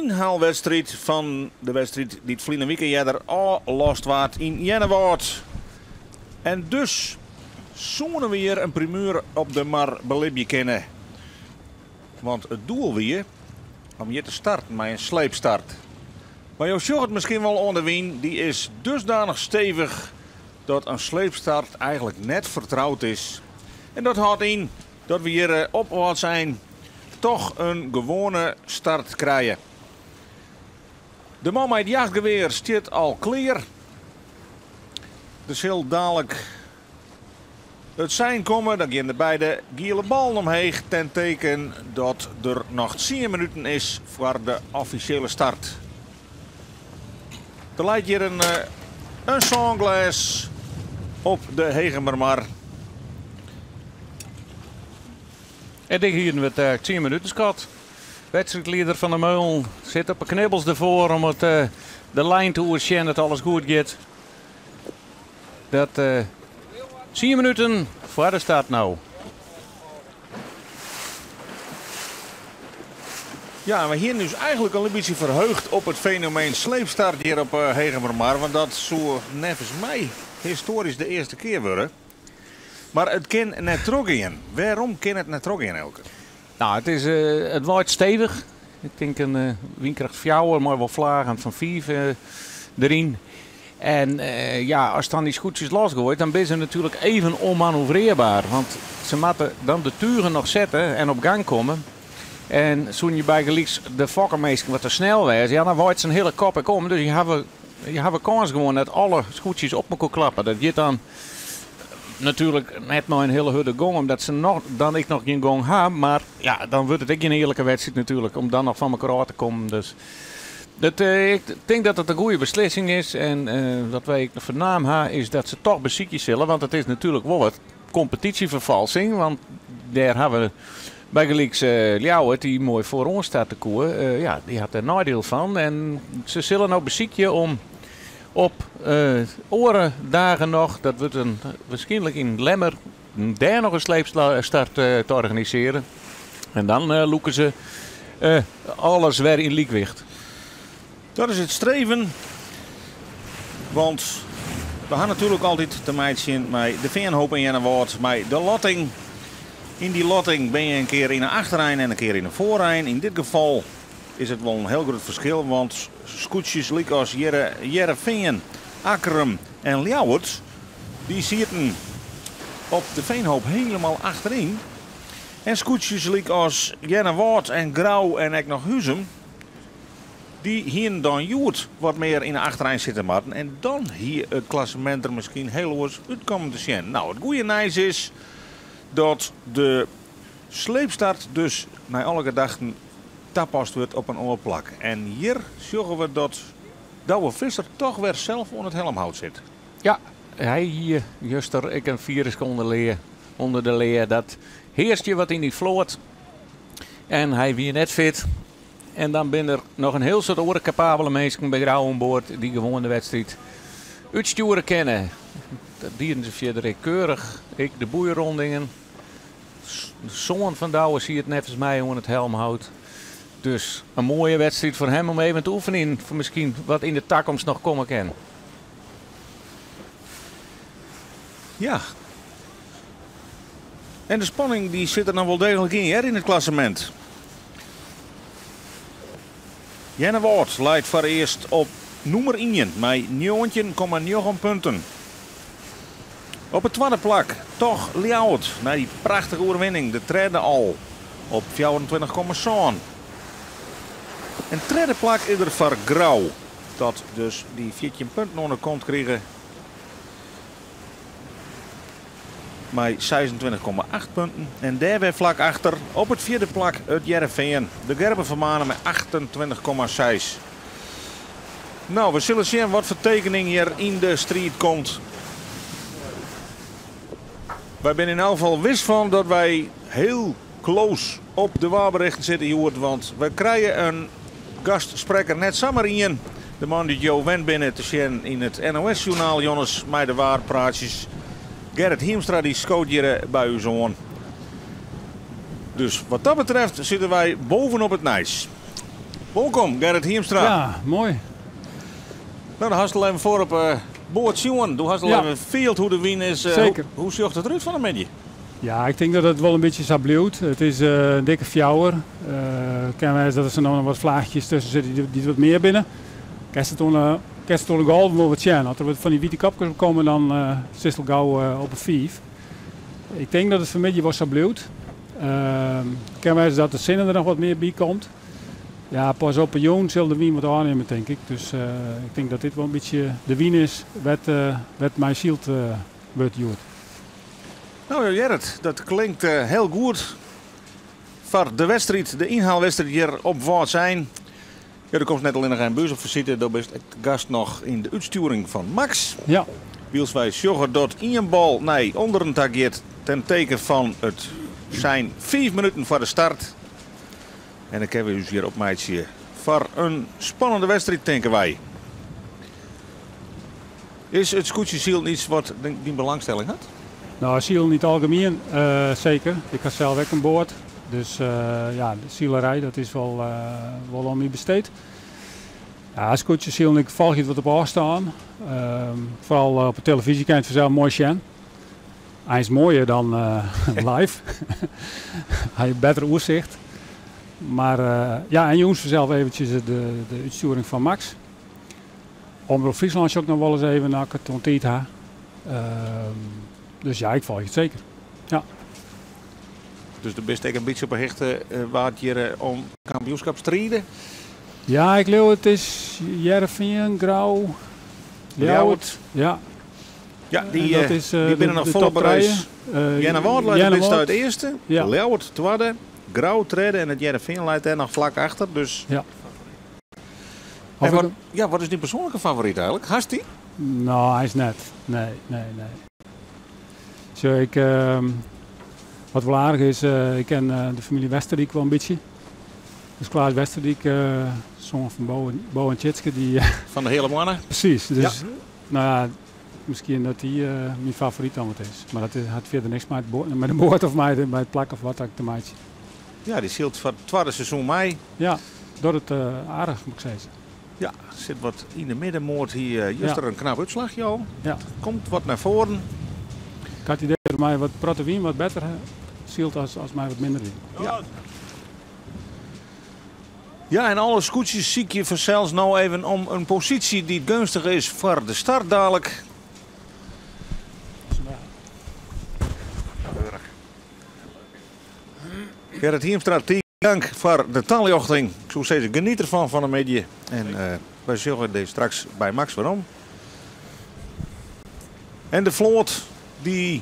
ynhaalwedstriid fan de wedstriid dy't ferline wike earder ôflost waard yn Earnewâld. En dus soene we hjir in primeur op de mar belibje kinne. Want it doel wie om hjir te starten mei in sleepstart. Mar jo sjogge it miskien wol oan de wyn, dy is dusdanich stevich dat in sleepstart eigentlik net fertroud is. En dat hâldt yn dat we hjir op Wâldsein toch in gewoane start krije. De man mei it jachtgewear stiet al klear. Der sil dalik it sein komme, dan gean de beide giele ballen omheech ten teken dat der noch tsien minuten is foar de offisjele start. Der leit hjir in in sânglês op de Hegemermar. En dit hienen we it tsien minuten skat. Wedstriidlieder Van der Meulen sit op 'e knibbels derfoar om it de lijn te oersjen dat alles goed giet. Dat tsien minuten foar de start no. Ja, en we hienen ús eigentlik al in bytsje ferheugd op it fenomeen sleepstart hjir op Hegemermar, want dat soe neffens my histoarysk de earste kear wurde. Mar it kin net trochgean. Wêrom kin it net trochgean, Elke? Nou, it is, it waait stevich. Ik tink in wynkracht fjouwer mei wol flagen fan fiif deryn. En ja, ast dan dy skûtsjes losgoait, dan binne se natuerlik even onmanoeuvreerbaar. Want se moatte dan de tugen noch sette en op gang komme. En soene je bygelyks de fokkerminsken wat te snel wêze, ja, dan waait sa'n hiele kop ek om. Dus je hawwe, je hawwe kâns gewoan dat alle skûtsjes op mekoar klappe. Dat giet dan natuerlik net mei in hiele hurde gong, omdat se noch, dan ek noch gjin gong ha. Mar ja, dan wurdt it ek gjin earlike wedstriid natuerlik, om dan noch fan mekoar ôf te kommen. Dus dat, ik tink dat it in goede beslissing is. En wat wy ek fernaam ha, is dat se toch besykje sille, want it is natuerlik wol wat kompetysjeferfalsing. Want dêr hawwe we bygelyks Ljouwert, dy't moai foaroan starte koe, ja, dy hat dêr neidiel fan. En se sille no besykje om op oare dagen noch, dat wurdt in, waarskynlik yn Lemmer, dêr noch in sleepstart te organisearjen. En dan lûke se alles wer yn lykwicht. Dat is it streven, want we ha natuerlik altyd te meitsjen mei de Feanhoop yn Earnewâld, mei de lotting. Yn dy lotting bin je in kear yn 'e achterein en in kear yn 'e foarein. Yn dit gefal is it wol in hiel grut ferskil, want skûtsjes lykas Hearrenfean, Akkrum en Ljouwert, dy sieten op de Veenhoop hielendal achteryn. En skûtsjes lykas Earnewâld en Grou en ek noch Huzum, dy hienen dan hjoed wat mear yn 'e achterein sitte moatten en dan hie it klassemint der miskien hiel oars út kommen te sjen. Nou, it goede nijs is dat de sleepstart dus nei alle gedachten tapast wurdt op in oar plak. En hjir sjogge we dat Douwe Visser toch wer sels oan it helmhout sit. Ja, hy hie juster ek in firuske ûnder de lea. Dat hearst je wat yn dy float. En hy wie net fit. En dan binne der noch in hiel soad oare kapabele minsken by Grou oan board dy't gewoan de wedstriid útstjoere kinne. Dat dienen se fierder ek keurich. Ek de boeirondingen. De soan fan Douwe siet neffens my oan it helmhout. Dus in moaie wedstriid foar him om even te oefenjen foar miskien wat yn de takomst noch komme kin. Ja. En de spanning dy sit der noch wol deeglik yn, hear, yn it klassemint. Earnewâld leit foarearst op nûmer ien mei 19,9 punten. Op it twadde plak toch Ljouwert nei dy prachtige oerwinning, de tredde al, op 24,7. En tredde plak is der foar Grou, dat dus dy 14 punten oan de kont krige mei 26,8 punten. En dêr wer flak achter op it fjirde plak it Hearrenfean, de Gerben van Manen mei 28,6. Nou, we sille sjen wat foar tekening hjir yn de striid komt. Wy binne yn elk gefal wis fan dat wy hiel close op de waarberichten sitte hjoed, want wy krije in gastsprekker, net samar ien. De man dy't jo wend binne te sjen yn it NOS-sjoernaal, Jonnes, mei de waarpraatsjes. Gerrit Hiemstra dy skoot hjir by ús oan. Dus wat dat betreft sitte wy bovenop it nijs. Wolkom, Gerrit Hiemstra. Ja, moai. No, dan hast al even foar op board sjoen. Do hast al even field hoe't de wyn is. Zeker. Hoe sjocht it derút fan 'e middei? Ja, ik tink dat it wol in bytsje sa bliuwt. It is in dikke fjouwer. Kin wêze dat der sa no noch wat flaachjes tusken sitte dy't wat mear binne. Kinst it oan de, kinst it oan de golven wol wat sjen. As der wat fan dy wite kopkes op komme, dan sitst al gau op in fiif. Ik tink dat it fan 'e middei wol sa bliuwt. Kin wêze dat de sinne der noch wat mear by komt. Ja, pas op 'e jûn sil de wyn wat ôfnimme, tink ik. Dus ik tink dat dit wol in bytsje de wyn is wêr't mei syld wurdt hjoed. No, Gerrit, dat klinkt hiel goed foar de wedstriid, de ynhaalwedstriid hjir op Wâldsein. Ja, do komst net allinnich even by ús op fisite, do bist ek gast noch yn de útstjoering fan Max. Ja. Wylst wy sjogge dat ien bal nei ûnderen ta giet ten teken fan it sein 5 minuten foar de start. En dan kinne we ús hjir opmeitsje foar in spannende wedstriid, tinke wy. Is it skûtsjesilen iets wat dyn belangstelling hat? No, silen yn it algemien seker. Ik ha sels ek in boat. Dus ja, de silerij dat is wol, wol oan my besteed. Ja, skûtsjesilen, ik folgje it wat op ôfstân. Foaral op de televyzje kin je it fansels moai sjen. Eins moaier dan live. Ha je better oersicht. Mar ja, en jûns fansels eventsjes de útstjoering fan Max. Omrop Fryslân sjoch ik noch wolris even as ik it oan tiid ha. Dus ja, ik folgje it seker. Ja. Dus do bist ek in bytsje op 'e hichte wa't hjir om kampioenskip stride? Ja, ik leau it is Hearrenfean, Grou, Ljouwert. Ja. Ja, dy binne noch folop reis. Earnewâld leit op dit stuit earste, Ljouwert twadde, Grou tredde en it Hearrenfean leit dêr noch flak achter. Dus Ja. En wat, ja, wat is dyn persoanlike favoryt eigenlik? Hast dy? No, eins net. Nee, nee, nee. Sjoch, ik, wat wol aardich is, ik ken de famylje Westerdyk wol in bytsje. Dus Klaas Westerdyk, soan fan Bo, Bo en Tjitske, dy... Fan de Heale Moanne? Presys. Dus, no ja, miskien dat dy myn favoryt dan wat is. Mar dat hat fierder niks mei, mei de boat of mei, mei it plak of wat ek te meitsjen. Ja, dy sylt foar it twadde seizoen mei. Ja, docht it aardich, moat ik sizze. Ja, sit wat yn de middenmoat. Hie juster in knap útslachje al. Komt wat nei foaren. Ik ha it idee dat mei wat protte wyn wat better sylt as mei wat minder wyn. Ja. Ja, en alle skûtsjes sykje fansels no even om in posysje dy't geunstich is foar de start dalik. Gerrit Hiemstra, tige dank foar de taljochting. Ik soe sizze, geniet derfan fan 'e middei. En wy sjogge dy straks by Max werom. En de float dy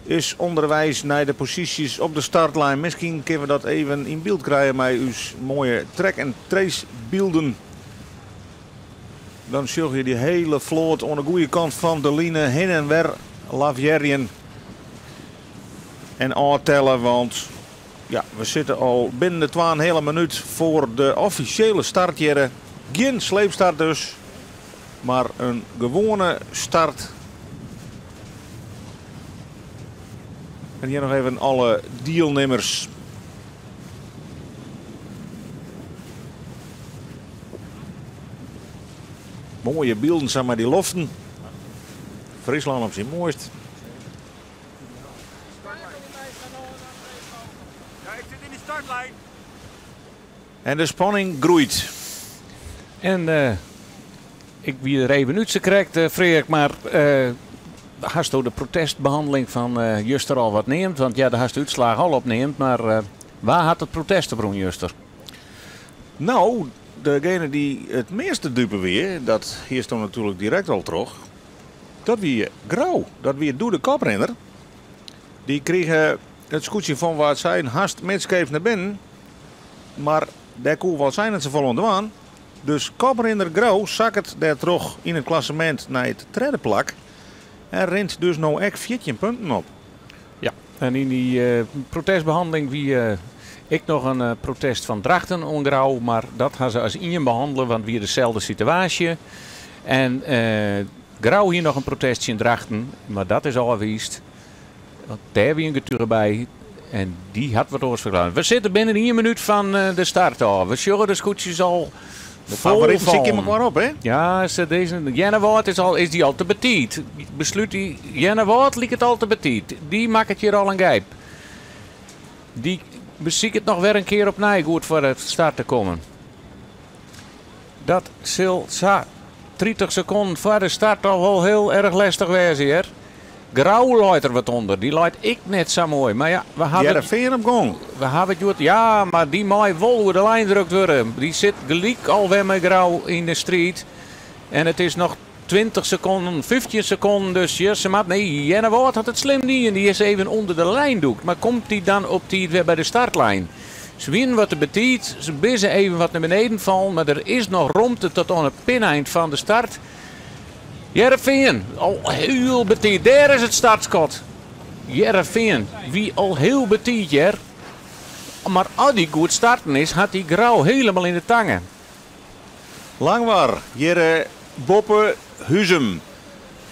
is ûnderweis nei de posysjes op de startlijn. Miskien kinne we dat even yn byld krije mei ús moaie track en trace bylden. Dan sjogge je dy hiele float oan de goede kant fan de line hinne en wer lavearjen en ôftelle, want ja, we sitte al binnen de 2,5 minuut foar de offisjele start hjir. Gjin sleepstart dus, mar in gewoane start. En hjir noch even alle dielnimmers. Moaie bylden sa mei dy loften. Fryslân op syn moaist. Ja, ik sit yn de startlijn. En de spanning groeit. En ik wie der even út sakrekt, Freark, mar hasto de protestbehanneling fan juster al wat neamd? Want ja, dêr hast de útslach al op neamd, mar wa hat it protest oprûn juster? No, degene dy't it measte dupe wie, dat hearsto natuerlik direkt al troch, dat wie Grou. Dat wie doe de koprinner. Dy krige it skûtsje fan Wâldsein hast midskeef nei binnen. Mar dêr koe Wâldsein net safolle oan dwaan. Dus koprinner Grou sakket dêrtroch yn it klassemint nei it tredde plak. En rint dus no ek 14 punten op. Ja, en yn dy protestbehanneling wie ek noch in protest fan Drachten oan Grou. Mar dat ha se as ien behannele, want wie deselde situaasje. En Grou hie noch in protest tsjin Drachten, mar dat is ôfwiisd. Want dêr wie in getuge by. En dy hat wat oars ferklearre. We sitte binnen ien minút fan de start ôf. We sjogge de skûtsjes al De favoriten sykje mekoar op, hè? Ja, se dizze Earnewâld is al, is dy al te betiid. Beslút dy Earnewâld liket al te betiid. Dy makket hjir al in gijp. Dy besiket noch wer in kear opnij goed foar de start te kommen. Dat sil sa 30 sekonden foar de start al wol hiel erch lestich wêze, hear. Grou leit der wat ûnder. Dy leit ek net sa moai. Mar ja, we hawwe. Hearrenfean op gong. We hawwe it hjoed. Ja, mar dy mei wol oer de lijn drukt wurde. Dy sit gelyk al wer mei Grou yn de striid. En it is noch 20 sekonden, 15 sekonden. Dus ja, se moat. Nee, Earnewâld hat it slim dien. Dy is even ûnder de lijn dûkt. Mar komt dy dan op tiid wer by de startlijn? Se wienen wat te betiid. Se binne even wat nei beneden fallen. Mar der is noch romte tot oan it pinein fan de start. Hearrenfean, al hiel betiid. Dêr is it startskot. Hearrenfean wie al hiel betiid, hear. Mar as dy goed starten is, hat dy Grou hielendal yn de tange. Langwar, hjir boppe Huzum.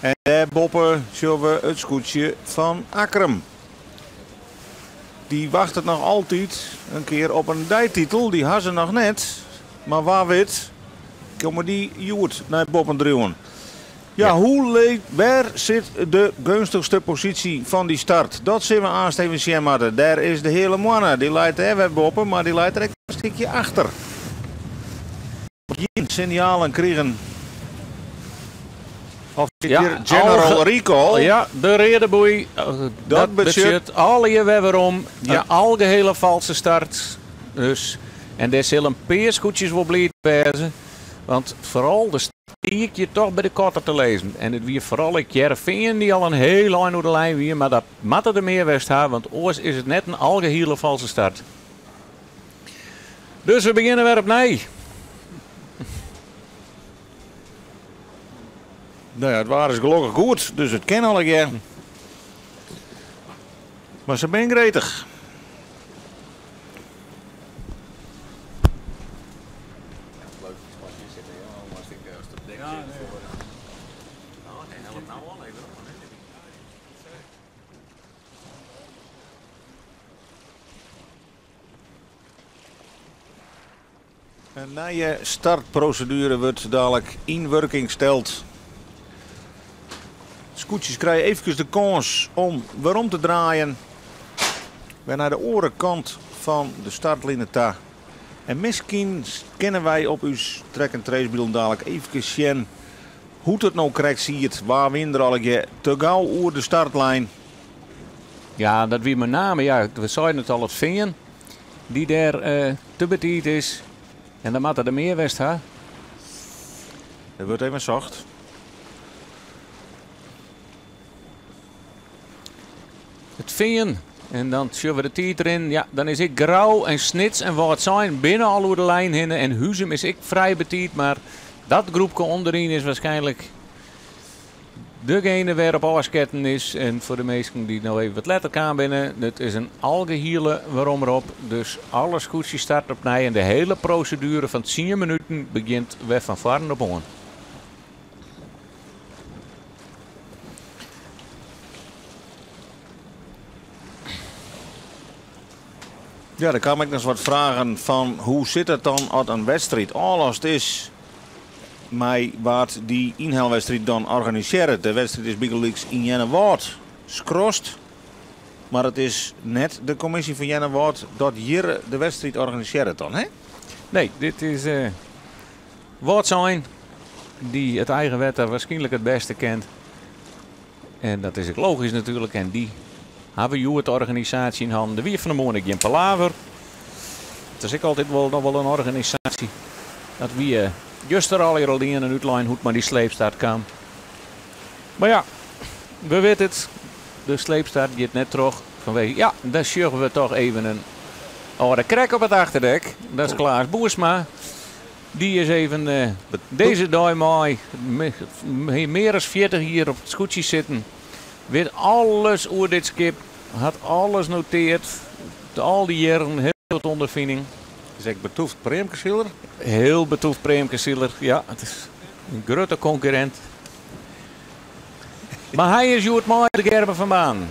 En dêr boppe sjogge we it skûtsje fan Akkrum. Dy wachtet noch altyd in kear op in deititel. Dy ha se noch net. Mar wa wit, komme dy hjoed nei boppen driuwen. Ja, hoe wêr sit de geunstichste posysje fan dy start? Dat sille we aanst even sjen moatte. Dêr is de Heale Moanne. Dy leit dêr wer boppe, mar dy leit der ek in stikje achter. Gjin sinjalen krigen. Of sit hjir General Recall? Ja, de reade boei. Dat betsjut allegear wer werom. In algehele falske start. Dus, en dêr sille in pear skûtsjes wol bliid wêze. Want foaral de stiek je toch by de kotter te lizzen. En it wie foaral ek Hearrenfean dy't al in hiel ein oer de lijn wie. Mar dat moatte der mear west ha, want oars is it net in algehele falske start. Dus we begjinne wer opnij. No ja, it waar is gelokkich goed, dus it kin allegear. Mar se binne gretich. In nije startproseduere wurdt dalik yn wurking steld. Skûtsjes krije eefkes de kâns om werom te draaien. Wer nei de oare kant fan de startline ta. En miskien kinne wy op ús track and trace bylden dalik eefkes sjen hoe't it no krekt siet. Wa wint der allegear te gau oer de startlijn? Ja, dat wie mei name, ja, we seinen it al, it Fean dy't dêr te betiid is. En dan moatte der mear west ha. Der wurdt even socht. It Fean. En dan sjogge we de tiid deryn. Ja, dan is ek Grou en Snits en Wâldsein binne al oer de lijn hinne. En Huzum is ek frij betiid, mar dat groepke ûnderyn is waarskynlik degene wêr op ôfsketten is. En foar de minsken dy't no even wat letter kaam binne, it is in algehiele weromrop. Dus alle skûtsjes start opnij en de hiele proseduere fan 10 minuten begjint wer fan foaren op oan. Ja, der kamen ek noch wat fragen fan hoe sit it dan as in wedstriid ôflast is? Mei wa't dy ynhelwedstriid dan organisearret. De wedstriid is bygelyks yn Earnewâld skrast, mar it is net de kommisje fan Earnewâld dat hjir de wedstriid organisearret dan, hè? Nee, dit is Wâldsein dy't it eigen wetter waarskynlik it bêste kent. En dat is ek logysk natuerlik. En dy hawwe hjoed de organisaasje yn hannen. Der wie fan 'e moarn ek gjin palaver. It is ek altyd wol noch wol in organisaasje. Dat wie juster allegear al dien en útlein hoe't mei dy sleepstart kaam. Mar ja, we witte it. De sleepstart giet net troch fanwege... Ja, dêr sjogge we toch even in âlde krek op it achterdek. Dat is Klaas Boersma. Dy is even dizze dei mei mear as 40 jier op it skûtsje sitten. Wit alles oer dit skip, hat alles noteard. Al dy jierren, hiel wat ûnderfining. Is ek betûft preamkesiler? Hiel betûft preamkesiler, ja. It is in grutte konkurrint. Mar hy is hjoed mei de Gerben van Baan.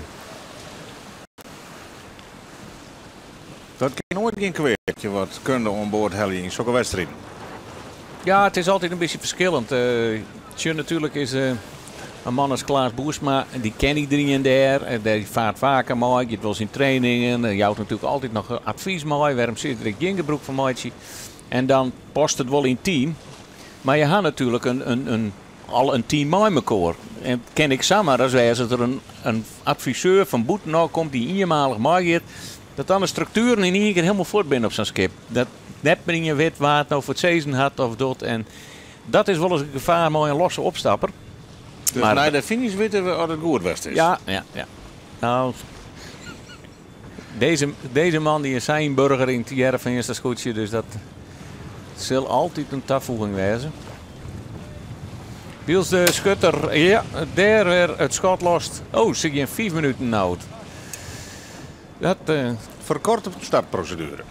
noait gjin kwea dat je wat kunde oan board helje yn sokke wedstriden. Ja, it is altyd in bytsje ferskillend. Tsjin natuerlik is in man as Klaas Boersma, dy ken iderien dêr. Dy fart faker mei, giet wolris yn trainingen. Jout natuerlik altyd noch advys mei. Wêrom sil der ek gjin gebrûk fan meitsje? En dan past it wol yn it team. Mar je ha natuerlik in al in team mei mekoar. En it kin ek samar ris wêze dat der in adviseur fan bûtenôf komt dy't ienmalich meigiet, dat dan de struktueren yn ien kear hielendal fuort binne op sa'n skip. Dat net mear ien wit wa't no foar it sizzen hat of docht. En dat is wolris in gefaar mei in losse opstapper. Dus nei de finish witte we oft it goed west is. Ja, ja, ja. Nou, deze man die is zijn burger yn it Hearrenfeanster skûtsje, dus dat sil altyd in tafoeging wêze. Wylst de skutter, ja, dêr wer it skot lost. Oh, se gean 5 minuten out. Dat Ferkorte startproseduere.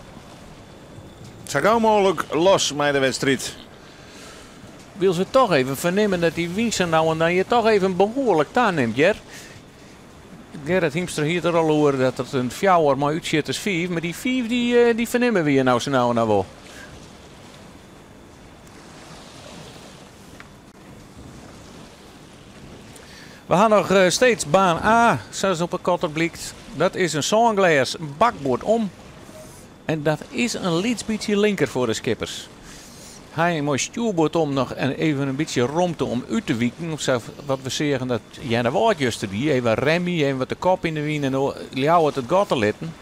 Sa gau mooglik los mei de wedstriid. Wylst we toch even fernimme dat dy wyn sa no en dan je toch even behoarlik tanimt, hear. Gerrit Hiemstra hie it der al oer dat it in fjouwer mei útsjitters 5, mar dy 5 dy fernimme we hjir no sa no en dan wol. We ha noch steeds baan A, sa op 'e kotter blykt. Dat is in sânglês bakboard om. En dat is in lyts bytsje linker foar de skippers. Hy mei stjoerboard om noch en even in bytsje romte om út te wiken. Of sa, wat we seagen dat Earnewâld juster die. Even remmje, even wat de kop yn de wyn en Ljouwert it gat te litten.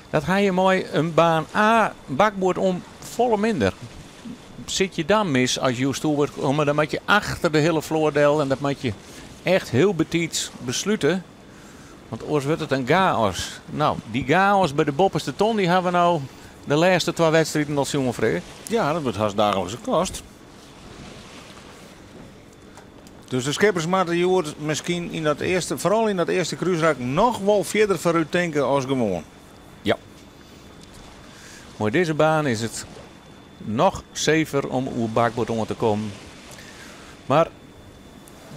Dat ha je mei in baan A bakboard om folle minder. Sit je dan mis as je stoer komme, dan moat je achter de hiele float del en dat moat je echt hiel betiids beslute. Want oars wurdt it in chaos. Nou, dy chaos by de boppeste ton, dy ha we no de lêste twa wedstriden al sjoen, Freark. Ja, dat wurdt hast daaglikse kost. Dus de skippers moatte hjoed miskien yn dat earste, foaral yn dat earste krúsrak, noch wol fierder foarút tinke as gewoan. Ja. Mei dizze baan is it noch safer om oer bakboard oan te kommen. Mar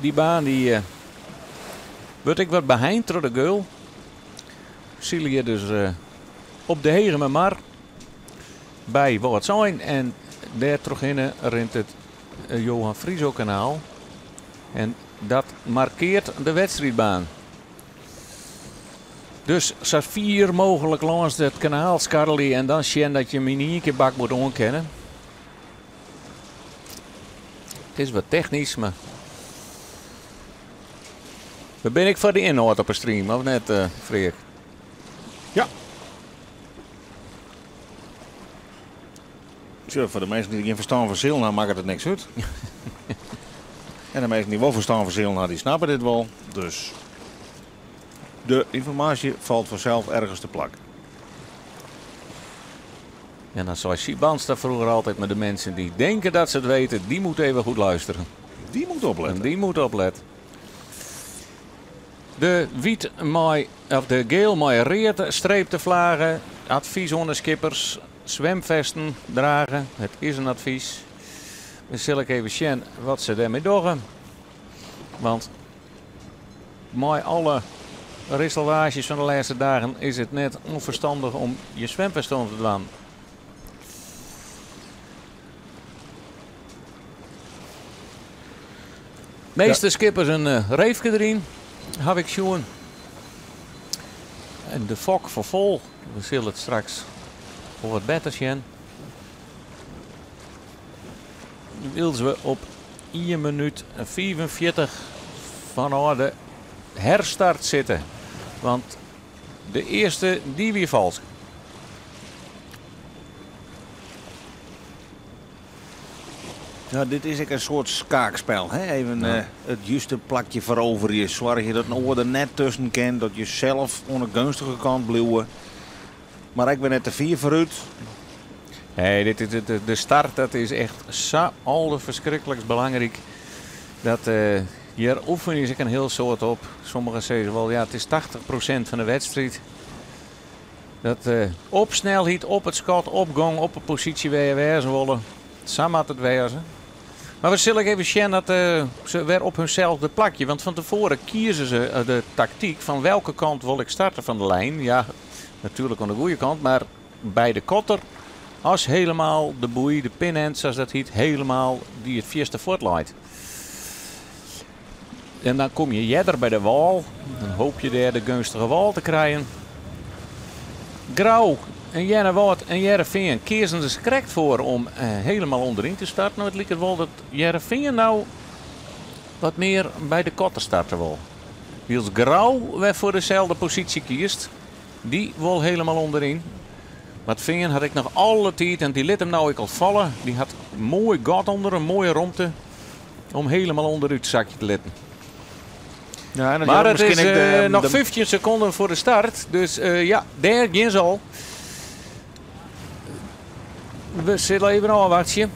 dy baan dy wurdt ek wat beheind troch de geul. Sile hjir dus op de Hegemermar by Wâldsein en dêr trochhinne rint it Johan Friso kanaal. En dat markeart de wedstriidbaan. Dus sa fier mooglik lâns it kanaal skarrelje en dan sjen dat je him yn ien kear bakboard oan kinne. It is wat technysk, mar we binne ek foar de ynhâld op 'e stream, of net, Freark? Ja. Sjoch, foar de minsken dy't gjin ferstân fan silen ha, makket it niks út. En de minsken dy't wol ferstân fan silen ha, dy snappe dit wol. Dus de ynformaasje falt fansels ergens te plak. En dan sei Syb Bandstra froeger altyd mar de minsken dy't tinke dat se it witte, dy moatte even goed lústerje. Dy moatte oplette. En dy moatte oplette. De wyt mei, of de geel mei read streepte flagge. Advys oan de skippers, swimfesten drage. It is in advys. Dan sil ik even sjen wat se dêrmei dogge. Want mei alle risselwaasjes fan de lêste dagen is it net ûnferstannich om je swimfest oan te dwaan. Measte skippers in reefke deryn, haw ik sjoen. En de fok foar fol. We sille it straks wol wat better sjen. Wylst we op ien minút en 45 fanôf de herstart sitte. Want de earste dy wie falsk. Ja, dit is ek in soart skaakspel. Hè? Even it juste plakje feroverje. Soargje dat in oar der net tusken kin. Dat je sels oan de geunstige kant bliuwe. Mar ek wer net te fier foarút. Nee, dit is de start, dat is echt sa alderferskriklikst belangryk. Dat hjir oefenje se ek in hiel soad op. Sommigen sizze wol, ja, it is 80% fan de wedstriid. Dat op snelheid, op it skot, op gong, op de posysje wêr je wêze wolle. Sa moat it wêze. Mar we sille even sjen dat se wer op hunselde plakje. Want fan tefoaren kieze se de taktyk fan welke kant wol ik starte fan de lijn. Ja, natuerlik oan de goede kant, mar by de kotter as helemaal de boei, de pinend sa't dat hjit, helemaal dy it fierste fuort leit. En dan kom je earder by de wâl. Dan hoopje dêr de geunstige wâl te krijen. Grou en Earnewâld en Hearrenfean keazen der krekt foar om helemaal ûnderyn te starten. It liket wol dat Hearrenfean no wat mear by de kotter starte wol. Wylst Grou wer foar deselde posysje kiest. Dy wol helemaal ûnderyn. Mar Fean hat ek noch alle tiid en dy lit him no ek al falle. Dy hat moai gat ûnder, in moaie romte om helemaal ûnderút sakje te litten. Ja, en Mar it miskien is ek noch 15 sekonden foar de start. Dus ja, dêr gean se al. We sille even ôfwachtsje.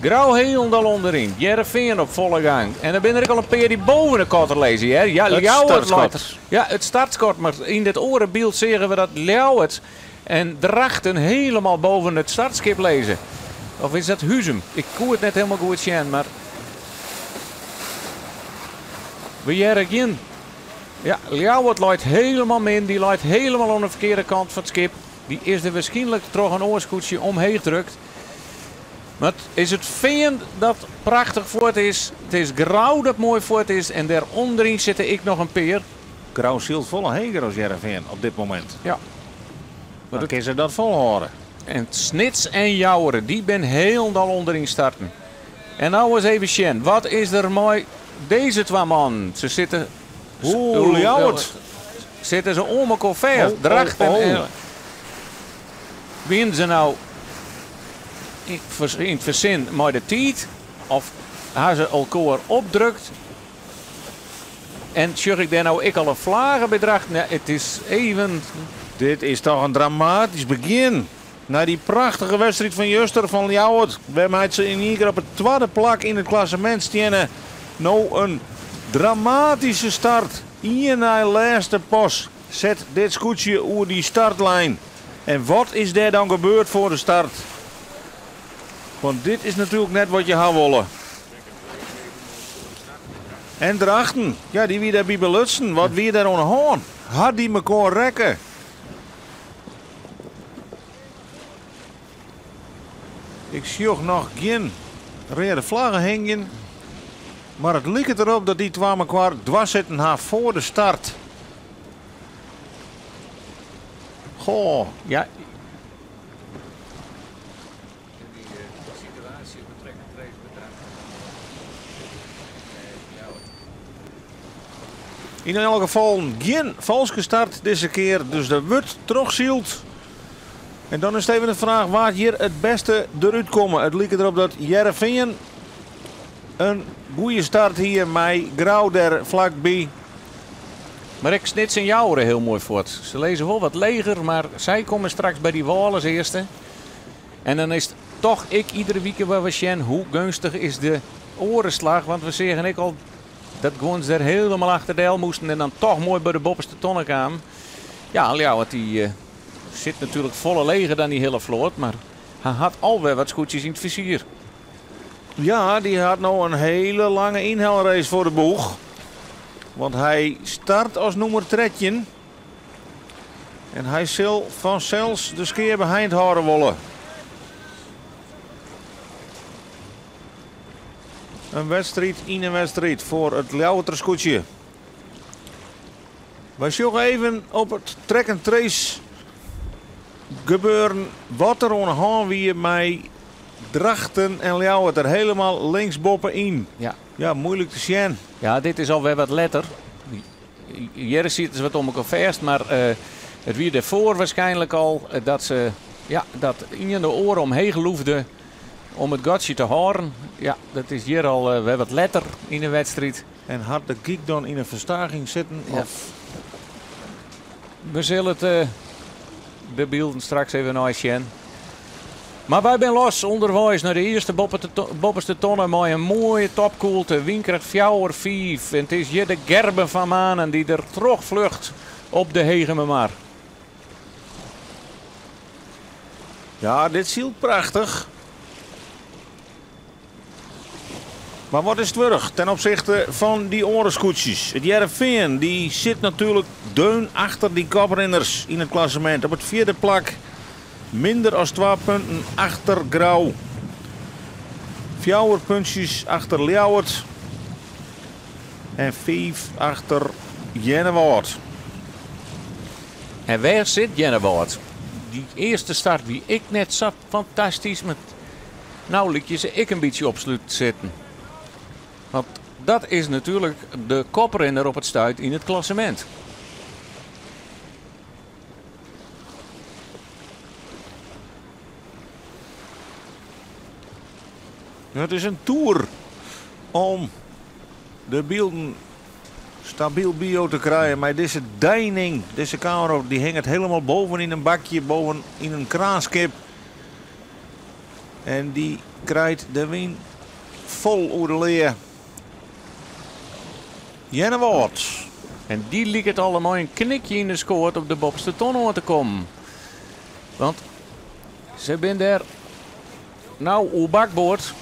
Grou hielendal ûnderyn. Hearrenfean op folle gang. En der binne der ek al in pear dy't boppe de kotter lizze. Hear. Ja, It Ljouwert startskot. leit. Ja, it startskot. Mar yn dit oare byld seagen we dat Ljouwert en Drachten helemaal boppe it startskip lizze. Of is dat Huzum? Ik koe it net helemaal goed sjen, mar we hearre gjin. Ja, Ljouwert leit helemaal min. Dy leit helemaal oan de ferkearde kant fan it skip. Dy is der wierskynlik troch in oar skûtsje omheech drukt. Mar is it Fean dat prachtich fuort is. It is Grou dat moai fuort is. En dêr ûnderyn sitte ek noch in pear. Grou sylt folle heger as Hearrenfean op dit momint. Ja. Maar dan kinne se dat folhâlde. En Snits en Joure, dy binne hielendal ûnderyn starten. En no ris even sjen. Wat is der mei dizze twa mannen? Se sitte... Oeh, Ljouwert. Sitte se oan elkoar fêst. Oh, Drachten oh, oh. en... Wiene se no yn it fersin mei de tiid? Of ha se elkoar opdrukt? En sjoch ik dêr no ek al in flage by Drachten? Ja, it is even... Dit is toch in dramatysk begjin. Nei dy prachtige wedstriid fan juster fan Ljouwert. Wêrmei't se yn ien kear op it twadde plak yn it klassemint steane. No in dramatyske start. Ien nei lêste pas set dit skûtsje oer dy startlijn. En wat is dêr dan gebeurd foar de start? Want dit is natuerlik net wat je ha wolle. En Drachten, ja, dy wie dêrby belutsen. Wat wie dêr oan de hân? Ha dy mekoar rekke? Ik sjoch noch gjin reade flagge hingjen. Mar it liket derop dat dy twa mekoar dwers sitten ha foar de start. Goh. Ja. Yn elk gefal gjin falske start dizze kear, dus der wurdt trochsyld. En dan is it even de fraach wa't hjir it bêste derút komme. It liket derop dat Hearrenfean in goede start hie mei Grou der flakby. Mar ek Snits en Joure hiel moai fuort. Se lizze wol wat leger, mar sy komme straks by dy wâl as earste. En dan is it toch ek iedere wike wer we sjen hoe geunstich is de oare slach. Want we seagen ek al dat guon der helemaal achter del moasten en dan toch moai by de boppeste tonne kamen. Ja, Ljouwert dy sit natuerlik folle leger dan dy hiele float, mar hy hat alwer wat skûtsjes yn it fizier. Ja, dy hat no in hiele lange ynhelrace foar de boech. Want hy start as nûmer 13. En hy sil fansels de skea beheind hâlde wolle. In wedstriid yn in wedstriid foar it Ljouwerter skûtsje. Wy sjogge even op it track and trace gebeuren wat der oan de hân wie mei Drachten en Ljouwert der helemaal linksboppe yn. Ja. Ja, moeilik te sjen. Ja, dit is alwer wat letter. Hjir sitte se wat oan elkoar fêst, mar it wie dêrfoar waarskynlik al dat se, ja, dat ien de oare omheech loefde om it gatsje te hâlden. Ja, dat is hjir al wer wat letter yn de wedstriid. En hat de gyk dan yn in ferstaging sitten? Ja. Of? We sille it de bylden straks even neisjen. Mar wy binne los ûnderweis nei de earste boppeste tonne mei in moaie topkoelte. Wynkrêft 4, 5. En it is hjir de Gerben van Manen dy't der trochflucht op de Hegemermar. Ja, dit sylt prachtich. Mar wat is it wurdich ten opsichte fan dy oare skûtsjes? It Hearrenfean dy sit natuerlik deun achter dy koprinners yn it klassemint op it fjirde plak. Minder as twa punten achter Grou. Fjouwer puntsjes achter Ljouwert en fiif achter Earnewâld. En wêr sit Earnewâld? Dy earste start wie ek net sa fantastysk, mar no lykje se ek in bytsje opslút te sitten. Want dat is natuerlik de koprinner op it stuit yn it klassemint. It is in toer om de bylden stabyl by jo te krijen mei dizze deining. Dizze kamera dy hinget helemaal boven yn in bakje, boven yn in kraanskip. En dy krijt de wyn fol oer de lea. Earnewâld. En dy liket al mei in knikje yn de skoat op de boppeste ton oan te kommen. Want se binne dêr no oer bakboard.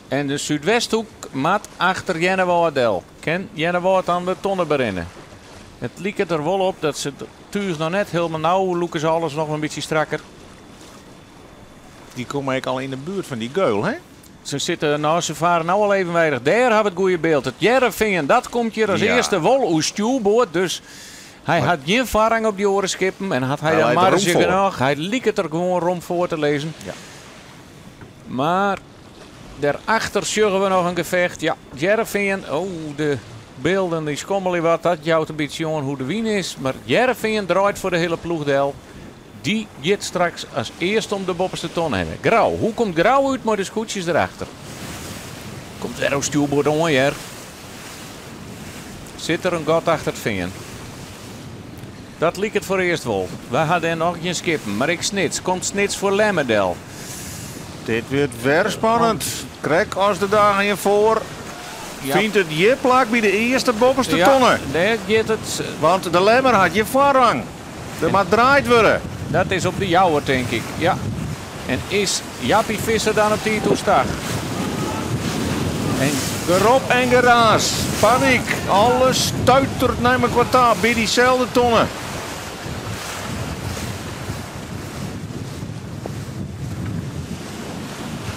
En de Súdwesthoek moat achter Earnewâld del. Kin Earnewâld dan de tonne berinne? It liket der wol op dat se thús noch net hielendal no lûke se alles noch in bytsje strakker. Dy komme ek al yn de buert fan dy geul, hè? Se sitte, no, se farre no al evenwijdich. Dêr ha we it goede byld. It Hearrenfean, dat komt hjir as earste wol oer stjoerboard. Dus hy hat gjin foarrang op dy oare skippen. En hat hy Hy dan leit der rom marge foar. genôch. Hy liket der gewoan rom foar te lizzen. Mar dêrachter sjogge we noch in gefecht. Ja, Hearrenfean, oh, de bylden dy skommelje wat. Dat jout in bytsje oan hoe't de wyn is. Mar Hearrenfean draait foar de hiele ploech del. Dy giet straks as earste om de boppeste ton hinne. Grou, hoe komt Grou út mei de skûtsjes derachter? Komt wer oer stjoerboard oan, hear. Sit der in gat achter it fean? Dat liket foarearst wol. Wy ha dêr noch gjin skippen, mar ek Snits. Komt Snits foar Lemmer del? Dit wurdt wer spannend. Krekt as de dagen hjirfoar. Fynt it hjir plak by de earste boppeste Ja, tonne. dêr giet it. Want de Lemmer hat hjir foarrang. Der moat draaid wurde. Dat is op de Jouwer, tink ik. Ja. En is Jappie Visser dan op tiid oerstach? En Gerop en geraas, panyk, alles stuitert nei mekoar ta by dyselde tonne.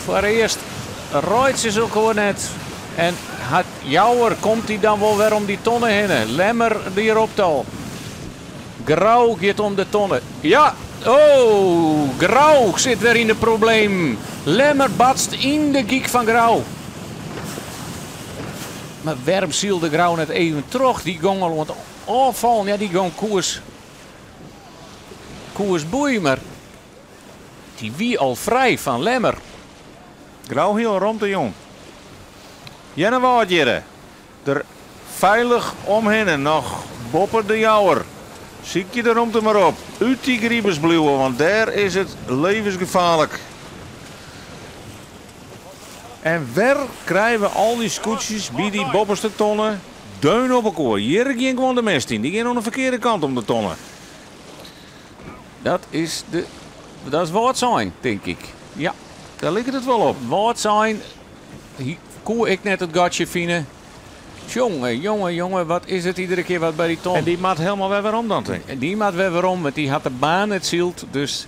Foarearst reitsje se elkoar net. En hat Jouwer, komt dy dan wol wer om dy tonne hinne? Lemmer dy ropt al. Grou giet om de tonne. Ja, oh, Grou sit wer yn de problemen. Lemmer batst yn de gyk fan Grou. Mar wêrom sylde Grou net even troch? Dy gong al oan it ôffallen. Ja, dy gong koers, koers boei, mar dy wie al frij fan Lemmer. Grou hie al romte jûn. Earnewâld hjirre. Der feilich omhinne, noch boppe de Jouwer. Sykje de romte mar op. Út dy gribers bliuwe, want dêr is it levensgefaarlik. En wer krije we al dy skûtsjes by dy boppeste tonne deun op elkoar. Hjir gean gewoan de mist yn. Dy gean oan de ferkearde kant om de tonne. Dat is de, dat is Wâldsein, tink ik. Ja. Dêr liket it wol op. Wâldsein, hy koe ek net it gatsje fine. Jonge, jonge, jonge, wat is it iedere kear wat by dy ton. En dy moat helemaal wer werom dan, tink ik. En dy moat wer werom, want dy hat de baan net syld. Dus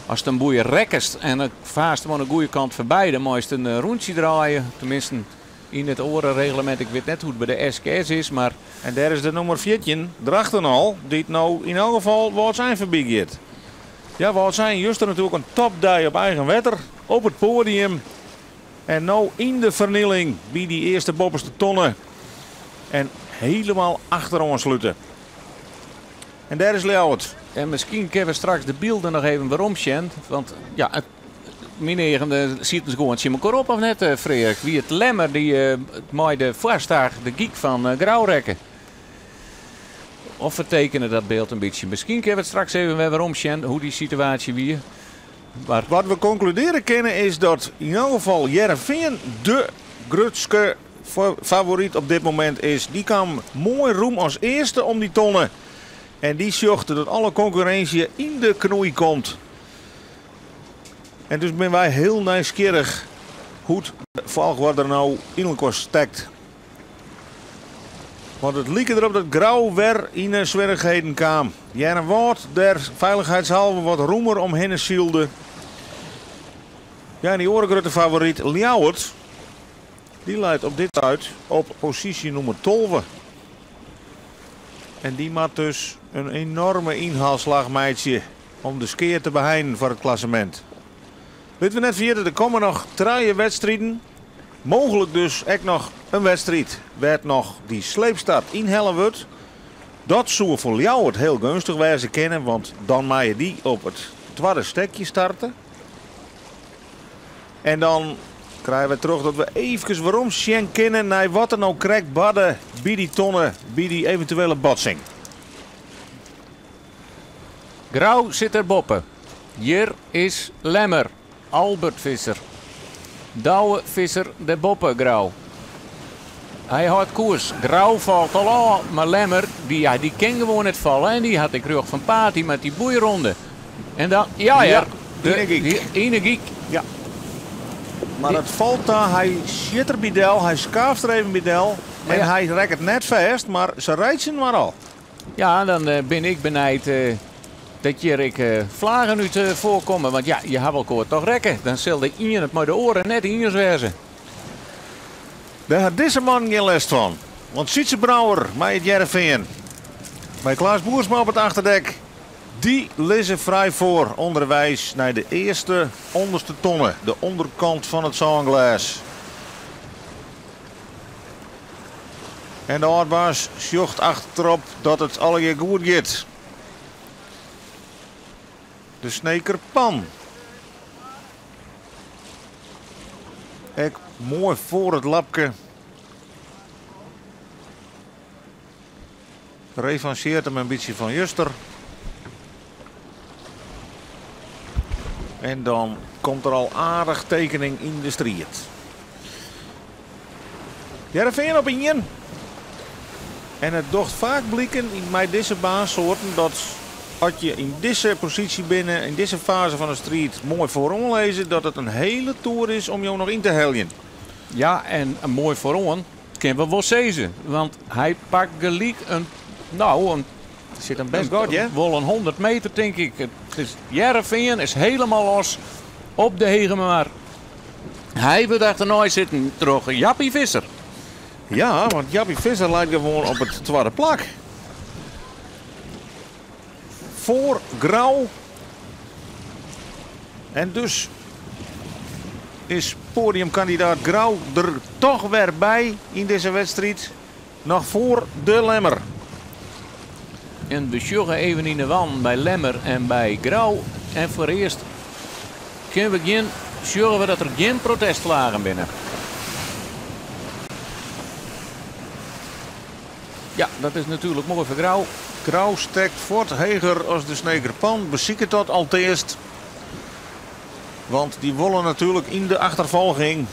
ast in boei rekkest en it faarst him oan de goede kant foarby, dan meist in rûntsje draaie. Teminsten yn it oare reglemint. Ik wit net hoe't it by de SKS is, mar... En dêr is de nûmer 14, Drachten al, dy't no yn elk gefal Wâldsein foarby giet. Ja, Wâldsein juster natuerlik in topdei op eigen wetter, op it poadium. En no yn de fernieling by dy earste boppeste tonne. En helemaal achteroan slute. En dêr is Ljouwert. En miskien kinne we straks de bylden noch even werom sjen. Want ja, it, myn eagen sieten se gewoan tsjin mekoar op, of net, Freark? Wie it Lemmer dy't mei de foarstaach de gyk fan Grou rekke? Of fertekene dat byld in bytsje? Miskien kinne we it straks even wer werom sjen hoe't dy situaasje wie. Mar Wat we konkludearje kinne is dat yn elk gefal Hearrenfean de grutste favoryt op dit momint is. Dy kaam moai rûm as earste om dy tonne. En dy sjocht dat alle konkurrinsje yn de knoei komt. En dus binne wy hiel nijsgjirrich hoe't de folchoarder no yn elkoar stekt. Want it like derop dat Grou wer yn 'e swierrichheden kaam. Earnewâld der feilichheidshalve wat rûmer omhinne sylde. Ja, en dy oare grutte favoryt Ljouwert, dy leit op dit stuit op posysje nûmer 12. En dy moat dus in enoarme ynhaalslach meitsje om de skea te beheinen foar it klassemint. Litte we net ferjitte, der komme noch trije wedstriden. Mooglik dus ek noch in wedstriid wêr't noch dy sleepstart ynhelle wurdt. Dat soe foar Ljouwert hiel geunstich wêze kinne, want dan meie dy op it twadde stekje starte. En dan krije we troch dat we eefkes werom sjen kinne nei wat der no krekt barde by dy tonne, by dy eventuele botsing. Grou sit der boppe. Hjir is Lemmer, Albert Visser. Douwe Visser der boppe, Grou. Hy hâldt koers. Grou falt al ôf, mar Lemmer, dy, ja, dy kin gewoan net falle en dy hat ek rjocht fan paad, dy moat dy boeironde. En dan, ja Ja, hear, de, yn 'e gyk. yn 'e gyk. Ja. Mar it falt ta, hy sjit der by del, hy skaaft der even by del en Ja. hy rekket net fêst, mar se reitsje inoar al. Ja, dan bin ik benijd dat hjir ek flagen út foarkomme. Want ja, je hawwe elkoar toch rekke. Dan sil de ien it mei de oare net iens wêze. Dêr hat dizze man gjin lêst fan. Want Sytze Brouwer mei It Hearrenfean, mei Klaas Boersma op it achterdek, dy lizze frij foar ûnderweis nei de earste ûnderste tonne, de ûnderkant fan it sânglês. En de âldbaas sjocht achterop dat it allegear goed giet. De Sneker Pan. Ek moai foar it lapke. Revancheert him in bytsje fan juster. En dan komt der al aardich tekening yn de striid. Hearrenfean op ien. En it docht faak bliken mei dizze baansoarten dat as je yn dizze posysje binne, yn dizze faze fan de striid moai foaroan lizze, dat it in hiele toer is om jo noch yn te heljen. Ja, en moai foaroan kinne we wol sizze. Want hy pakt gelyk in, nou, in, der sit in best In gat, hè? wol in 100 meter, tink ik. It is, Hearrenfean is hielendal los op de Hegemermar. Hy wurdt achternei sitten troch Jappie Visser. Ja, want Jappie Visser leit gewoan op it twadde plak. Foar Grou. En dus is podiumkandidaat Grou der toch wer by yn dizze wedstriid. Noch foar de Lemmer. En we sjogge even yn de wan by Lemmer en by Grou. En foarearst kinne we gjin, sjogge we dat der gjin protestflagen binne. Ja, dat is natuerlik moai foar Grou. Grou stekt fuort heger as de Sneker Pan. Besiket dat alteast. Want dy wolle natuerlik yn de achterfolging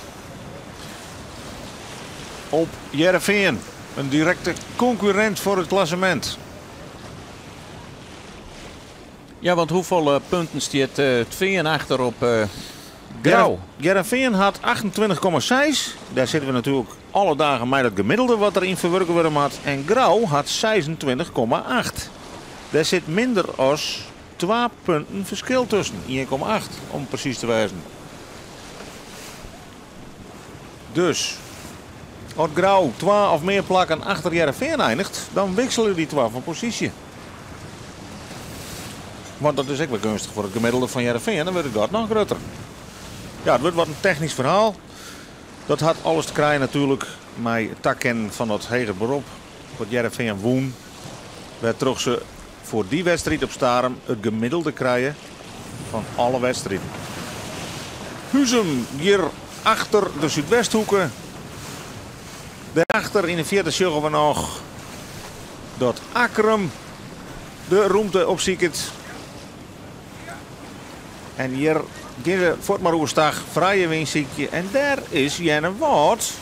op Hearrenfean. In direkte konkurrint foar it klassemint. Ja, want hoefolle punten stiet it Fean achter op Grou? Hearrenfean hat 28,6. Dêr sitte we natuerlik alle dagen mei dat gemiddelde wat deryn ferwurke wurde moat. En Grou hat 26,8. Dêr sit minder as 2 punten ferskil tusken. 1,8 om presys te wêzen. Dus, as Grou 2 of mear plakken achter Hearrenfean einiget, dan wikselje dy 2 fan posysje. Want dat is ek wer geunstich foar it gemiddelde fan Hearrenfean, dan wurdt it gat noch grutter. Ja, it wurdt wat in technysk ferhaal. Dat hat alles te krijen natuerlik mei it takennen fan dat heger berop wat Hearrenfean wûn. Wêrtroch se foar dy wedstriid op Starum it gemiddelde krije fan alle wedstriden. Huzum hjir achter de Súdwesthoeke. Dêrachter yn de fierte sjogge we noch dat Akkrum de rûmte opsiket. En hjir gean se fuort mar oerstach, frije wyn sykje. En dêr is Earnewâld.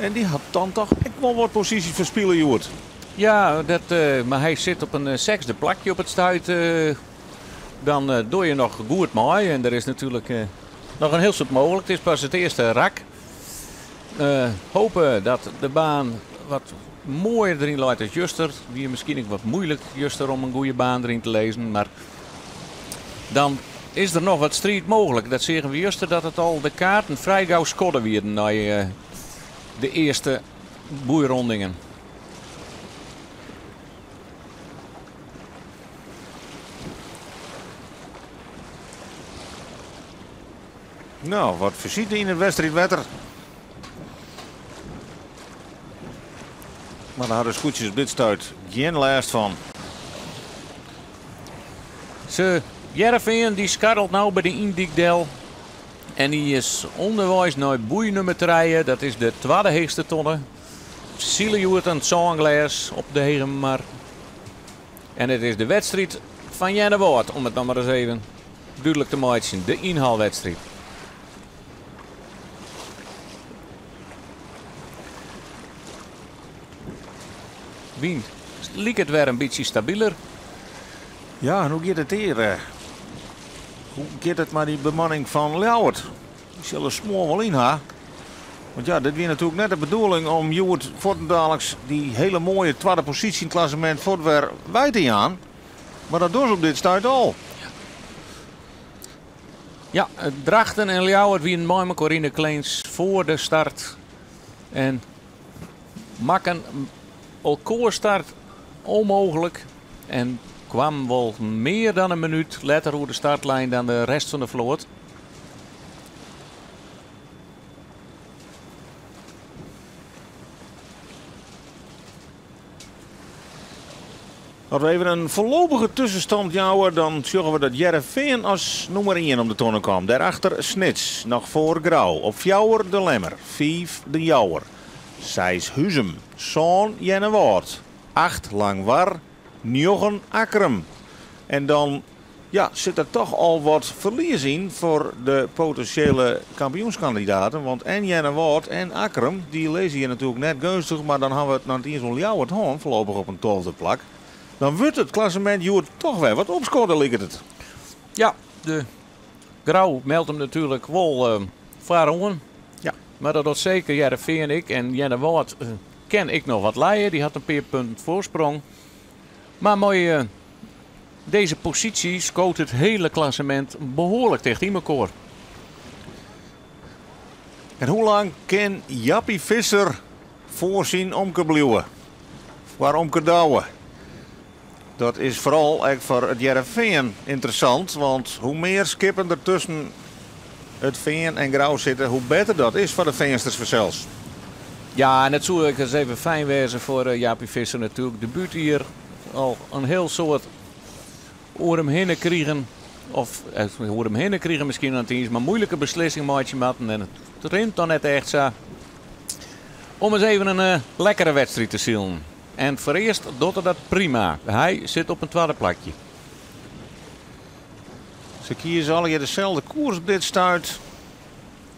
En dy hat dan toch ek wol wat posysjes ferspile hjoed. Ja, mar hy sit op in sechsde plakje op it stuit. Dan doe je noch goed mei. En der is natuerlik Noch in hiel soad mooglik. It is pas it earste rak. Hope dat de baan wat moaier deryn leit as juster. Wie miskien ek wat muoilik juster om in goede baan deryn te lizzen. Mar dan is der noch wat striid mooglik. Dat seagen we juster dat it al de kaarten frij gau skodde wienen nei de earste boeirondingen. No, wat fersite yn it wedstriidwetter. Mar dêr ha de skûtsjes op dit stuit gjin lêst fan. Se Hearrenfean dy skarrelt no by de Yndyk del. En dy is ûnderweis nei boei nûmer trije. Dat is de twadde heechste tonne. Sile hjoed in sânglês op de Hegemermar. En it is de wedstriid fan Earnewâld, om it noch mar ris even dúdlik te meitsjen. De ynhaalwedstriid. Wyn liket wer in bytsje stabiler. Ja, en hoe giet it hjir? Hoe giet it mei dy bemanning fan Ljouwert? Dy sille smoar wol yn ha. Want ja, dit wie natuerlik net de bedoeling om hjoed fuortendaliks dy hiele moaie twadde posysje yn it klassemint fuort wer wei te jaan. Mar dat dogge se op dit stuit al. Ja, Drachten en Ljouwert wienen mei mekoar yn de clinch foar de start. En makken elkoar start ûnmooglik. En kwam wol mear dan in minút letter oer de startlijn dan de rest fan de float. As we even in foarlopige tuskenstand jouwe, dan sjogge we dat Hearrenfean as nûmer ien om de tonne kaam. Dêrachter Snits, noch foar Grou. Op fjouwer De Lemmer, fiif De Jouwer, seis Huzum, sân Earnewâld, acht Langwar, njoggen Akkrum. En dan ja, sit der toch al wat ferlies yn foar de potinsjele kampioenskandidaten. Want en Earnewâld en Akkrum, dy lizze hjir natuerlik net geunstich, mar dan ha we it noch net iens oer Ljouwert hân, foarlopich op in 12e plak. Dan wurdt it klassemint hjoed toch wer wat opskodde, liket it. Ja, de Grou meldt him natuerlik wol foaroan. Mar dat docht seker Hearrenfean ek. En Earnewâld kin ek noch wat lije. Dy hat in pear punten foarsprong. Mar mei dizze posysje skoot it hiele klassemint behoarlik ticht yn mekoar. En hoe lang kin Jappie Visser foar syn omke bliuwe? Foar omke Douwe. Dat is foaral ek foar it Hearrenfean ynteressant, want hoe mear skippen der tusken it Fean en Grou sitte, hoe better dat is foar de Feansters fansels. Ja, en it soe ek ris even fijn wêze foar Jaapie Visser natuerlik. Debútjier al in hiel soad oer him hinne krigen. Of oer him hinne krigen miskien net iens, mar muoilike beslissing meitsje moatten. En it rint dan net echt sa. Om ris even in lekkere wedstriid te silen. En foarearst docht er dat prima. Hy sit op in twadde plakje. Se kieze allegear deselde koers op dit stuit.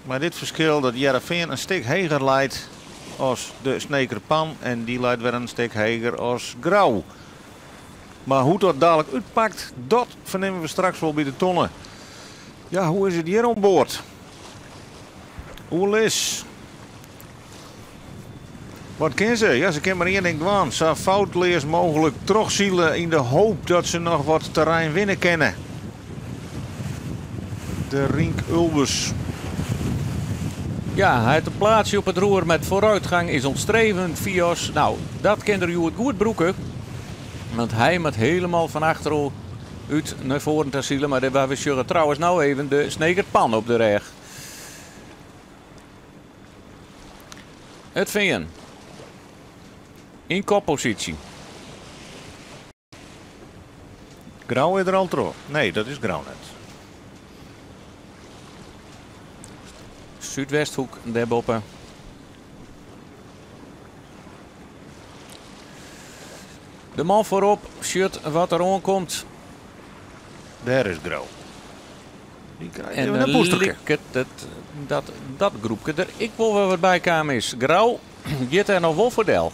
Mar dit ferskil dat Hearrenfean in stik heger leit as de Sneker Pan. En dy leit wer in stik heger as Grou. Mar hoe't dat dalik útpakt, dat fernimme we straks wol by de tonne. Ja, hoe is it hjir oan board? Oerlis. Wat kin se? Ja, se kin mar ien ding dwaan. Sa foutleas mooglik trochsile yn de hoop dat se noch wat terrein winne kinne. De Rienk Ulbers. Ja, hy hat in plaatsje op it roer met vooruitgang is ons streven, Fios. Nou, dat kin er hjoed goed brûke. Want hy moat hielendal fan achteren út nei foaren ta sile. Mar dêr we sjogge trouwens no even de Sneker Pan op de rêch. It Fean. Yn kopposysje. Grou is der al troch. Nee, dat is Grou net. Súdwesthoek dêrboppe. De man foarop sjocht wat der oankomt. Dêr is Grou. Dy krijt En even dan in boosterke. liket it dat dat groepke der ek wol wer wat by kaam is. Grou giet der noch wol foar del.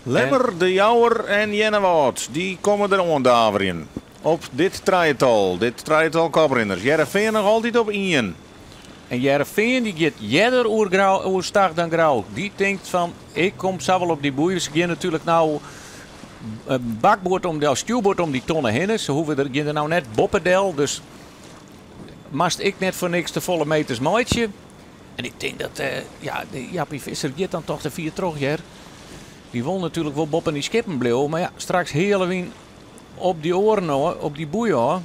Lemmer, De Jouwer en Earnewâld, dy komme der oan daverjen. op dit trijetal. Dit trijetal koprinners. Hearrenfean noch altyd op ien. En Hearrenfean dy giet earder oer Grou, oerstach dan Grou. Dy tinkt fan, ik kom sa wol op dy boei. Se gean natuerlik no bakboard om de, stjoerboard om dy tonne hinne. Se hoege der, gean der no net boppe del. Dus moatst ek net foar niks te folle meters meitsje. En ik tink dat ja, de Jappie Visser giet dan toch te fier troch, hear. Dy wol natuerlik wol boppe dy skippen bliuwe. Mar ja, straks heale wyn op dy oaren ôf, op dy boei ôf.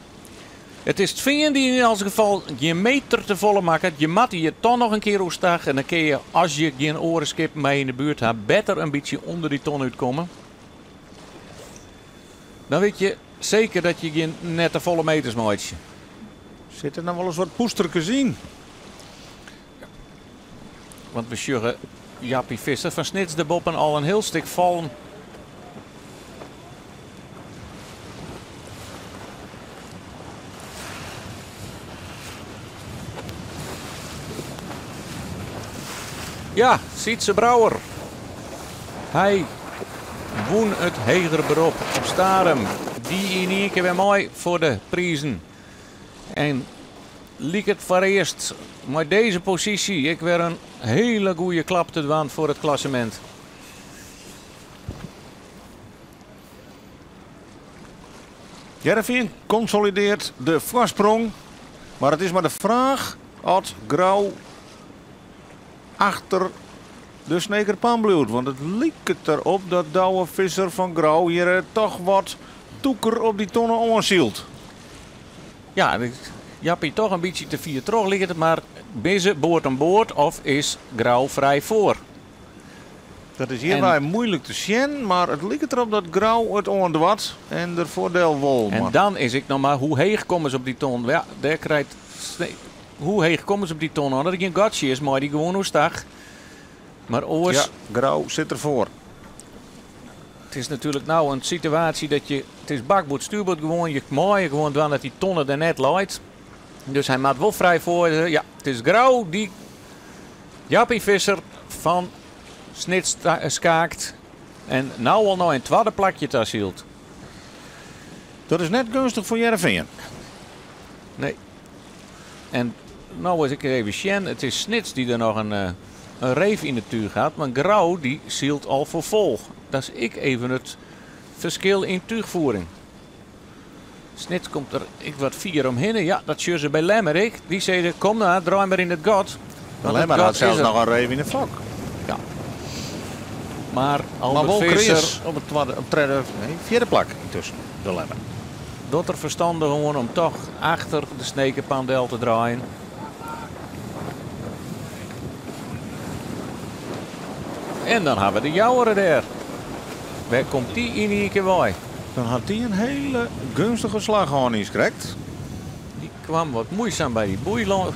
It is it Fean dy't yn elts gefal gjin meter te folle makket. Je moatte hjir toch noch in kear oerstach en dan kinne je, as je gjin oare skippen mei yn de buert ha, better in bytsje ûnder dy ton útkomme. Dan witte je seker dat je gjin net te folle meters meitsje. Sit der noch wol ris wat poesterkes yn? Want we sjogge Jappie Visser fan Snits der boppen al in hiel stik fallen. Ja, Sytze Brouwer. Hy wûn it heger berop op Starum. Dy yn ien kear wer mei foar de prizen. En liket foarearst mei dizze posysje ek wer in hiele goede klap te dwaan foar it klassemint. Hearrenfean konsolidearret de foarsprong, mar it is mar de fraach oft Grou achter de Sneker Pan bliuwt. Want it liket derop dat Douwe Visser fan Grou hjir toch wat tûker op dy tonne oansylt. Ja, Jappie toch in bytsje te fier troch liket it, mar binne se board oan board of is Grou frij foar? Dat is hjirby muoilik te sjen, mar it liket derop dat Grou it oandoart en der foardiel wol. En dan is ek noch mar hoe heech komme se op dy ton? Ja, dêr krijt hoe heech komme se op dy ton? As der gjin gatsje is, mei dy gewoan oerstach. Mar oars. Ja, Grou sit derfoar. It is natuerlik no in situaasje dat je, it is bakboard stuurboard gewoan, je meie gewoan dwaan dat dy tonne der net leit. Dus hy moat wol frij foar. Ja, it is Grou dy't Jappie Visser fan Snits skaakt en no al nei in twadde plakje ta sylt. Dat is net geunstich foar Hearrenfean. Nee. En no is ik even sjen, it is Snits dy't der noch in reef yn it túch hat, mar Grou dy sylt al foar fol. Dat is ek even it ferskil yn túchfiering. Snits komt der ek wat fier omhinne. Ja, dat sjogge se by Lemmer ek. Dy sizze, kom nou, draai mar yn it gat. Want Lemmer hat sels noch in reef yn de fok. Ja. Mar Mar Albert wol Visser kreas op it twadde, op tredde, nee, fjirde plak yntusken, de Lemmer. Docht er ferstannich oan om toch achter de Snekerpan del te draaien. En dan ha we de Jouwer dêr. Wêr komt dy yn ien kear wei? Dan hat dy in hiele geunstige slach hân niiskrekt. Dy kwam wat muoisum by dy boei lâns.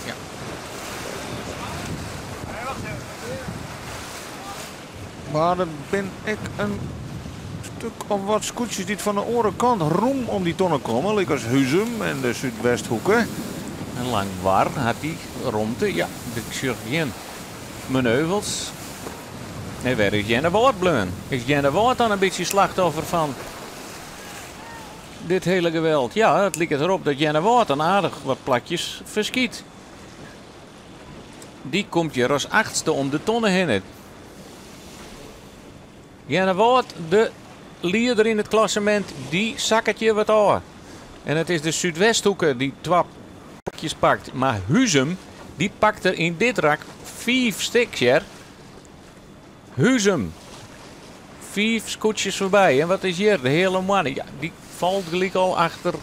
Ja. Mar der binne ek in stik of wat skûtsjes dy't fan de oare kant rûm om dy tonne komme, lykas Huzum en de Súdwesthoeke. En Langwar hat dy romte. Ja, ik sjoch gjin maneuvels. En wêr is Earnewâld bleaun? Is Earnewâld dan in bytsje slachtoffer fan dit hiele geweld? Ja, it liket derop dat Earnewâld dan aardich wat plakjes ferskiet. Dy komt hjir as achtste om de tonne hinne. Earnewâld, de lieder yn it klassemint, dy sakket hjir wat ôf. En it is de Súdwesthoeke dy't twa plakjes pakt. Mar Huzum, dy pakt der yn dit rak fiif stiks, hear. Huzum, fiif skûtsjes foarby. En wat is hjir? De Heale Moanne. Ja, dy falt gelyk al achter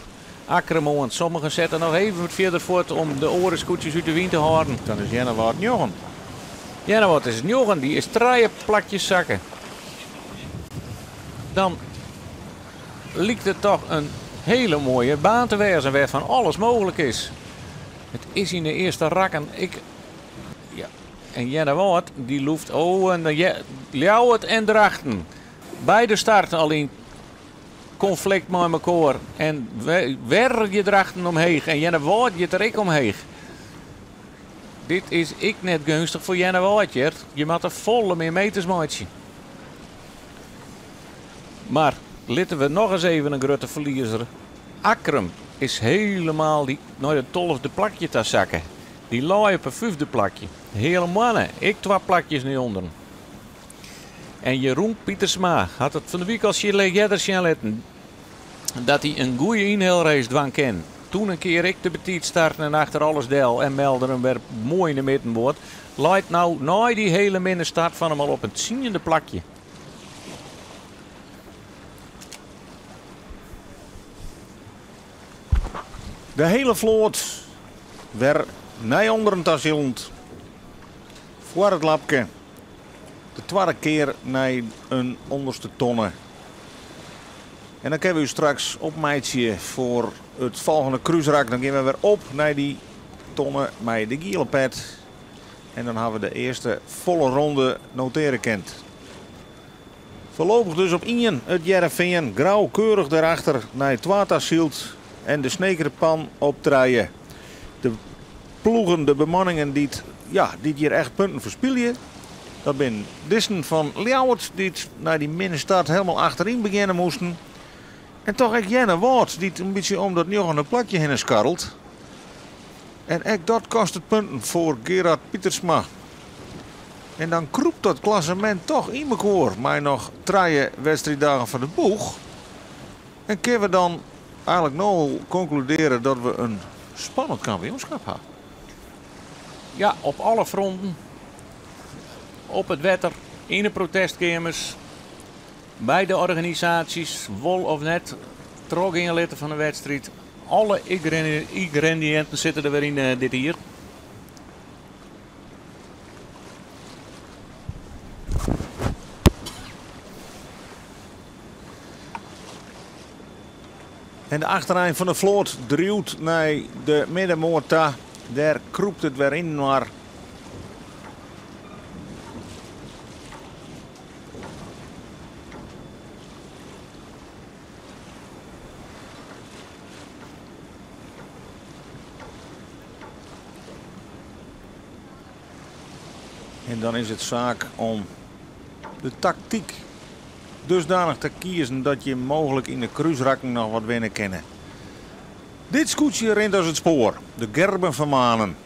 Akkrum oan. Sommigen sette noch even wat fierder fuort om de oare skûtsjes út de wyn te hâlden. Dan is Earnewâld njoggen. Earnewâld is njoggen, dy is trije plakjes sakke. Dan liket it toch in hiele moaie baan te wêzen wêr't fan alles mooglik is. It is yn de earste rakken ek. Ja, en Earnewâld dy lûft. Oh, en de Ljouwert en Drachten. Beide starten al yn konflikt mei mekoar. En wer giet Drachten omheech en Earnewâld giet der ek omheech. Dit is ek net geunstich foar Earnewâld, hear. Je moatte folle mear meters meitsje. Mar. Litte we noch ris even in grutte ferliezer. Akkrum is helemaal dy nei it tolfde plakje ta sakke. Dy lei op in fyfde plakje. Heale moanne, ek twa plakjes nei ûnderen. En Jeroen Pietersma hat it fan de wike al earder sjen litten dat hy in goede ynhelrace dwaan kin. Toen in kear ek te betiid starten en achter alles del en melde him wer moai yn de middenboat. Leit no nei dy hele minne start fan him al op in tsiende plakje. De hele float wer nei ûnderen ta silend foar it lapke. De twadde kear nei in ûnderste tonne. En dan kinne we ús straks opmeitsje foar it folgjende krúsrak. Dan gean we wer op nei dy tonne mei de giele pet. En dan hawwe we de earste folle ronde notearje kind. Foarlopich dus op ien it Hearrenfean. Grou keurich dêrachter nei twa ta syld en de Snekerpan op trije. De ploegen, de bemanningen dy't, ja, dy't hjir echt punten ferspylje, dat binne dizzen fan Ljouwert dy't nei dy minne start helemaal achteryn begjinne moasten. En toch ek Earnewâld dy't in bytsje om dat njoggende plakje hinne skarrelt. En ek dat kostet punten foar Gerard Pietersma. En dan krûpt dat klassemint toch yn mekoar mei noch trije wedstriiddagen foar de boech. En kinne we dan eigenlik no al konkludearje dat we in spannend kampioenskip ha? Ja, op alle fronten. Op it wetter, yn de protestkeamers, by de organisaasjes, wol of net trochgean litte fan de wedstriid. Alle yngrediïnten sitte der wer yn dit jier. En de achterein fan de float driuwt nei de middenmoat ta. Dêr krûpt it wer yninoar. En dan is it saak om de taktyk dusdanich te kiezen dat je mooglik yn de krúsrakken noch wat winne kinne. Dit skûtsje rint as it spoar, de Gerben van Manen.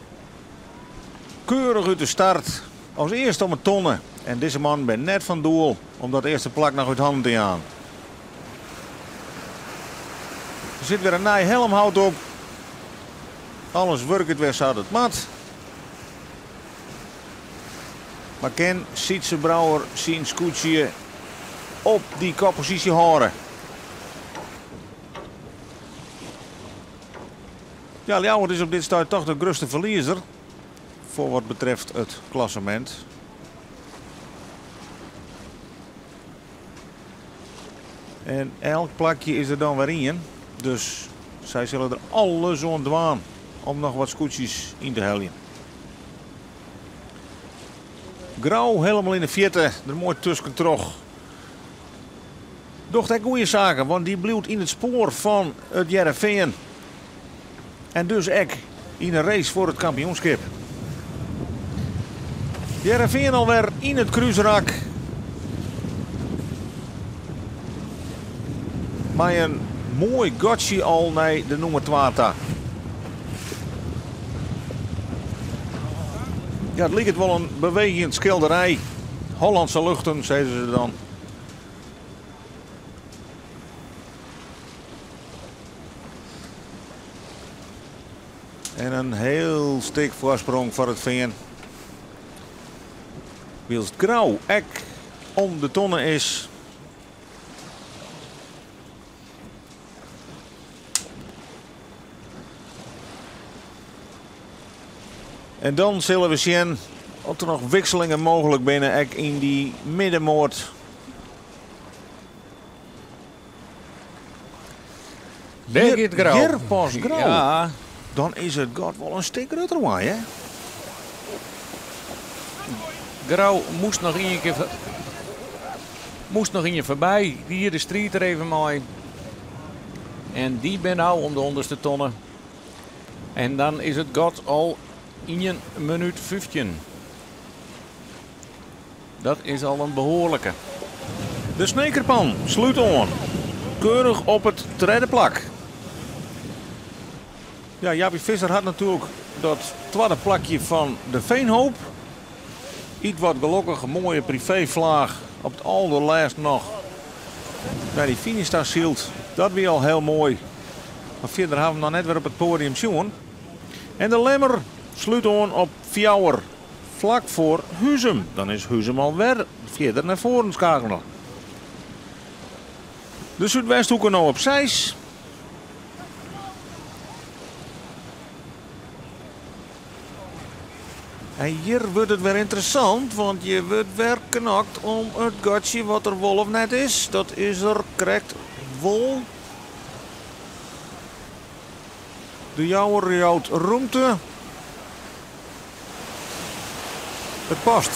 Keurich út de start, as earste om 'e tonne. En dizze man bin net fan doel om dat earste plak noch út hannen te jaan. Der sit wer in nij helmhout op. Alles wurket wer sa't it moat. Mar kin Sytze Brouwer syn skûtsje op dy kopposysje hâlde? Ja, Ljouwert is op dit stuit toch de grutste ferliezer foar wat betreft it klassemint. En elk plakje is der dan wer ien. Dus sy sille der alles oan dwaan om noch wat skûtsjes yn te heljen. Grou helemaal yn de fierte, der moai tuskentroch. Docht ek goede saken, want dy bliuwt yn it spoar fan it Hearrenfean. En dus ek yn de race foar it kampioenskip. Hearrenfean alwer yn it krúsrak. Mei in moai gatsje al nei de nûmer 2 ta. Ja, it liket wol in beweegjend skilderij. Hollandse luchten, sizze se dan. En in hiel stik foarsprong foar it Fean. Wylst Grou ek om de tonne is. En dan sille we sjen oft der noch wikselingen mooglik binne ek yn dy middenmoat. Dêr giet Grou. Hjir pas Grou. Ja. Dan is it gat wol in stik grutter wei, hè? Grou moast noch ien kear moast noch ien foarby. Dy hie de striid der even mei. En dy bin no om de ûnderste tonne. En dan is it gat al ien minút 15. Dat is al in behoarlike. De Snekerpan slút oan. keurich op it tredde plak. Ja, Jaapie Visser hat natuerlik dat twadde plakje fan de Veenhoop. Ietwat gelokkich moaie priveeflaach op it alderlêst noch nei dy finish ta syld. Dat wie al hiel moai. Mar fierder hawwe we him noch net wer op it poadium sjoen. En de Lemmer slút oan op fjouwer, flak foar Huzum. Dan is Huzum alwer fierder nei foaren skakele. De Súdwesthoeke no op seis. En hjir wurdt it wer ynteressant, want hjir wurdt wer knokt om it gatsje wat der wol of net is. Dat is der krekt wol. De Jouwer jout rûmte. It past.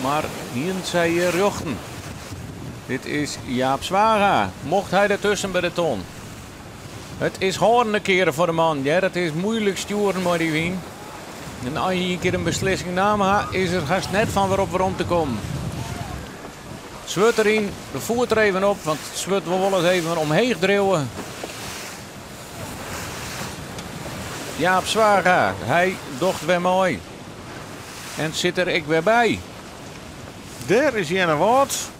Mar hienen sy hjir rjochten? Dit is Jaap Zwaga. Mocht hy dertusken by de ton? It is hâldende kearen foar de man, hear. It is moeilik stjoeren mei dy wyn. En as je ien kear in beslissing naam ha, is er hast net fan wer op werom te kommen. Swurd deryn, de foet der even op, want it swurd wol wolris even omheech driuwe. Jaap Zwaga, hy docht wer mei en sit der ek wer by. Dêr is Earnewâld.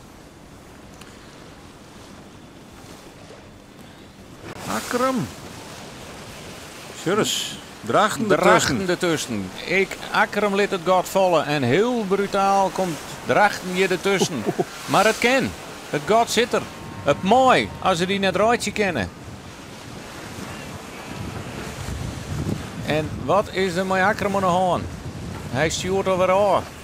Akkrum. Sjurris, Drachten dertusken. Drachten dertusken. Ek Akkrum lit it gat falle en hiel brutaal komt Drachten hjir dertusken. Mar it kin. It gat sit der. It mei, as se dy net reitsje kinne. En wat is der mei Akkrum oan de hân? Hy stjoert alwer ôf.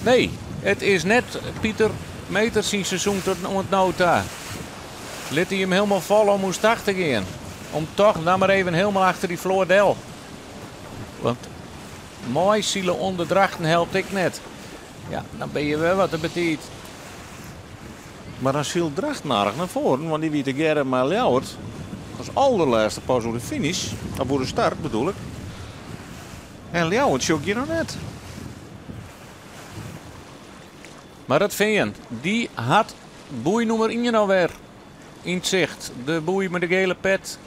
Nee, it is net Pieter Meeter syn seizoen tot oant no ta. Lit hy him hielendal falle om oerstach te gean. Om toch dan mar even hielendal achter dy float del. Want meisile ûnder Drachten helpt ek net. Ja, dan bin je wer wat te betiid. Mar dan sylt Drachten aardich nei foaren, want dy wie tegearre mei Ljouwert as alderlêste pas oer de finish, of oer de start bedoel ik. En Ljouwert sjoch ik hjir noch net. Mar it Fean, dy hat boei nûmer ien alwer yn 't sicht. De boei mei de gele pet.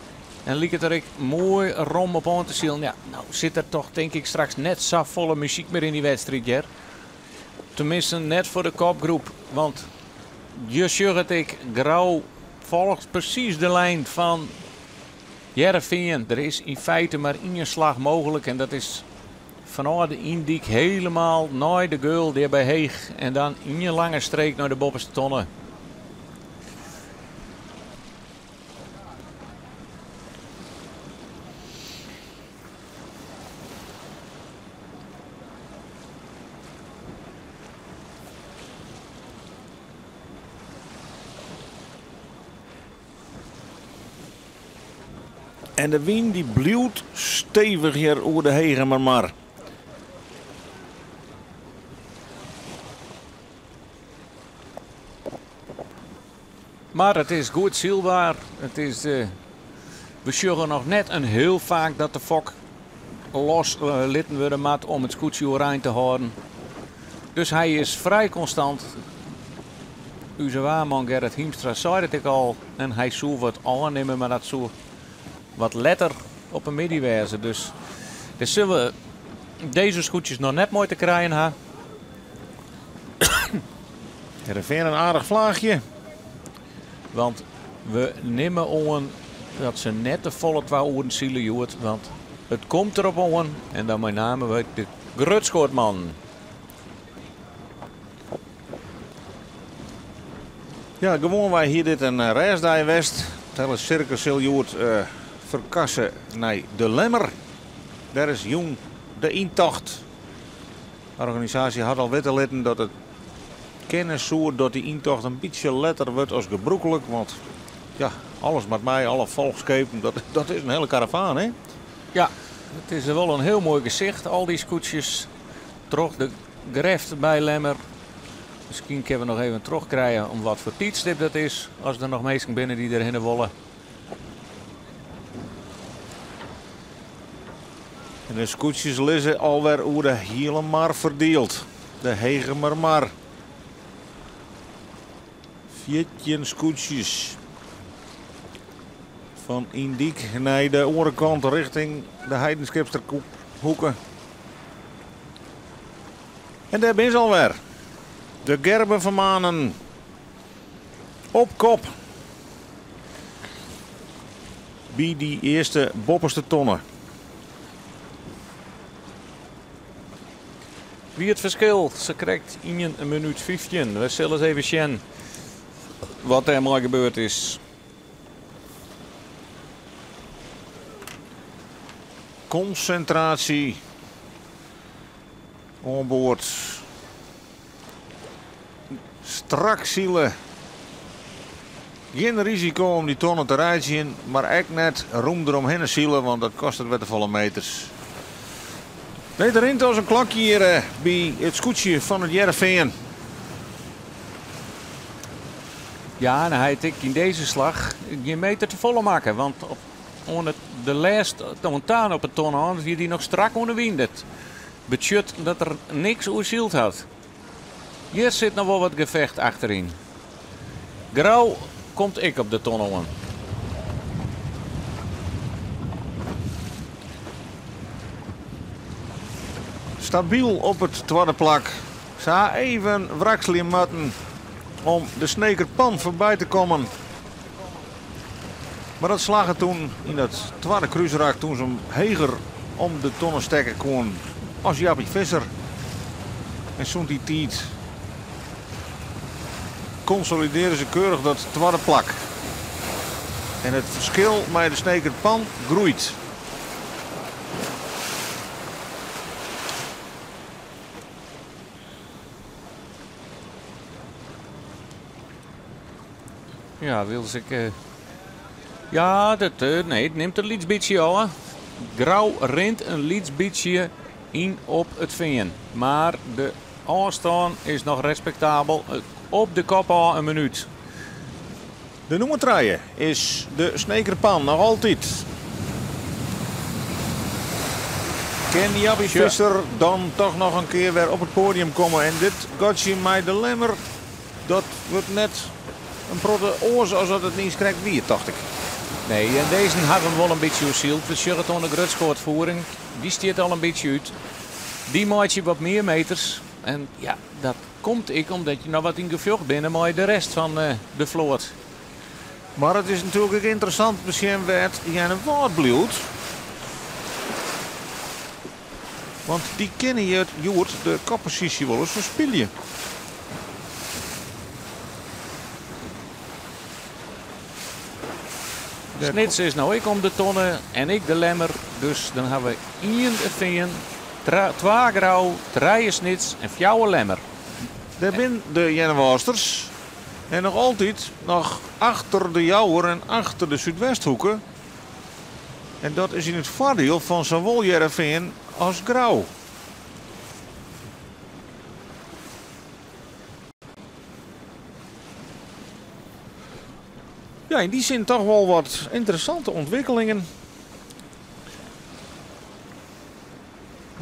En liket der ek moai rom op oan te silen. Ja, no sit der toch tink ik straks net safolle muzyk mear yn dy wedstriid hear. Teminsten net foar de kopgroep, want je sjogge it ek, Grou folget presys de lijn fan Hearrenfean. Der is yn feite mar ien slach mooglik en dat is fanôf de Yndyk helemaal nei de Geul dêr by Heech en dan ien lange streek nei de boppeste tonne. En de wyn dy bliuwt stevich hjir oer de Hegemermar. Mar it is goed sylbaar. It is, we sjogge noch net in hiel faak dat de fok los litten wurde moat om it skûtsje oerein te hâlden. Dus hy is frij konstant. Us waarman Gerrit Hiemstra sei it ek al en hy soe wat ôfnimme, mar dat soe wat letter op 'e middei wêze. Dus dêr sille we dizze skûtsjes noch net mei te krijen ha. Hearrenfean in aardich flaachje. Want we nimme oan dat se net de folle 2 oeren sile hjoed, want it komt derop oan en dan mei name by de grutskoatmannen. Ja, gewoanwei hie dit in rêstdei west. It hiele sirkus sil hjoed ferkasse nei De Lemmer. Dêr is jûn de yntocht. De organisaasje hat al witte litten dat it kinne soe dat dy yntocht in bytsje letter wurdt as gebrûklik. Want ja, alles moat mei, alle folchskepen, dat is in hiele karavaan, hè? Ja, it is wol in hiel moai gesicht, al dy skûtsjes troch de greft by Lemmer. Miskien kinne we noch even trochkrije om wat foar tiidstip dat is, as der noch minsken binne dy't derhinne wolle. En de skûtsjes lizze alwer oer de hiele mar ferdield. De Hegemermar. 14 skûtsjes. Fan Yndyk nei de oare kant richting de Heidenskipster hoeke. En dêr binne se alwer. De Gerben van Manen op kop. By dy earste boppeste tonne. Wie it ferskil sakrekt 1 minút 15. We sille ris even sjen wat dêrmei gebeurd is. Konsintraasje oan board. Strak sile. Gjin risiko om dy tonne te reitsjen, mar ek net rûm deromhinne sile, want dat kostet wer te folle meters. Nee, der rint as in klokje hjir by it skûtsje fan It Hearrenfean. Ja, en hy hat ek yn dizze slach gjin meter te folle makke, want op, oan it, de lêste oant ta op 'e tonne oan wie dy noch strak oan 'e wyn. Dat betsjut dat er niks oersyld hat. Hjir sit noch wol wat gefecht achteryn. Grou komt ek op de tonne oan. Stabyl op it twadde plak. Se ha even wrakselje moatten om de Sneker Pan foarby te kommen. Mar dat slagge toen yn dat twadde krúsrak toen se him heger om de tonne stekke koenen as Jappie Visser. En sûnt dy tiid konsolidearje se keurich dat twadde plak. En it ferskil mei de Sneker Pan groeit. Ja, wylst ik. Eh, ja, dat, eh, nee, it nimt in lyts bytsje ôf. Grou rint in lyts bytsje yn op It Fean. Mar de ôfstân is noch respektabel. Op de kop ôf in minút. De nûmer trije is de Sneker Pan noch altyd. Kin Jappie Visser dan toch noch in kear wer op it poadium komme? En dit gatsje mei de Lemmer, dat wurdt net in protte oars as dat it niis krekt wie, tocht ik. Nee, en dizze hawwe him wol in bytsje oersyld. We sjogge it oan de grutskoatvoering. Dy stiet al in bytsje út. Dy meitsje wat mear meters. En ja, dat komt ek omdat je noch wat yn gefjocht binne mei de rest fan eh, de float. Mar it is natuerlik ek ynteressant om te sjen wêr't Earnewâld bliuwt. Want dy kinne hjir hjoed de kopposysje wolris ferspylje. Snits is no ek om de tonne en ek de Lemmer. Dus dan hawwe we ien It Fean, twa Grou, trije Snits en fjouwer Lemmer. Dêr binne de Earnewâldsters en noch altyd noch achter de Jouwer en achter de Súdwesthoeke. En dat is yn it foardiel fan sawol Hearrenfean as Grou. Ja, yn dy sin toch wol wat ynteressante ûntwikkelingen.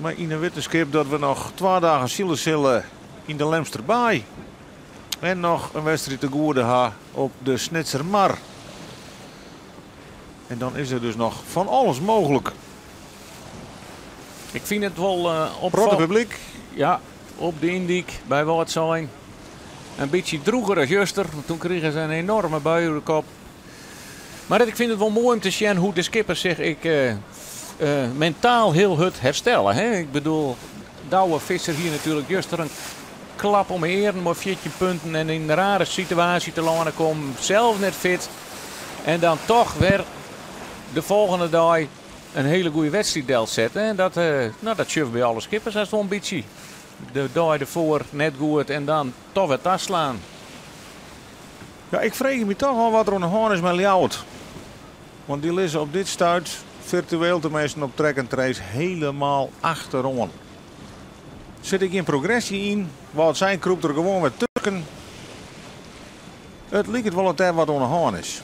Mar yn 'e wittenskip dat we noch twa dagen sile sille yn de Lemsterbaai. En noch in wedstriid te goede ha op de Snitsermar. En dan is der dus noch fan alles mooglik. Ik fyn it wol uh, Protte publyk. Ja, op de Yndyk by Wâldsein. In bytsje drûger as juster, want toen krigen se in enoarme bui oer de kop. Mar ik fyn it wol moai om te sjen hoe't de skippers sich ek uh, uh, mentaal hiel hurd herstelle. Hè? Ik bedoel, Douwe Visser hie natuerlik juster in klap om 'e earen mei 14 punten en yn in rare situaasje telâne kommen, sels net fit. En dan toch wer de folgjende dei in hiele goede wedstriid delsette. En dat, uh, no, dat sjogge we by alle skippers hast wol in bytsje. De dei derfoar net goed en dan toch wer taslaan. Ja, ik freegje my toch ôf wat der oan de hân is mei Ljouwert. Want dy lizze op dit stuit, firtueel teminsten op track and trace, hielendal achteroan. Sit ek gjin progresje yn, Wâldsein krûpt der gewoan wer tusken. It liket wol dat dêr wat oan de hân is.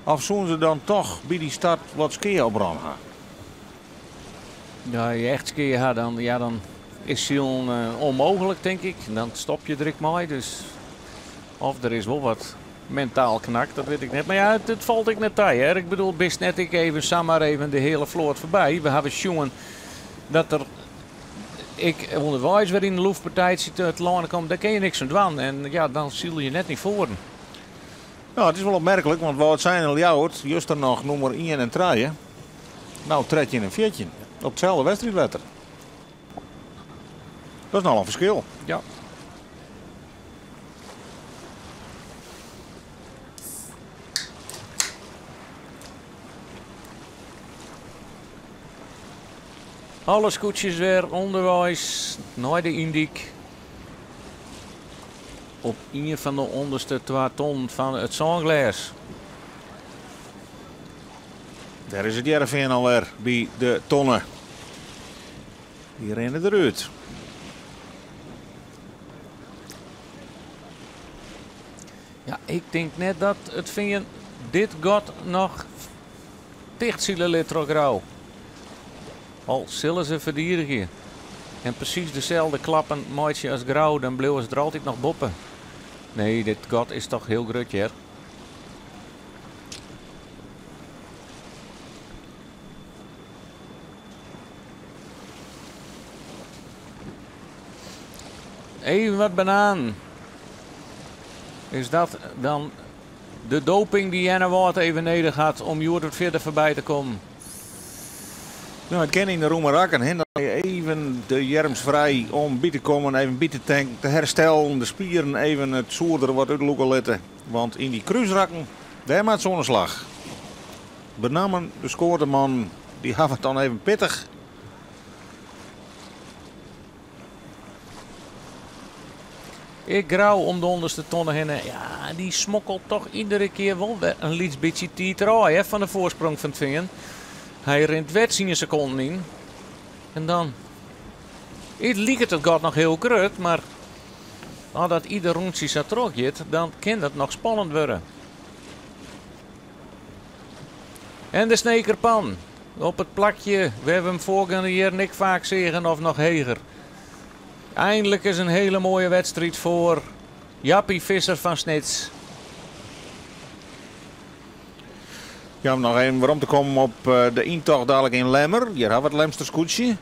Of soene se dan toch by dy start wat skea oprûn ha? Ja, je echt skea ha, dan, ja, dan is silen uh, ûnmooglik, tink ik. Dan stopje je der ek mei. Dus Of der is wol wat mentaal knak, dat wit ik net. Mar ja, it falt ek net ta, hear. Ik bedoel, bist net ek even samar even de hiele float foarby. We hawwe sjoen dat der ek ûnderweis wer yn de loefpartijtsje telâne komt. Dêr kinne je niks oan dwaan. En ja, dan sile je net yn foaren. No, it is wol opmerklik, want Wâldsein en Ljouwert juster noch nûmer ien en trije, no 13 en 14 op itselde wedstriidwetter. Dat is nochal in ferskil. Ja. Alle skûtsjes wer ûnderweis nei de Yndyk. Op ien fan de ûnderste twa tonnen fan it sânglês. Dêr is it Hearrenfean alwer by de tonne. Dy rinne derút. Ja, ik tink net dat it Fean dit gat noch tichtsile lit troch Grou. Al sille se ferdigenje en presys deselde klappen meitsje as Grou, dan bliuwe se der altyd noch boppe. Nee, dit gat is toch hiel grut hear. Even wat bananen. Is dat dan de doping dy't Earnewâld even nedich hat om hjoed wat fierder foarby te kommen? No, it kin yn de rûme rakken, hè. Dan ha je even de earms frij om by te kommen, even by te tanken, te herstellen, de spieren even it soer der wat útlûke litte. Want yn dy krúsrakken, dêr moat se oan de slach. Benammen de skoardemannen, dy hawwe it dan even pittich. Ek Grou om de ûnderste tonne hinne. Ja, dy smokkelt toch iedere kear wol wer in lyts bytsje tiid derôf, hè, fan de foarsprong fan it Fean. Hy rint wer tsien sekonden yn. En dan. It liket it gat noch hiel grut, mar as dat ieder rûntsje sa trochgiet, dan kin it noch spannend wurde. En de Snekerpan op it plakje wêr't we him foargeande jierren ek faak seagen of noch heger. Einlik is in hiele moaie wedstriid foar Jappie Visser fan Snits. Ja, om noch even werom te kommen op de yntocht dadlik yn Lemmer. Hjir hawwe we it Lemster skûtsje.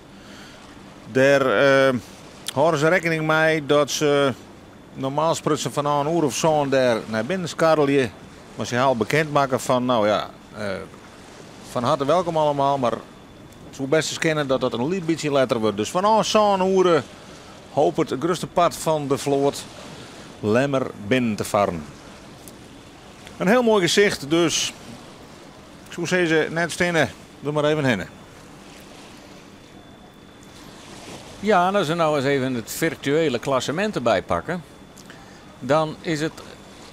Dêr hâlde se rekkening mei dat se normaal sprutsen fanôf in oere of sân dêr nei binnen skarrelje. Mar se ha al bekend makke fan, no ja, fan harte welkom allemaal, mar it soe bêst ris kinne dat dat in lyts bytsje letter wurdt. Dus fanôf sân oere hopet it grutste part fan de float Lemmer binnen te farren. In hiel moai gesicht, dus ik soe sizze net stinne, der mar even hinne. Ja, en as we no ris even it firtuele klassemint derby pakke, dan is it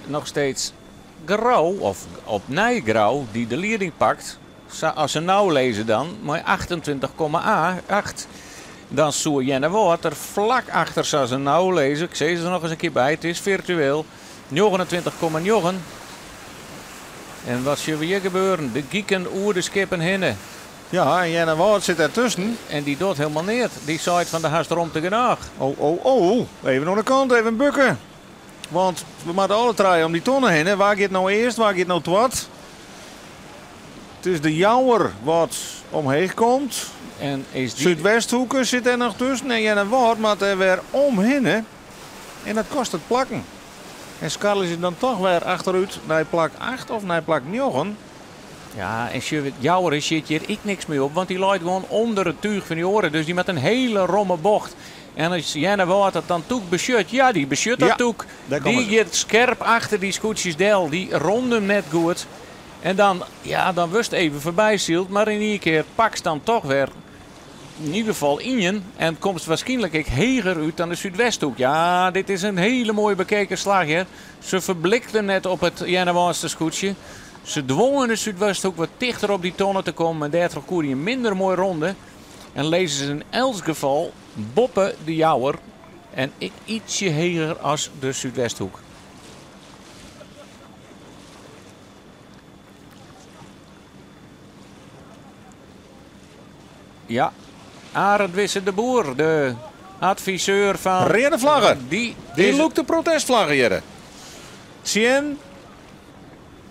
noch steeds Grou, of opnij Grou, dy't de lieding pakt. Sa as se no lizze dan, mei 28,8. Dan soe Earnewâld der flak achter sa se no lizze, ik sis der noch ris in kear by, it is firtueel, 29,9. En wat sjogge we hjir gebeuren? De giken oer de skippen hinne. Ja, en Earnewâld sit dêrtusken. En dy docht hielendal neat. Dy seit fan do hast romte genôch. Oh, oh, oh. Even oan de kant, even bukke. Want we moatte alle trije om dy tonne hinne. Wa giet no earst, wa giet no twad? It is de Jouwer wat omheech komt. En is dy... Súdwesthoeke sit dêr noch tusken. En Earnewâld moat dêr wer omhinne. En dat kostet plakken. En skarrelje se dan toch wer achterút nei plak 8 of nei plak 9. Ja, en sjoch, Jouwer sjit hjir ek niks mear op, want dy leit gewoan ûnder it túch fan dy oare. Dus dy moat in hiele romme bocht. En as Earnewâld dat dan tûk besjut, ja, dy besjut dat Ja, tûk. dêr komme Dy se. giet skerp achter dy skûtsjes del. Dy rûnt him net goed. En dan, ja, dan wurdst even foarby syld, mar yn ien kear pakst dan toch wer yn ieder gefal ien en komst waarskynlik ek heger út dan de Súdwesthoek. Ja, dit is in hiele moaie bekeken slach hear. Se ferblikten net op it Earnewâldster skûtsje. Se dwongen de Súdwesthoek wat tichter op dy tonne te kommen en dêrtroch koe dy in minder moai ronde. En lizze se yn elts gefal boppe de Jouwer en ek ytsje heger as de Súdwesthoek. Ja, Arend Wisse de Boer, de adviseur fan... Reade flagge. Dy Dy is lûkt de protestflagge hjir. Tsjin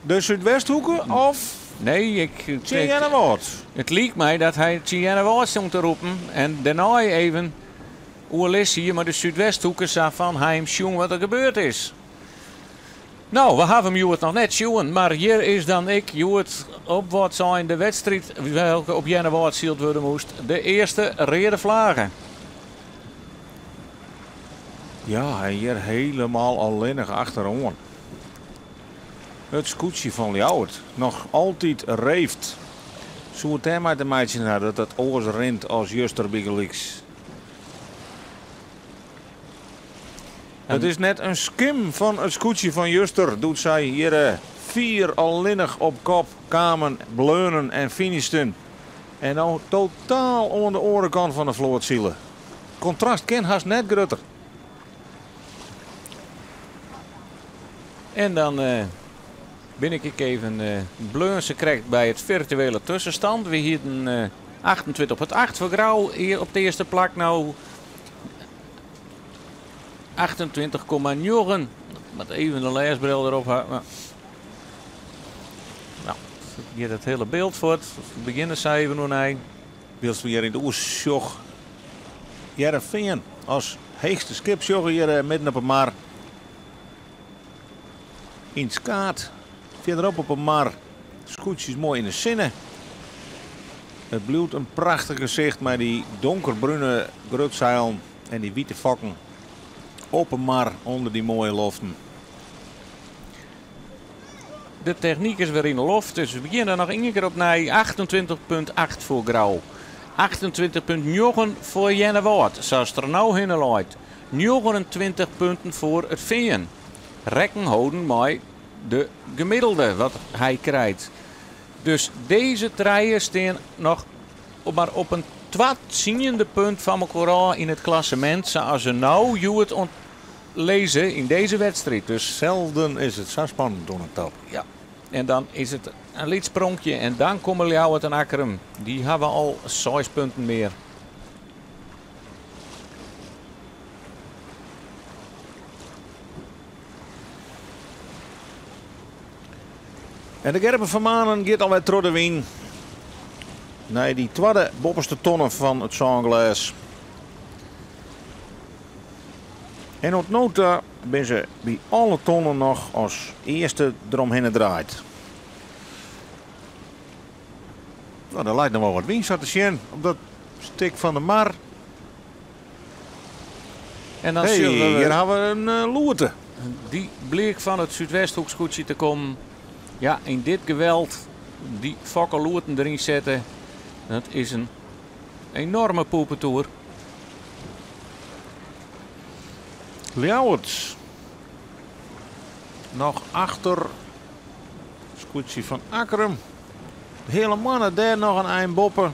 de Súdwesthoeke of Nee, ik, tsjin Earnewâld? It liket my dat hy tsjin Earnewâld stond te roepen. En dêrnei even oerlis hier mei de Súdwesthoeke sa fan ha jim sjoen wat der gebeurd is. No, we hawwe him hjoed noch net sjoen, mar hjir is dan ek hjoed op wat sein de wedstriid welke op Earnewâld syld wurde moast, de earste reade flage. Ja, en hjir hielendal allinnich achteroan. It skûtsje fan Ljouwert, noch altyd reefd. Soe it dêrmei te meitsjen ha dat it oars rint as juster bygelyks? It is net in skim fan it skûtsje fan juster doe't sy hjir fier allinnich op kop kamen, bleaunen en finishten. En no totaal oan de oare kant fan de float sile. Kontrast kin hast net grutter. En dan bin ik ek even bleaun se krekt by it firtuele tuskenstand. We hienen 28,8 foar Grou hjir op it earste plak. No 28,9. Moat even de lêsbril derop ha. No, giet it hiele byld fuort. We begjinne sa even oernij. Wylst we hjir yn it oersjoch Hearrenfean as heechste skip sjogge hjir midden op 'e mar. Yn it skaad, fierderop op 'e mar, skûtsjes moai yn de sinne. It bliuwt in prachtich gesicht mei dy donkerbrune grutseilen en dy wite fokken op 'e mar ûnder dy moaie loften. De technyk is wer yn de loft, dus we begjinne noch ien kear opnij. 28,8 foar Grou. 28,9 foar Earnewâld, sa't der no hinne leit. 29 punten foar It Fean. Rekken holden mei de gemiddelde wat hy krijt. Dus dizze trije stean noch mar op in twa-tsiende punt fan elkoar ôf yn it klassemint. Sa se no hjoed lizze yn dizze wedstriid. Dus Zelden is it sa spannend oan de top. Ja, en dan is it in lyts spronkje en dan komme Ljouwert en Akkrum. Dy hawwe al 6 punten mear. En de Gerben van Manen giet alwer troch de wyn. Nei dy twadde boppeste tonne fan it sânglês. En oant no ta binne se by alle tonnen noch as earste deromhinne draaid. No, der leit noch wol wat wyn sa te sjen op dat stik fan de mar. En dan Hey, sjogge we hjir hawwe we in loerte. Dy bleek fan it Súdwesthoekskûtsje te kommen. Ja, yn dit geweld dy fokkeloerten deryn sette, dat is in enorme poepetoer. Ljouwert noch achter skûtsje fan Akkrum. De Heale Moanne dêr noch in ein boppe.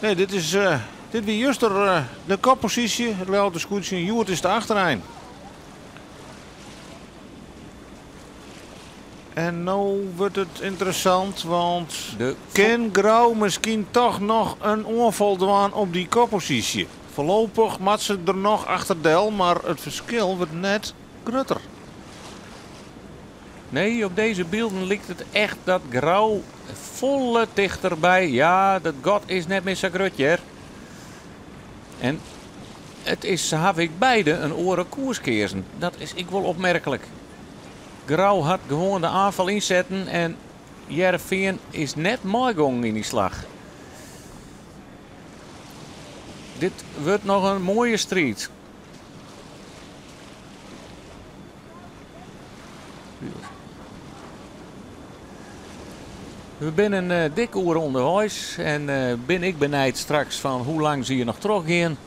Nee, dit is, dit wie juster de kopposysje. It Ljouwerter skûtsje en hjoed is de achterein. En no wurdt it ynteressant, want De kin Grou miskien toch noch in oanfal dwaan op dy kopposysje? Foarlopich moat se der noch achter del, mar it ferskil wurdt net grutter. Nee, op dizze bylden liket it echt dat Grou folle tichterby. Ja, dat gat is net mear sa grut hjir. En it is, se hawwe ek beide in oare koers keazen. Dat is ek wol opmerklik. Grou hat gewoan de oanfal ynsetten en Hearrenfean is net meigongen yn dy slach. Dit wurdt noch in moaie striid. We binne in dik oere ûnderweis en bin ik benijd straks fan hoe lang se hjir noch trochgean.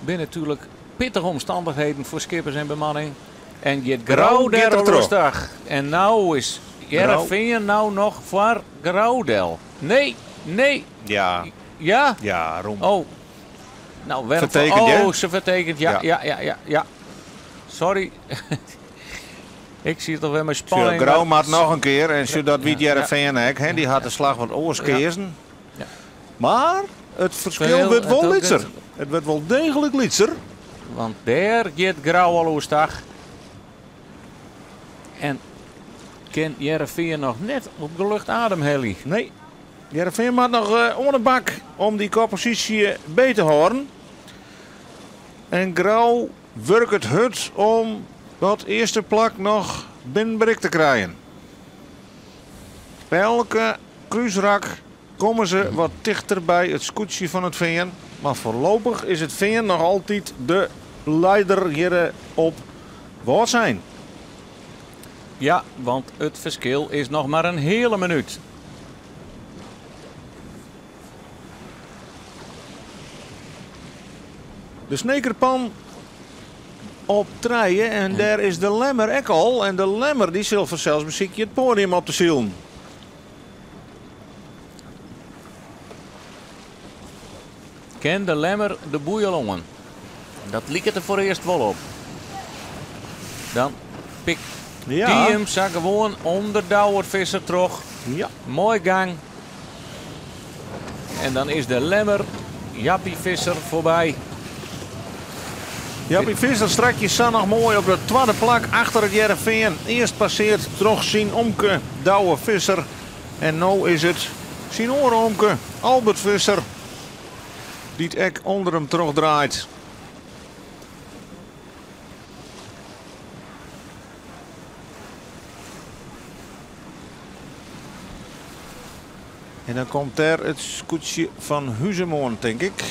Binne natuerlik pittige omstannichheden foar skippers en bemanning. En giet Grou Grou giet dêr der al troch. oerstach. En no is Hearrenfean no noch foar Grou del. Nee, nee. Ja. Ja? Ja, rûm. Oh. Nou, wer Fertekend, oh, hè? se fertekent. Ja, Ja. ja, ja, ja, ja. Sorry. Ik sil toch wer mei spanning. Grou moat noch in kear en dat wit Ja, Hearrenfean ek, hè, dy hat de slach wat oars Ja. keazen. Ja. Mar it ferskil Veel, wurdt wol het ook lytser. het It wurdt wol deeglik lytser. Want dêr giet Grou al oerstach. En kin Hearrenfean noch net op gelucht ademhelje. Nee, Hearrenfean moat noch oan de bak om dy kopposysje beet te hâlden. En Grou wurket hurd om dat earste plak noch binnen berik te krijen. Elke krúsrak komme se wat tichter by it skûtsje fan It Fean. Mar foarlopich is It Fean noch altyd de lieder hjir op Wâldsein. Ja, want it ferskil is noch mar in heale minút. De Snekerpan op trije en dêr is de Lemmer ek al. En de Lemmer dy sil fansels besykje it poadium op te silen. Kin de Lemmer de boeiel oan? Dat liket der foarearst wol op. Dan pikt Ja. dy him sa gewoan ûnder Douwe Visser troch. Ja. Moai gang. En dan is de Lemmer Jappie Visser foarby. Jappie Visser strakjes sa noch moai op it twadde plak achter it Hearrenfean. Earst passeard troch syn omke Douwe Visser. En no is it syn oare omke Albert Visser dy't ek ûnder him trochdraait. En dan komt dêr it skûtsje fan Huzum oan, tink ik.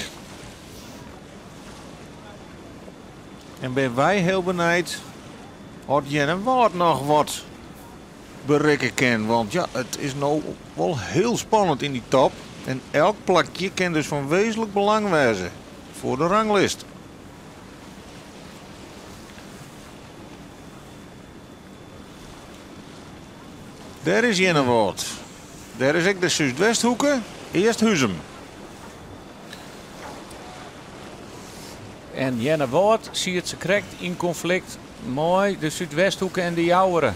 En binne wy hiel benijd oft Earnewâld noch wat berikke kin. Want ja, it is no wol hiel spannend yn dy top. En elk plakje kin dus fan wêzentlik belang wêze foar de ranglist. Dêr is Earnewâld. Dêr is ek de Súdwesthoeke, earst Huzum. En Earnewâld siet se krekt yn konflikt mei de Súdwesthoeke en de Jouwere.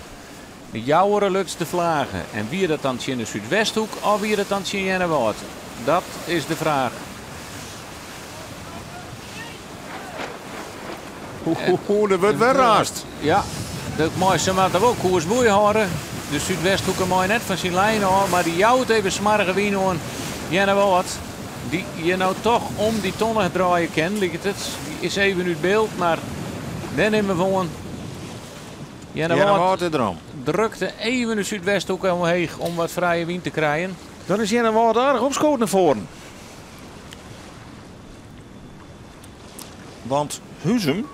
De Jouwere luts de flage. En wie dat dan tsjin de Súdwesthoek of wie dat dan tsjin Earnewâld? Dat is de fraach. Oeh, der wurdt wer raasd. Ja, dat mei se moatte wol koers moai hâlde. De Súdwesthoeke mei net fan syn lijn ôf, mar dy jout even smoarge wyn oan Earnewâld. Dy't hjir no toch om dy tonne draaie kin, liket it. Dy is even út byld, mar dêr nimme we oan. Earnewâld is derom. Drukte even de Súdwesthoeke omheech om wat frije wyn te krijen. Dan is Earnewâld aardich opskood nei foaren. Want Huzum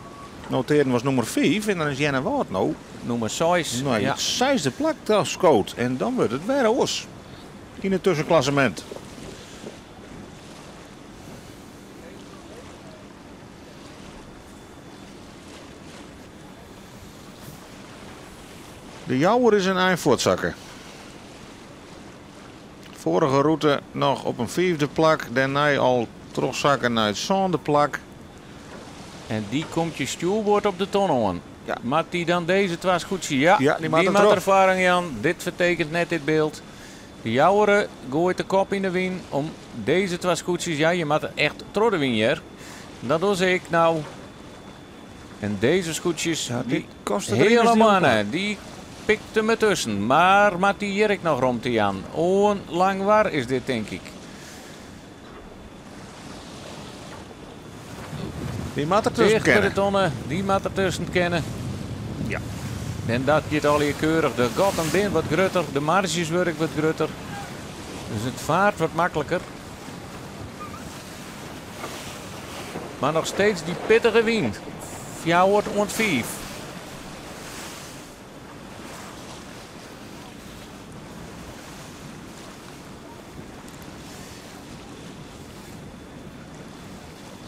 notearren was nûmer 5 en dan is Earnewâld no Nûmer 6. nei Ja. it seisde plak skood. En dan wurdt it wer oars yn it tuskenklassemint. De Jouwer is in ein fuortsakke. Foarige rûte noch op in fiifde plak, dêrnei al trochsakke nei it sânde plak. En dy komt je stjoerboard op de ton oan. Ja. Moat dy dan dizze twa skûtsjes? Ja, Ja, dy moat dy er moat troch. erfaring jaan. Dit fertekenet net dit byld. De Jouwere goait de kop yn de wyn om dizze twa skûtsjes. Ja, je moatte echt troch de wyn hjir. Dat doch ik no. En dizze skûtsjes, Ja, dy dit kostet hele Rinus die mannen, dy pikte me tusken. Mar moat dy hjir ek noch romte jaan? Oan Langwar is dit, tink ik. Dy moat der tusken Ticht by de kinne. tonne, dy moat der tusken kinne. Ja. En dat giet allegear keurich. De gatten binne wat grutter, de marges wurde wat grutter. Dus it feart wat makliker. Mar noch steeds dy pittige wyn. 4 oant 5.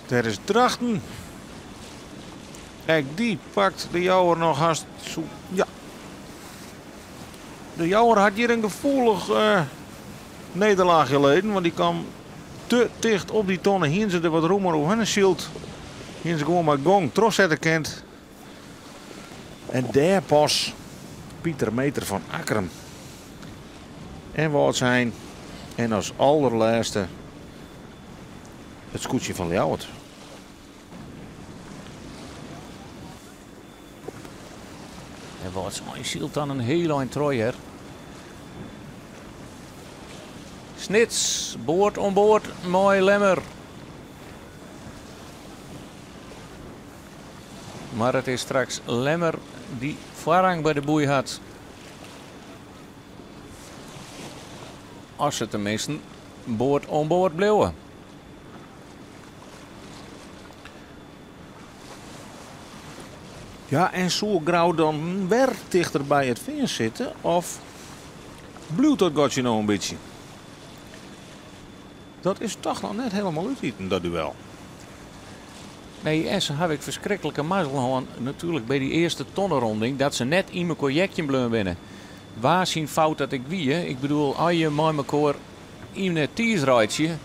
Dêr is Drachten. Ek dy pakt de Jouwer noch hast zo. Ja. De Jouwer hat hjir in gefoelich nederlaachje liden, want dy kaam te ticht op dy tonne. Hiene se der wat roemer oerhinne syld. Hiene se gewoan mei gong trochsette kind. En dêr pas Pieter Meter fan Akkrum. En Wâldsein. En as allerlêste it skûtsje fan Ljouwert. En Wâldsein sylt dan in hiel ein troch hear. Snits, board oan board mei Lemmer. Mar it is straks Lemmer dy't foarrang by de boei hat. As se teminsten board oan board bliuwe. Ja, en soe Grou dan wer tichter by It Fean sitte of bliuwt dat gatsje no in bytsje? Dat is toch noch net hielendal útiten, dat duel. Nee, en se hawwe ek ferskriklike mazzel hân natuerlik by dy earste tonneronding dat se net yn mekoar heakjen bleaun binne. Wa syn fout dat ek wie, ik bedoel, as je mei mekoar yn it tiis reitsje,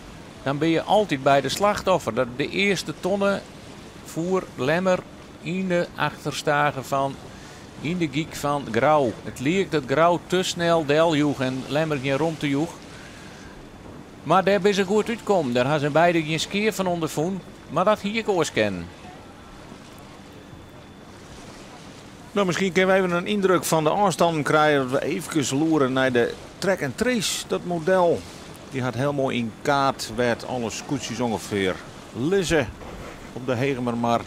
dan binne je altyd by de slachtoffer. Dat de earste tonne foer Lemmer yn de achterstage fan, yn de gyk fan Grou. It liek dat Grou te snel deljoech en Lemmer gjin romte joech. Mar dêr binne se goed útkommen. Dêr ha se beide gjin skea fan ûnderfûn, mar dat hie ek oars kinnen. No, miskien kinne we even in yndruk fan de ôfstannen krije. Dat we eefkes loere nei de track and trace, dat model. Dy hat hiel moai yn kaart wêr't alle skûtsjes ûngefear lizze op de Hegemermar.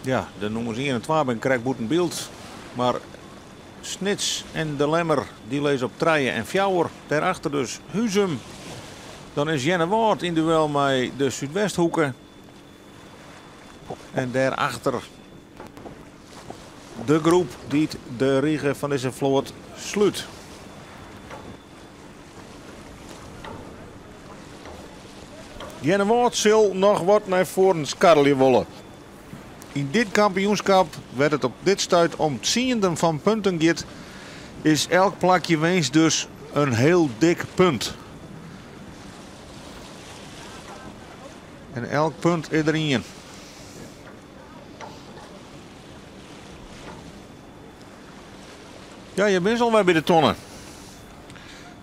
Ja, de nûmers ien en twa binne krekt bûten byld. Mar Snits en De Lemmer dy lizze op trije en fjouwer. Dêrachter dus Huzum. Dan is Earnewâld yn duel mei de Súdwesthoeke. En dêrachter de groep dy't de rige fan dizze float slút. Earnewâld sil noch wat nei foaren skarrelje wolle. Yn dit kampioenskap, wêr't it op dit stuit om tsienden fan punten giet, is elk plakje winst dus in hiel dik punt. En elk punt is der ien. Ja, je bent alwer by de tonne.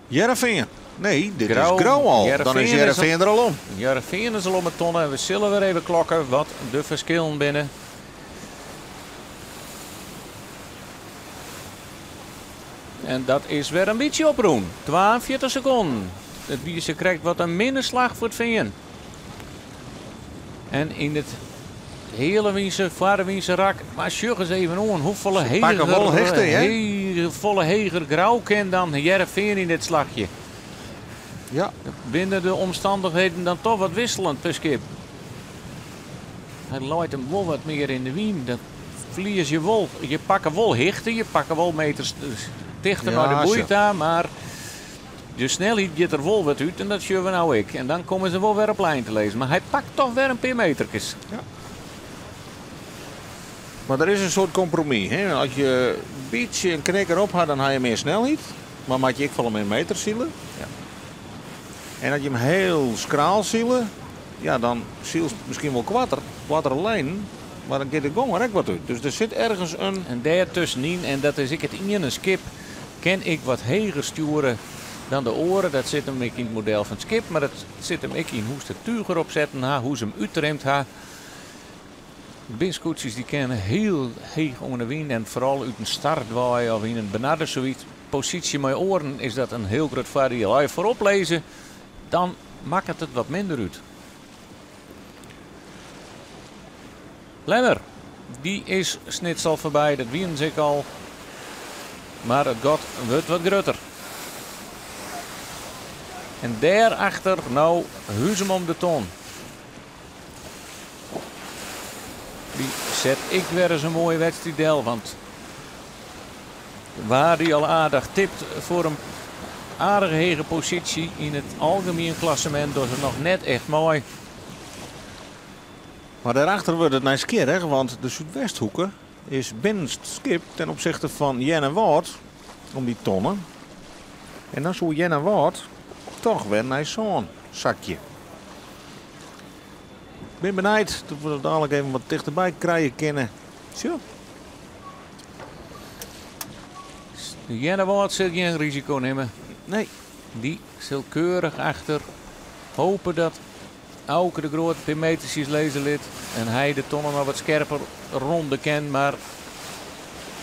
Hearrenfean. Nee, dit is Grou al. Dan is Hearrenfean der al om. Hearrenfean is al om 'e tonne. We sille wer even klokke wat de ferskillen binne. En dat is wer in bytsje oprûn. 42 sekonden. It wie sakrekt wat in minne slach foar It Fean. En yn it heale wynse, foarde wynse rak. Mar sjoch ris even oan hoefolle heger, folle heger Grou kin dan Hearrenfean yn dit slachje. Ja. Binne de omstannichheden dan toch wat wisselend per skip. Hy leit him wol wat mear yn de wyn. Dat ferlies je wol. Je pakke wol hichte, je pakke wol meters tichter nei de boei ta, mar de snelheid giet der wol wat út en dat sjogge we no ek. En dan komme se wol wer op lijn te lizzen. Mar hy pakt toch wer in pear meterkes. Ja. Mar der is in soart kompromis. Hè? As je in bytsje in knikker op ha, dan ha je mear snelheid. Mar moatte je ek folle mear meters sile. Ja. En as je him hiel skraal sile, ja, dan sylst miskien wol koarter, koartere lijnen. Mar dan giet de gong der ek wat út. Dus der sit ergens in. En dêr tuskenyn, en dat is ek it iene skip, kin ik wat heger stjoere dan de oare. Dat sit him ek yn it model fan it skip, mar dat sit him ek yn hoe'tst it túch derop setten ha, hoe se him úttrimd ha. Der binne skûtsjes dy kinne hiel heech oan de wyn en foaral út in start wei of yn in benarde sowyt posysje mei oaren is dat in hiel grut foardiel. As je foarop lizze, dan makket it wat minder út. Lemmer, dy is Snits al foarby, dat wienen se ek al. Mar it gat wurdt wat grutter. En dêrachter no Huzum om de ton. Dy set ek wer ris in moaie wedstriid del, want waar dy al aardich tipt foar in aardige hege posysje yn it algemien klassemint, docht er noch net echt mei. Mar dêrachter wurdt it nijsgjirrich, want de Súdwesthoeke is binnenst skip ten opsichte fan Earnewâld om dy tonne. En dan soe Earnewâld toch wer nei sân sakje. Ik bin benijd oft we dat dadlik even wat tichterby krije kinne. Sjoch. De Earnewâld sil gjin risiko nimme. Nee. Dy sil keurich achter hope dat Auke de Groot in pear metertsjes lizze lit en hy de tonne noch wat skerper ronde kin, mar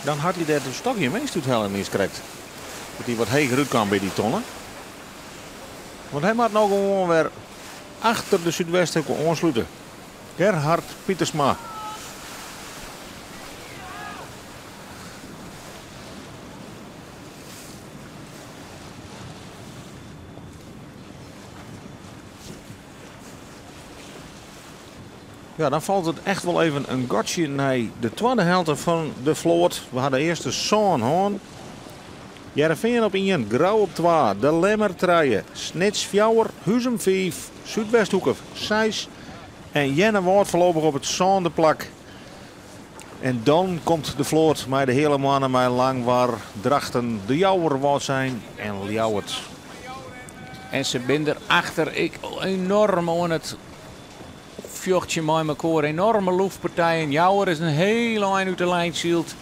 Dan hat hy dêr dus toch gjin winst út helle niiskrekt. Dat hy wat heger útkaam by dy tonne. Want hy moat no gewoan wer achter de Súdwesthoeke oanslute. Gerhard Pietersma. Ja, dan falt it echt wol even in gatsje nei de twadde helte fan de float. We ha de earste sân hân. Hearrenfean op ien, Grou op twa, De Lemmer trije, Snits fjouwer, Huzum fiif, Súdwesthoeke seis en Earnewâld foarlopich op it sânde plak. En dan komt de float mei de Heale Moanne mei Langwar, Drachten, De Jouwer, Wâldsein en Ljouwert. En se binne der achter ek enoarm oan it fjochtsjen mei mekoar. Enorme loefpartijen. Jouwer is in heel ein út de lijn syld.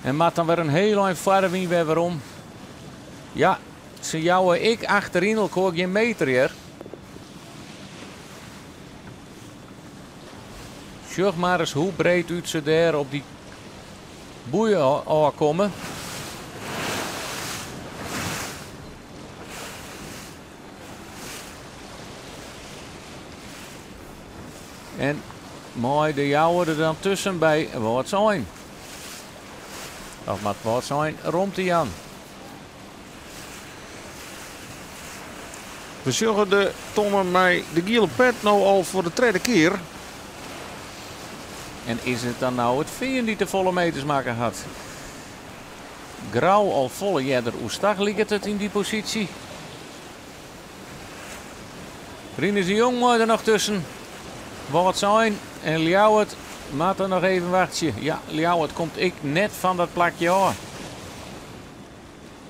En moat dan wer in heel ein foar de wyn wer werom. Ja, se jouwe ek achteryn elkoar gjin meter hear. Sjoch mar ris hoe breed út se dêr op dy boeien ôfkomme. En mei de Jouwer der dan tusken by Wâldsein. Of moat Wâldsein romte jaan? We sjogge de tonne mei de giele pet no al foar de tredde kear. En is it dan no it Fean dy't de folle meters makke hat? Grou al folle earder oerstach liket it yn dy posysje. Rinus de Jong mei der noch tusken. Wâldsein en Ljouwert moatte noch even wachtsje. Ja, Ljouwert komt ek net fan dat plakje ôf.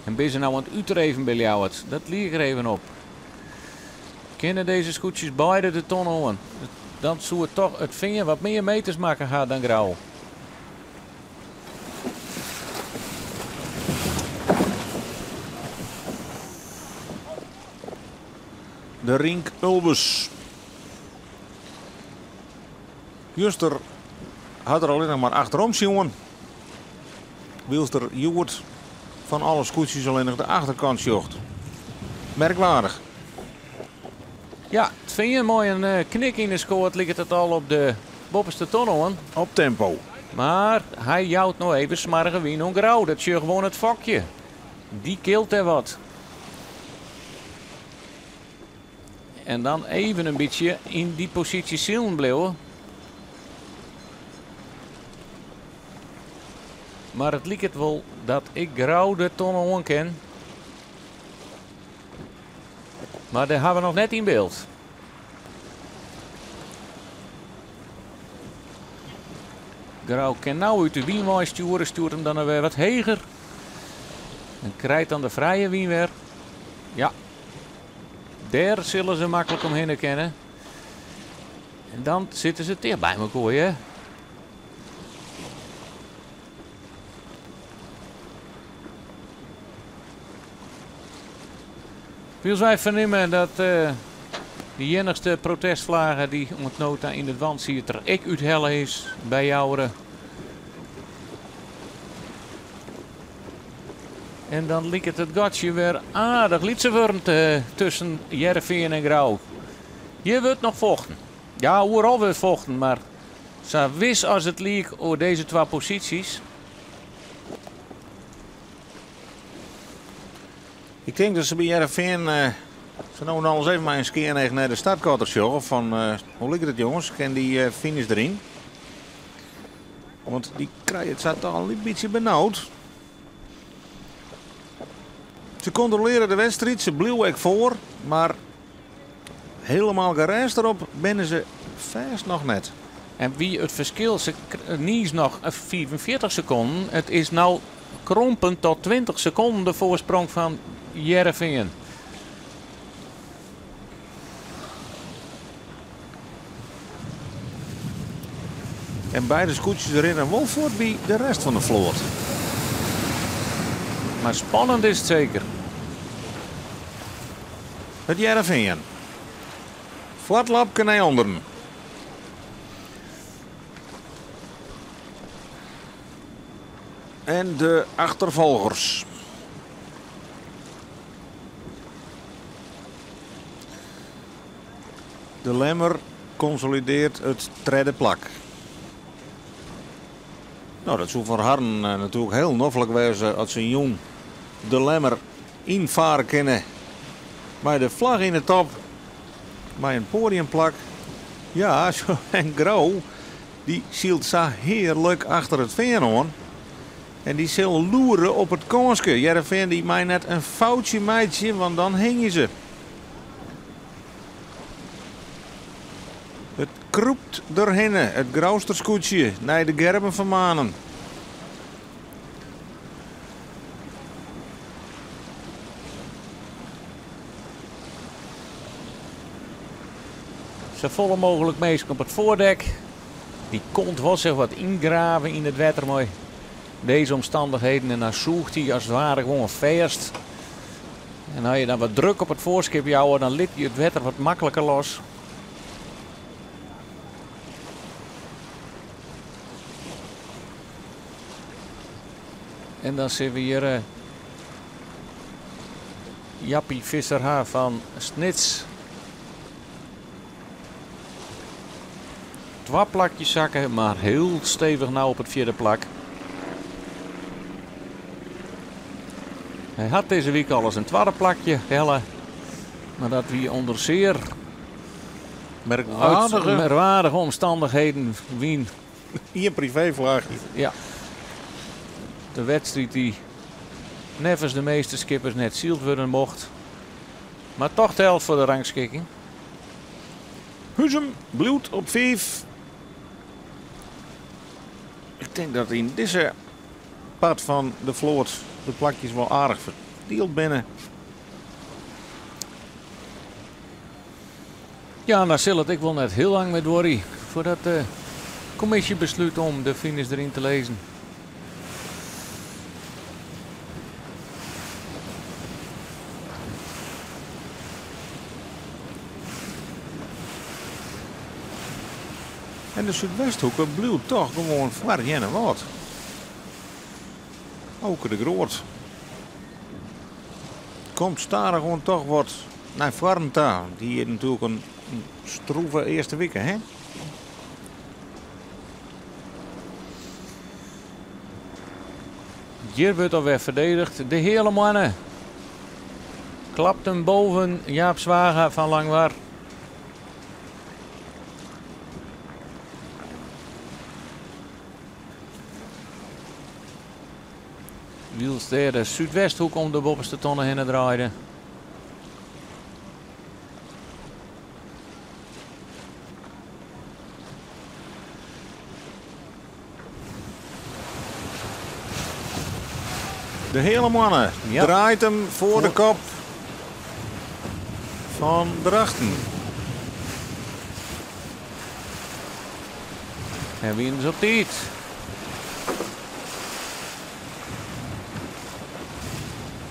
En binne se no oan it útreven by Ljouwert? Dat liek der even op. Kinne dizze skûtsjes beide de tonne oan? Dan soe it toch it Fean wat mear meters makke ha dan Grou. De Rienk Ulbes. Juster hat er allinnich mar achterom sjoen. Wylst er hjoed fan alle skûtsjes allinnich de achterkant sjocht. Merkwaardich. Ja, it Fean mei in knik yn de skoat liket it al op de boppeste tonne oan. Op tempo. Mar hy jout no even smoarge wyn oan Grou. Dat sjoch gewoan it fokje. Dy kilt dêr wat. En dan even in bytsje yn dy posysje silen bliuwe. Mar it liket wol dat ek Grou de tonne oan kin. Mar dêr ha we noch net yn byld. Grou kin no út de wyn wei stjoere, stjoert him dan wer wat heger. En krijt dan de frije wyn wer. Ja, dêr sille se maklik omhinne kinne. En dan sitte se ticht by mekoar, hear. Wylst wy fernimme dat de iennichste protestflage dy't oant no ta yn it want siet der ek úthelle is by Joure. En dan liket it gatsje wer aardich lytser wurden tusken Hearrenfean en Grou. Hjir wurdt noch fochten. Ja, oeral wurdt fochten, mar sa wis as it liek oer dizze twa posysjes. Ik tink dat se by Hearrenfean sa no en dan ris even mei in skean each nei de startkotter sjogge fan hoe liket it jonges, kin dy finish deryn? Want dy krije it sa toch in lyts bytsje benaud. Se kontrolearje de wedstriid, se bliuwe ek foar, mar helemaal gerêst derop binne se fêst noch net. En wie it ferskil se niis noch 45 sekonden. It is no krompen tot 20 sekonden de foarsprong fan Hearrenfean. En beide skûtsjes rinne wol fuort by de rest fan de float. Mar spannend is it seker. It Hearrenfean. Foartlapke nei ûnderen. En de achterfolgers. De Lemmer konsolidearret it tredde plak. No, dat soe foar harren natuerlik hiel noflik wêze as se jûn de Lemmer ynfarre kinne mei de flagge yn de top, mei in poadiumplak. Ja, en Grou dy sylt sa hearlik achter it Fean oan. En dy sil loere op it kânske. Hearrenfean dy mei net in foutsje meitsje, want dan hingje se. It krûpt derhinne, it Grouster skûtsje, nei de Gerben van Manen. Safolle mooglik minsken op it foardek. Dy kont wol sich wat yngrave yn it wetter mei dizze omstannichheden en dan sûcht hy as it ware gewoan fêst. En as je dan wat druk op it foarskip jouwe, dan lit hy it wetter wat makliker los. En dan sille we hjir eh, Jappie Visser ha fan Snits. Twa plakjes sakke, mar hiel stevich no op it fjirde plak. Hy hat dizze wike al ris in twadde plakje helle, mar dat wie ûnder sear Merkwaardige. merkwaardige omstannichheden. Wyn. Ien privéflaachje. Ja. De wedstriid dy't neffens de measte skippers net syld wurde mocht. Mar toch telt foar de rangskikking. Huzum bliuwt op 5. Ik tink dat yn dizze part fan de float de plakjes wol aardich ferdield binne. Ja, dan sil it ek wol net hiel lang mear duorje foardat de kommisje beslút om de finish deryn te lizzen. En de Súdwesthoeke bliuwt toch gewoan foar Earnewâld. Auke de Groot komt stadichoan toch wat nei foaren ta. Dy hie natuerlik in stroeve earste wike, hè? Hjir wurdt alwer ferdedigd. De Heale Moanne klapt him boven Jaap Zwaga fan Langwar. Wylst dêr de Súdwesthoek om de boppeste tonne hinne draaide. De Heale Moanne draait him foar de kop fan Drachten. En wienen se op tiid.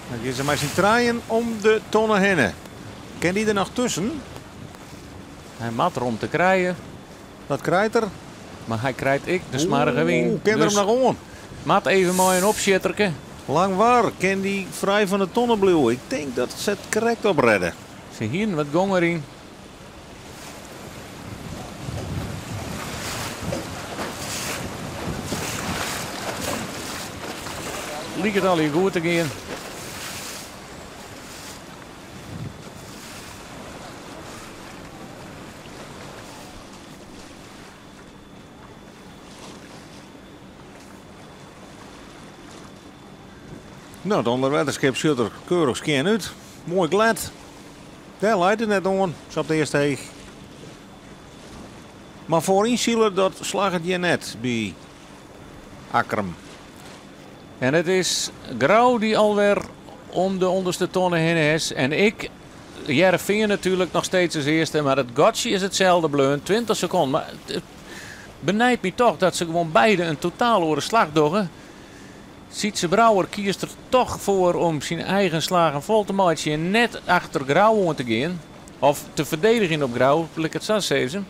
Dan gean se mei syn trijen om de tonne hinne. Kin dy der noch tusken? Hy moat romte krije. Dat krijt er. Mar hy krijt ek de smoarge wyn. Oeh, kin er Dus him noch oan? Moat even mei in opsjitterke. Langwar, kin dy frij fan de tonne bliuwe? Ik tink dat se it krekt oprêde. Se hienen wat gong deryn. Liket allegear goed te gean. No, it ûnderwetterskip sjocht der keurich skjin út. Moai glêd. Dêr leit it net oan, sa op it earste each. Mar foaryn sile, dat slagget hjir net by Akkrum. En it is Grou dy't alwer om de ûnderste tonne hinne is. En ek Hearrenfean natuerlik noch steeds as earste. Mar it gatsje is itselde bleaun, 20 sekonden. Mar it benijt my toch dat se gewoan beide in totaal oare slach dogge. Sytze Brouwer kiest der toch foar om syn eigen slagen fol te meitsjen en net achter Grou oan te gean. Of te ferdedigjen op Grou, lit ik it sa sizze.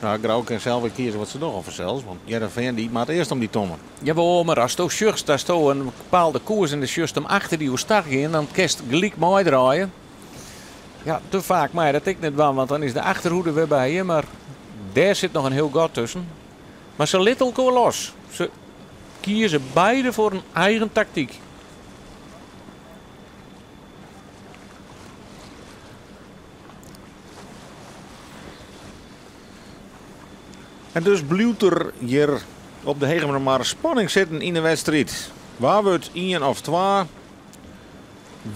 Nou, Grou kin sels wer kieze wat se dogge fansels, want Hearrenfean dy moat earst om dy tonne. Jawol, mar asto sjochst datsto in bepaalde koers en dan sjochst him achter dy oerstach gean, dan kinst gelyk meidraaie. Ja, te faak mei dat ek net dwaan, want dan is de achterhoede wer by je, mar dêr sit noch in hiel gat tusken. Mar se litte elkoar los. Se kieze beide foar in eigen taktyk. En dus bliuwt der hjir op de Hegemermar spanning sitten yn de wedstriid. Wa wurdt ien of twa?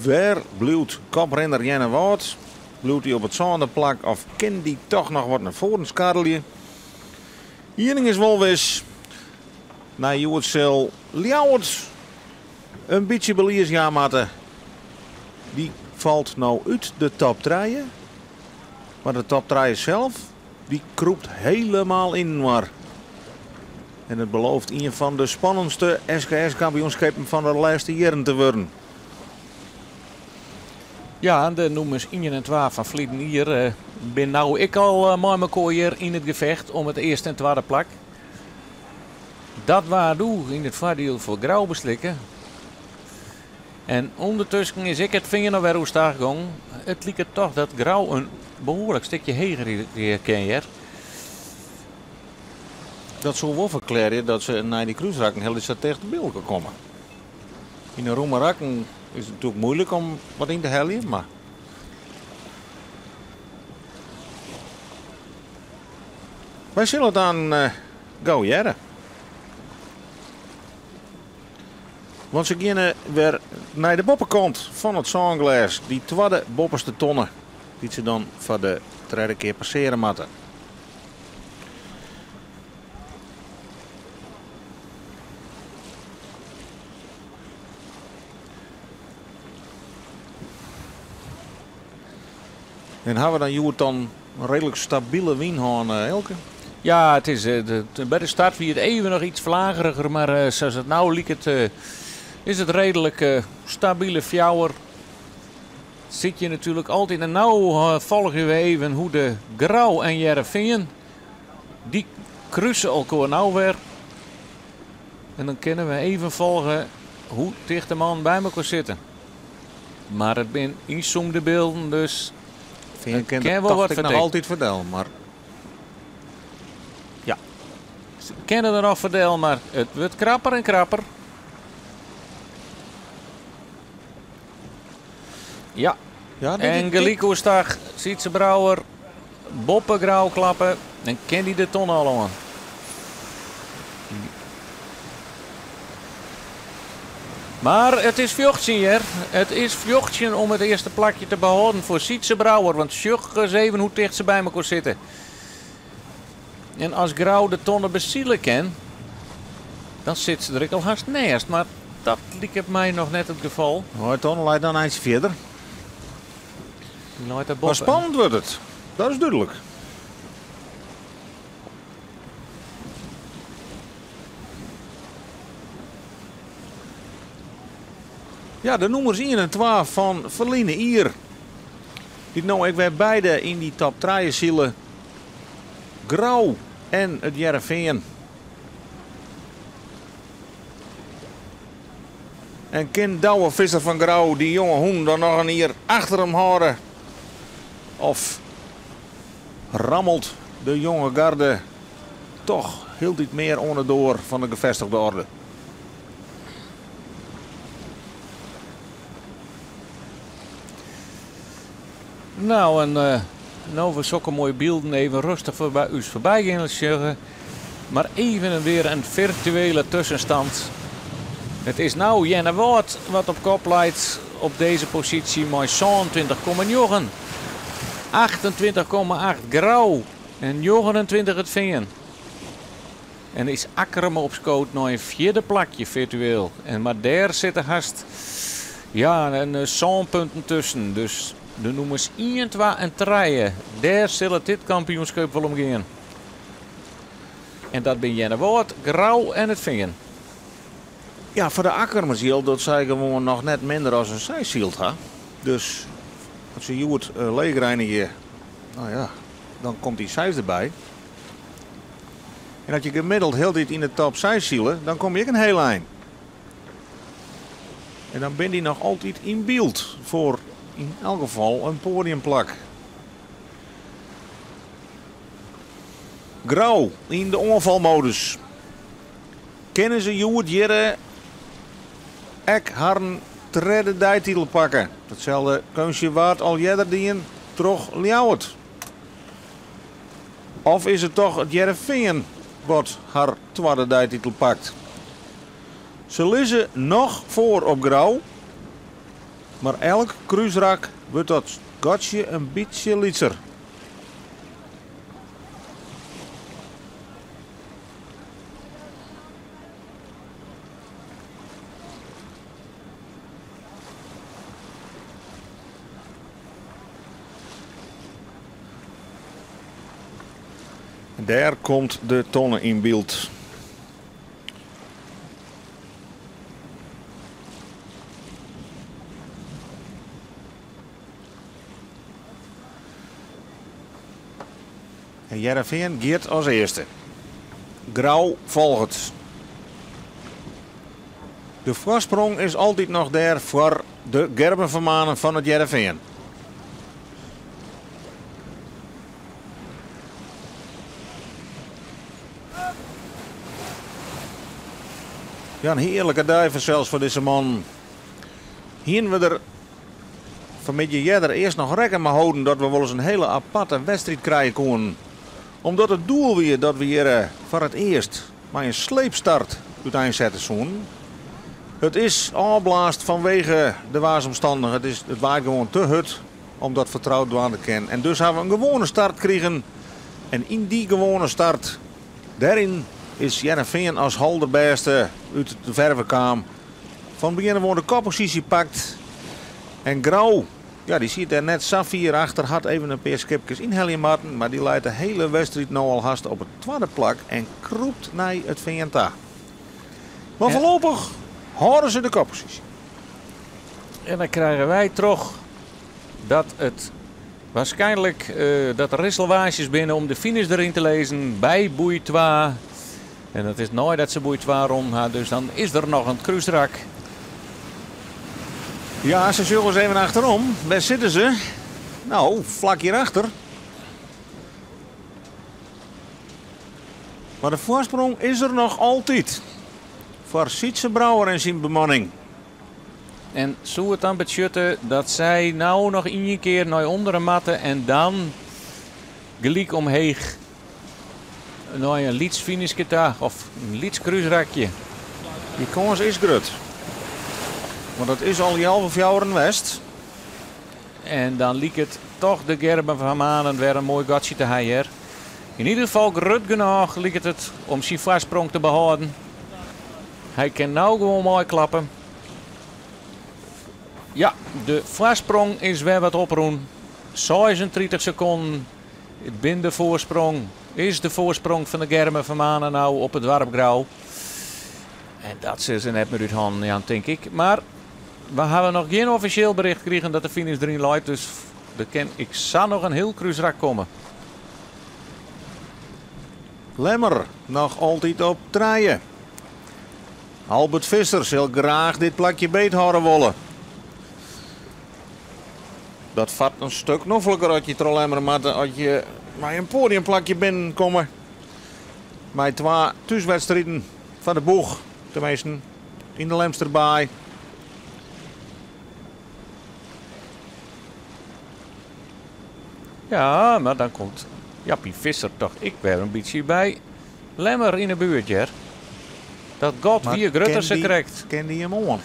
Wêr bliuwt koprinner Earnewâld? Bliuwt hy op it sânde plak of kin dy toch noch wat nei foaren skarrelje? Ien ding is wol wis, nei hjoed sil Ljouwert in bytsje belies jaan moatte. Dy falt no út de top trije, mar de top trije sels dy krûpt helemaal yninoar. En it belooft ien fan de spannendste SKS-kampioenskippen fan de lêste jierren te wurden. Ja, de nûmers ien en twa fan ferleden jier binne no ek al mei mekoar hjir yn it gefecht om it earste en twadde plak. Dat waard doe yn it foardiel foar Grou beslikke. En ûndertusken is ek it Fean alwer oerstach gongen. It liket toch dat Grou in behoarlik stikje heger kin hear. Dat soe wol ferklearje dat se nei dy krúsrakken hiel sa ticht by elkoar komme. Yn de rûme rakken is it natuerlik muoilik om wat yn te heljen, mar wy sille it dan gau hearre. Want se geane wer nei de boppekant fan it sânglês, dy twadde boppeste tonne, dy't se dan foar de tredde kear passeare moatte. En hawwe we dan hjoed dan in reedlik stabile wyn hân, Eelke? Ja, it is, by de start wie it even noch iets flageriger, mar sa't it no liket, is it reedlik stabile fjouwer. Sit je natuerlik altyd. En no folgje we even hoe de Grou en Hearrenfean, dy kruse elkoar no wer. En dan kinne we even folge hoe ticht de mannen by mekoar sitte. Mar it binne ynzoomde bylden, dus Fean it kin kin dat wol wat tocht ik noch fertelle. altyd ferdel, mar Ja, se kinne der noch ferdel, mar it wurdt krapper en krapper. Ja, Ja, dit en dit gelyk oerstach Sytze Brouwer boppe Grou klappe en kin dy de tonne al oan. Mar it is fjochtsjen hjir. It is fjochtsjen om it earste plakje te behâlden foar Sytze Brouwer. Want sjoch ris even hoe ticht se by mekoar sitte. En as Grou de tonne besile kin, dan sit se der ek al hast neist. Mar dat liket my noch net it gefal. No, de tonne leit dan eintsje fierder. Dy leit daar Mar boppe. spannend wurdt it. Dat is dúdlik. Ja, de nûmers ien en twa fan ferline jier. Dy't no ek wer beide yn dy top trije sile. Grou en it Hearrenfean. En kin Douwe Visser fan Grou dy jonge hûn dan noch in jier achter him hâlde? Of rammelt de jonge garde toch hieltyd mear oan de doar fan de gevestigde orde? Nou, en no we sokke moaie bylden even rêstich foarby ús foarby gean sjogge. Mar even wer in firtuele tuskenstân. It is no Earnewâld wat op kop leit op dizze posysje mei 27,9. 28,8 Grou en 29 it Fean. En is Akkrum opskood nei in fjirde plakje firtueel. En mar dêr sitte hast, ja, in sân punten tusken. Dus de nûmers ien, twa en trije, dêr sil it dit kampioenskip wol om gean. En dat binne Earnewâld, Grou en it Fean. Ja, foar de Akkrumers jildt dat sy gewoan noch net minder as in seis syld ha. Dus As se hjoed leger einigje, no ja, dan komt dy seis derby. En as je gemiddeld hieltyd yn de top seis sile, dan komme je ek in hiel ein. En dan binne dy noch altyd yn byld foar yn elk gefal in poadiumplak. Grou yn de oanfalmodus. Kinne se hjoed hjir ek harren tredde deititel pakke? Datselde keunstje waard al earder dien troch Ljouwert. Of is it toch it Hearrenfean wat har twadde deititel pakt? Se lizze noch foar op Grou, mar elk krúsrak wurdt dat gatsje in bytsje lytser. Dêr komt de tonne yn byld. En Hearrenfean giet as earste. Grou folget. De foarsprong is altyd noch dêr foar de Gerben van Manen fan it Hearrenfean. Ja, in hearlike dei fansels foar dizze mannen. Hiene we der fanmiddei earder earst noch rekken mei holden dat we wolris in hiele aparte wedstriid krije koenen. Omdat it doel wie dat we hjir foar it earst mei in sleepstart úteinsette soenen. It is ôfblaasd fanwege de waarsomstannichheden. It waait gewoan te hurd om dat fertroud dwaan te kinnen. En dus hawwe we in gewoane start krigen. En yn dy gewoane start, dêryn is Hearrenfean as alderbêste út de ferve kaam. Fan begjin ôf oan de kopposysje pakt. En Grou, ja, dy siet dêr net sa fier achter, hat even in pear skipkes ynhelje moatten, mar dy leit de hiele wedstriid no al hast op it twadde plak en krûpt nei it Fean ta. Mar foarlopich hâlde se de kopposysje. En dan krije wy troch dat it waarskynlik dat der risselwaasjes binne om de finish deryn te lizzen by boei 2. En dat is neidat se boei 2 rûn ha, dus dan is der noch in krúsrak. Ja, se sjogge ris even achterom. Wêr sitte se? No, flak hjirachter. Mar de foarsprong is der noch altyd foar Sytze Brouwer en syn bemanning. En soe it dan betsjutte dat sy no noch ien kear nei ûnderen moatte en dan gelyk omheech nei in lyts finishke ta of in lyts krúsrakje? Dy kâns is grut. Want it is al healwei fjouweren west. En dan liket toch de Gerben van Manen wer in moai gatsje te ha hjir. Yn ieder gefal grut genôch liket it om syn foarsprong te behâlden. Hy kin no gewoan meiklappe. Ja, de foarsprong is wer wat oprûn. 36 sekonden binne de foarsprong, is de foarsprong fan de Gerben van Manen no op it doarp Grou. En dat sille se net mear út hannen jaan, tink ik. Mar we hawwe noch gjin offisjeel bericht krigen dat de finish deryn leit, dus der kin ek sa noch in hiel krúsrak komme. Lemmer noch altyd op trije. Albert Visser sil graach dit plakje beethâlde wolle. Dat fart in stik nofliker as je troch Lemmer moatte as je mei in poadiumplakje binnenkomme. Mei twa thúswedstriden foar de boech, teminsten yn de Lemsterbaai. Ja, mar dan komt Jappie Visser toch ek wer in bytsje by Lemmer yn 'e buert, hear. Dat gat Mar wie grutter ken sa dy krekt. Ken dy him oan?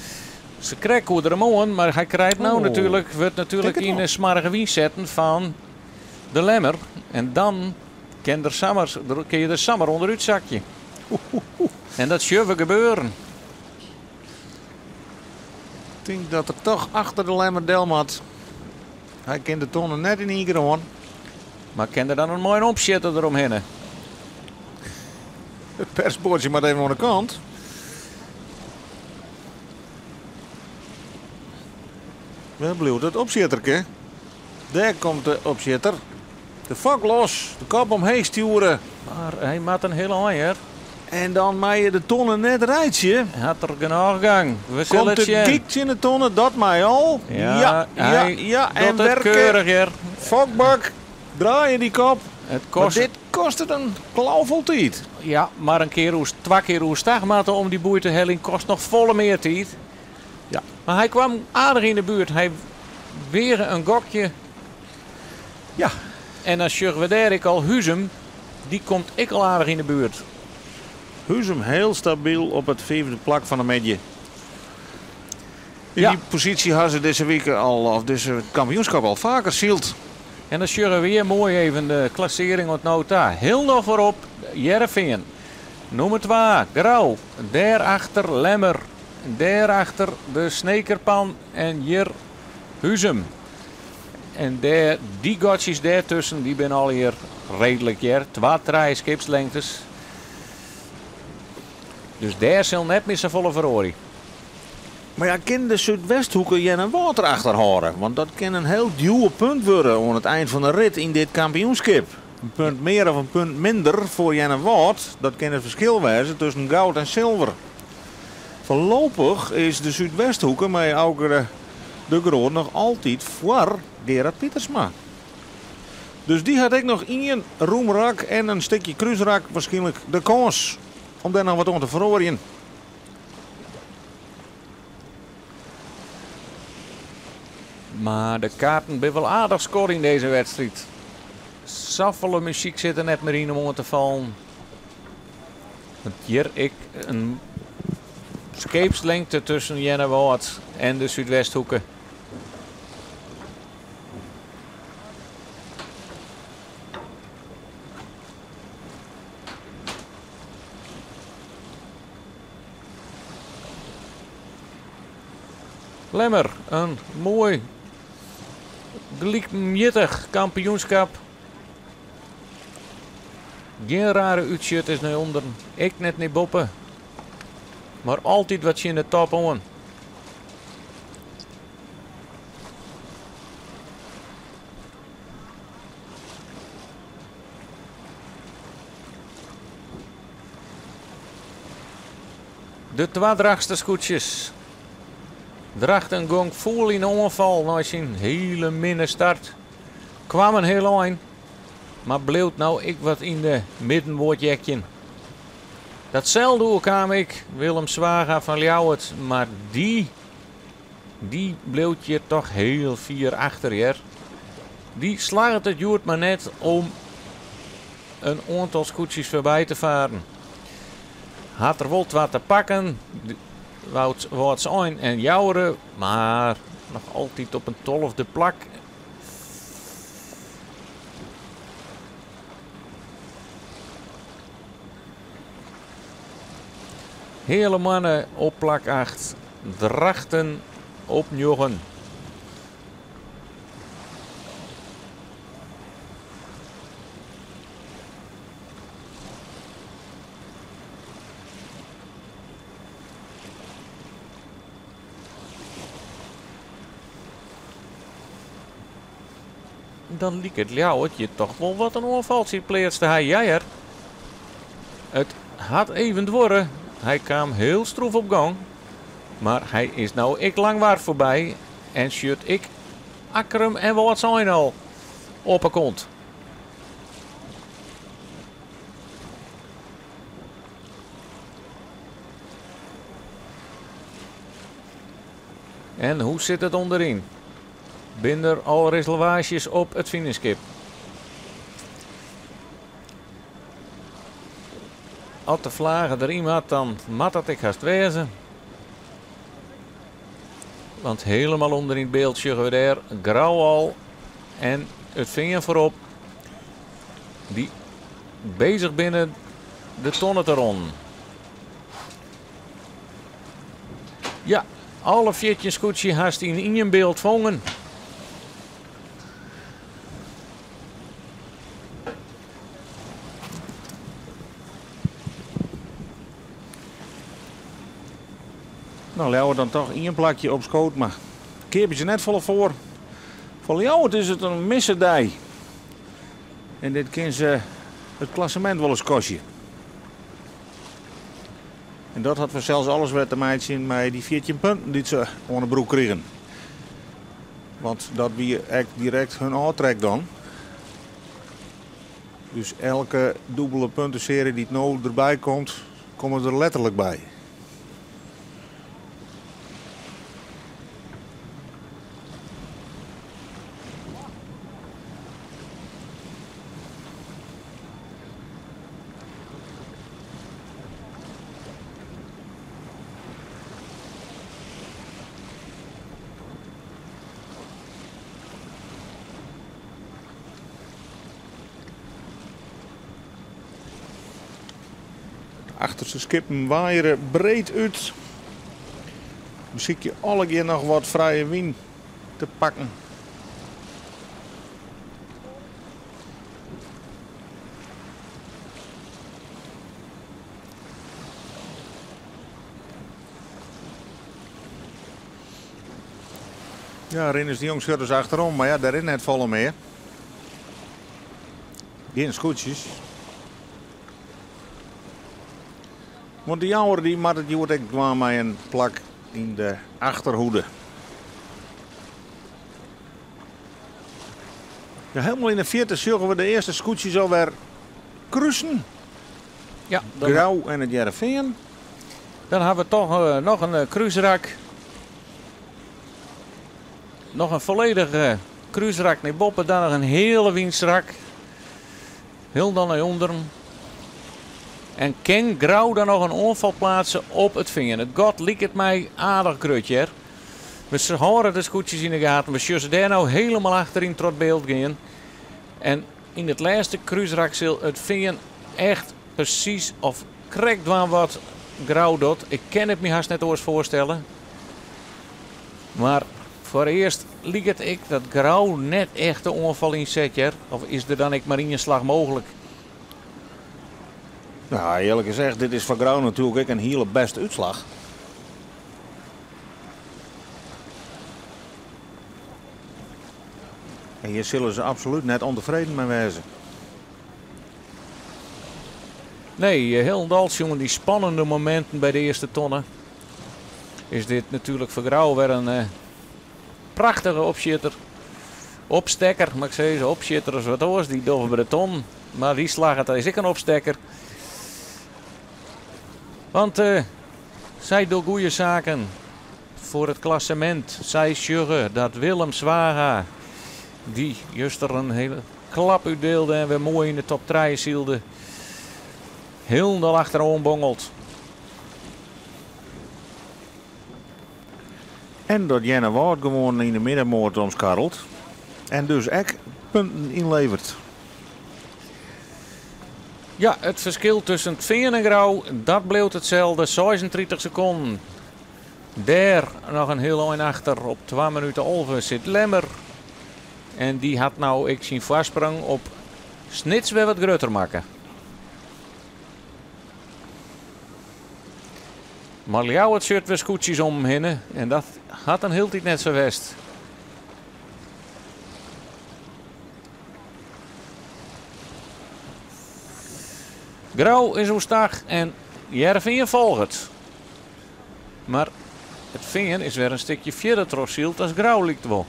Sa krekt koe er him oan, mar hy krijt no Oh. natuerlik, wurdt natuerlik Tik it yn op. 'e smoarge wyn setten fan de Lemmer. En dan kin der samar, kin je der samar ûnderút sakje. En dat sjogge we gebeuren. Ik tink dat er toch achter de Lemmer del moat. Hy kin de tonne net yn ien kear oan. Mar kin der dan in moaie opsjitter deromhinne? It persboardsje moat even oan de kant. Wêr bliuwt it opsjitterke? Dêr komt de opsjitter. De fok los, de kop omheech stjoere. Mar hy moat in hiele ein, hear. En dan mei je de tonne net reitsje. Hat er genôch gang. We sille Komt it de sjen. gyk tsjin de tonne, dat mei al. Ja, ja, ja, hy ja. En docht it werke. keurich, hear. Fokbak, draaie dy kop. It Mar kost, dit kostet in klauw fol tiid. ja, mar in kear oer, twa kear oerstag moatte om dy boei te heljen kost noch folle mear tiid. Ja. Mar hy kwam aardich yn de buert. Hy weage in gokje. Ja. En dan sjogge we dêr ek al Huzum. Dy komt ek al aardich yn de buert. Huzum hiel stabyl op it fiifde plak fan de middei. Yn Ja. dy posysje ha se dizze wike al, of dizze kampioenskip al faker syld. En dan sjogge we hjir moai even de klassearring oant no ta. Hiel noch foarop Hearrenfean. Nûmer 2, Grou. Dêrachter Lemmer. Dêrachter de Snekerpan en hjir Huzum. En dêr, dy gatsjes dêrtusken, dy binne allegear reedlik hear. 2, 3 skipslengtes. Dus dêr sil net mear safolle feroarje. Mar ja, kin de Súdwesthoeke Earnewâld derachter hâlde? Want dat kin in hiel djoer punt wurde oan it ein fan de rit yn dit kampioenskip. In punt mear of in punt minder foar Earnewâld, dat kin it ferskil wêze tusken goud en silver. Foarlopich is de Súdwesthoeke mei Auke de Groot noch altyd foar Gerard Pietersma. Dus dy hat ek noch ien roemrak en in stikje krúsrak wierskynlik de kâns om dêr noch wat oan te feroarjen. Mar de kaarten binne wol aardich skoard yn dizze wedstriid. Safolle muzyk sit der net mear yn om oan te fallen. Want hjir ek in skeepslengte tusken Earnewâld en de Súdwesthoeke. Lemmer, in moai gelykmjittich kampioenskip. Gjin rare útsjitters nei ûnderen, ek net nei boppe. Mar altyd wat tsjin de top oan. De twa Drachtster skûtsjes. Drachten gong fûl yn de oanfal nei syn hiele minne start. Kwam in hiel ein, mar bliuwt no ek wat yn de middenboat jekjen. Datselde oerkaam ek Willem Zwaga fan Ljouwert, mar dy bliuwt hjir toch hiel fier achter, hear. Dy slagget it hjoed mar net om in oantal skûtsjes foarby te faren. Hat der wol twa te pakken, Wâldsein en Joure, mar noch altyd op in 12e plak. Heale Moanne op plak 8, Drachten op 9. Dan liket Ljouwert je toch wol wat in oanfaltsje pleatste hy. Ja, hear. It hat even duorre. Hy kaam hiel stroef op gong. Mar hy is no ek Langwar foarby. En sjocht ek Akkrum en Wâldsein al op 'e kont. En hoe sit it ûnderyn? Binne der al reservaasjes op it finishskip? As de flage deryn moat, dan moat dat ek hast wêze. Want hielendal ûnder yn it byld sjogge we dêr Grou al en it Fean foarop. Dy bezich binne de tonne te ronnen. Ja, alle 14 skûtsje hast yn ien byld fongen. Nou, Ljouwert dan toch ien plakje op skoot, mar keapje se net folle foar. Foar Ljouwert is it in misse dei. En dit kin se it klassemint wolris kostje. En dat hat fansels alles wer te meitsjen mei dy 14 punten dy't se oan 'e broek krigen. Want dat wie ek direkt hun ôftrek dan. Dus elke dûbele puntesearje dy't no derby komt, komme der letterlik by. De achterste skippen waaiere breed út. Besykje allegear noch wat frije wyn te pakken. Ja, Rinus de Jong sjocht dus achterom, mar ja, dêr is net folle mear. Gjin skûtsjes. Want de Jouwer dy moat it hjoed ek dwaan mei in plak yn de achterhoede. Ja, helemaal yn de fierte sjogge we de earste skûtsjes alwer krusen. Ja, dan Grou en it Hearrenfean. Dan ha we toch noch in krúsrak. Noch in folledige krúsrak nei boppe, dan noch in hiele wynstrak. Hielendal nei ûnderen. En kin Grou dan noch in oanfal pleatse op it Fean? It gat liket my aardich grut hjir. We hâlde de skûtsjes yn de gaten. We sjogge se dêr no helemaal achteryn troch it byld gean. En yn it lêste krúsrak sil it Fean echt presys of krekt dwaan wat Grou docht. Ik kin it my hast net oars foarstelle. Mar foarearst liket ek dat Grou net echt de oanfal ynset hjir. Of is der dan ek mar ien slach mooglik? Nou, earlik gezegd, dit is foar Grou natuerlik ek in hiele bêste útslach. En hjir sille se absolút net ûntefreden mei wêze. Nee, hielendal sjoen dy spannende mominten by de earste tonne is dit natuerlik foar Grou wer in prachtige opsjitter. Opstekker, moat ik sizze. Opsjitter is wat oars, dy dogge by de tonnen. Mar dy slagget, is ek in opstekker. Want sy dogge goede saken foar it klassemint. Sy sjogge dat Willem Zwaga, dy juster in hiele klap útdeelde en wer moai yn de top trije sylde, hielendal achteroan bongelt. En dat Earnewâld gewoan yn de middenmoat omskarrelt en dus ek punten ynleveret. Ja, it ferskil tusken it Fean en Grou, dat bliuwt itselde, 36 sekonden. Dêr noch in hiel ein achter, op 2 minuten 11 sit Lemmer. En dy hat no ek syn foarsprong op Snits wer wat grutter makke. Mar Ljouwert sjocht wer skûtsjes om him hinne en dat hat in hiel tiid net sa west. Grou is oerstach en Hearrenfean folget. Mar it Fean is wer in stikje fierder trochsyld as Grou liket wol.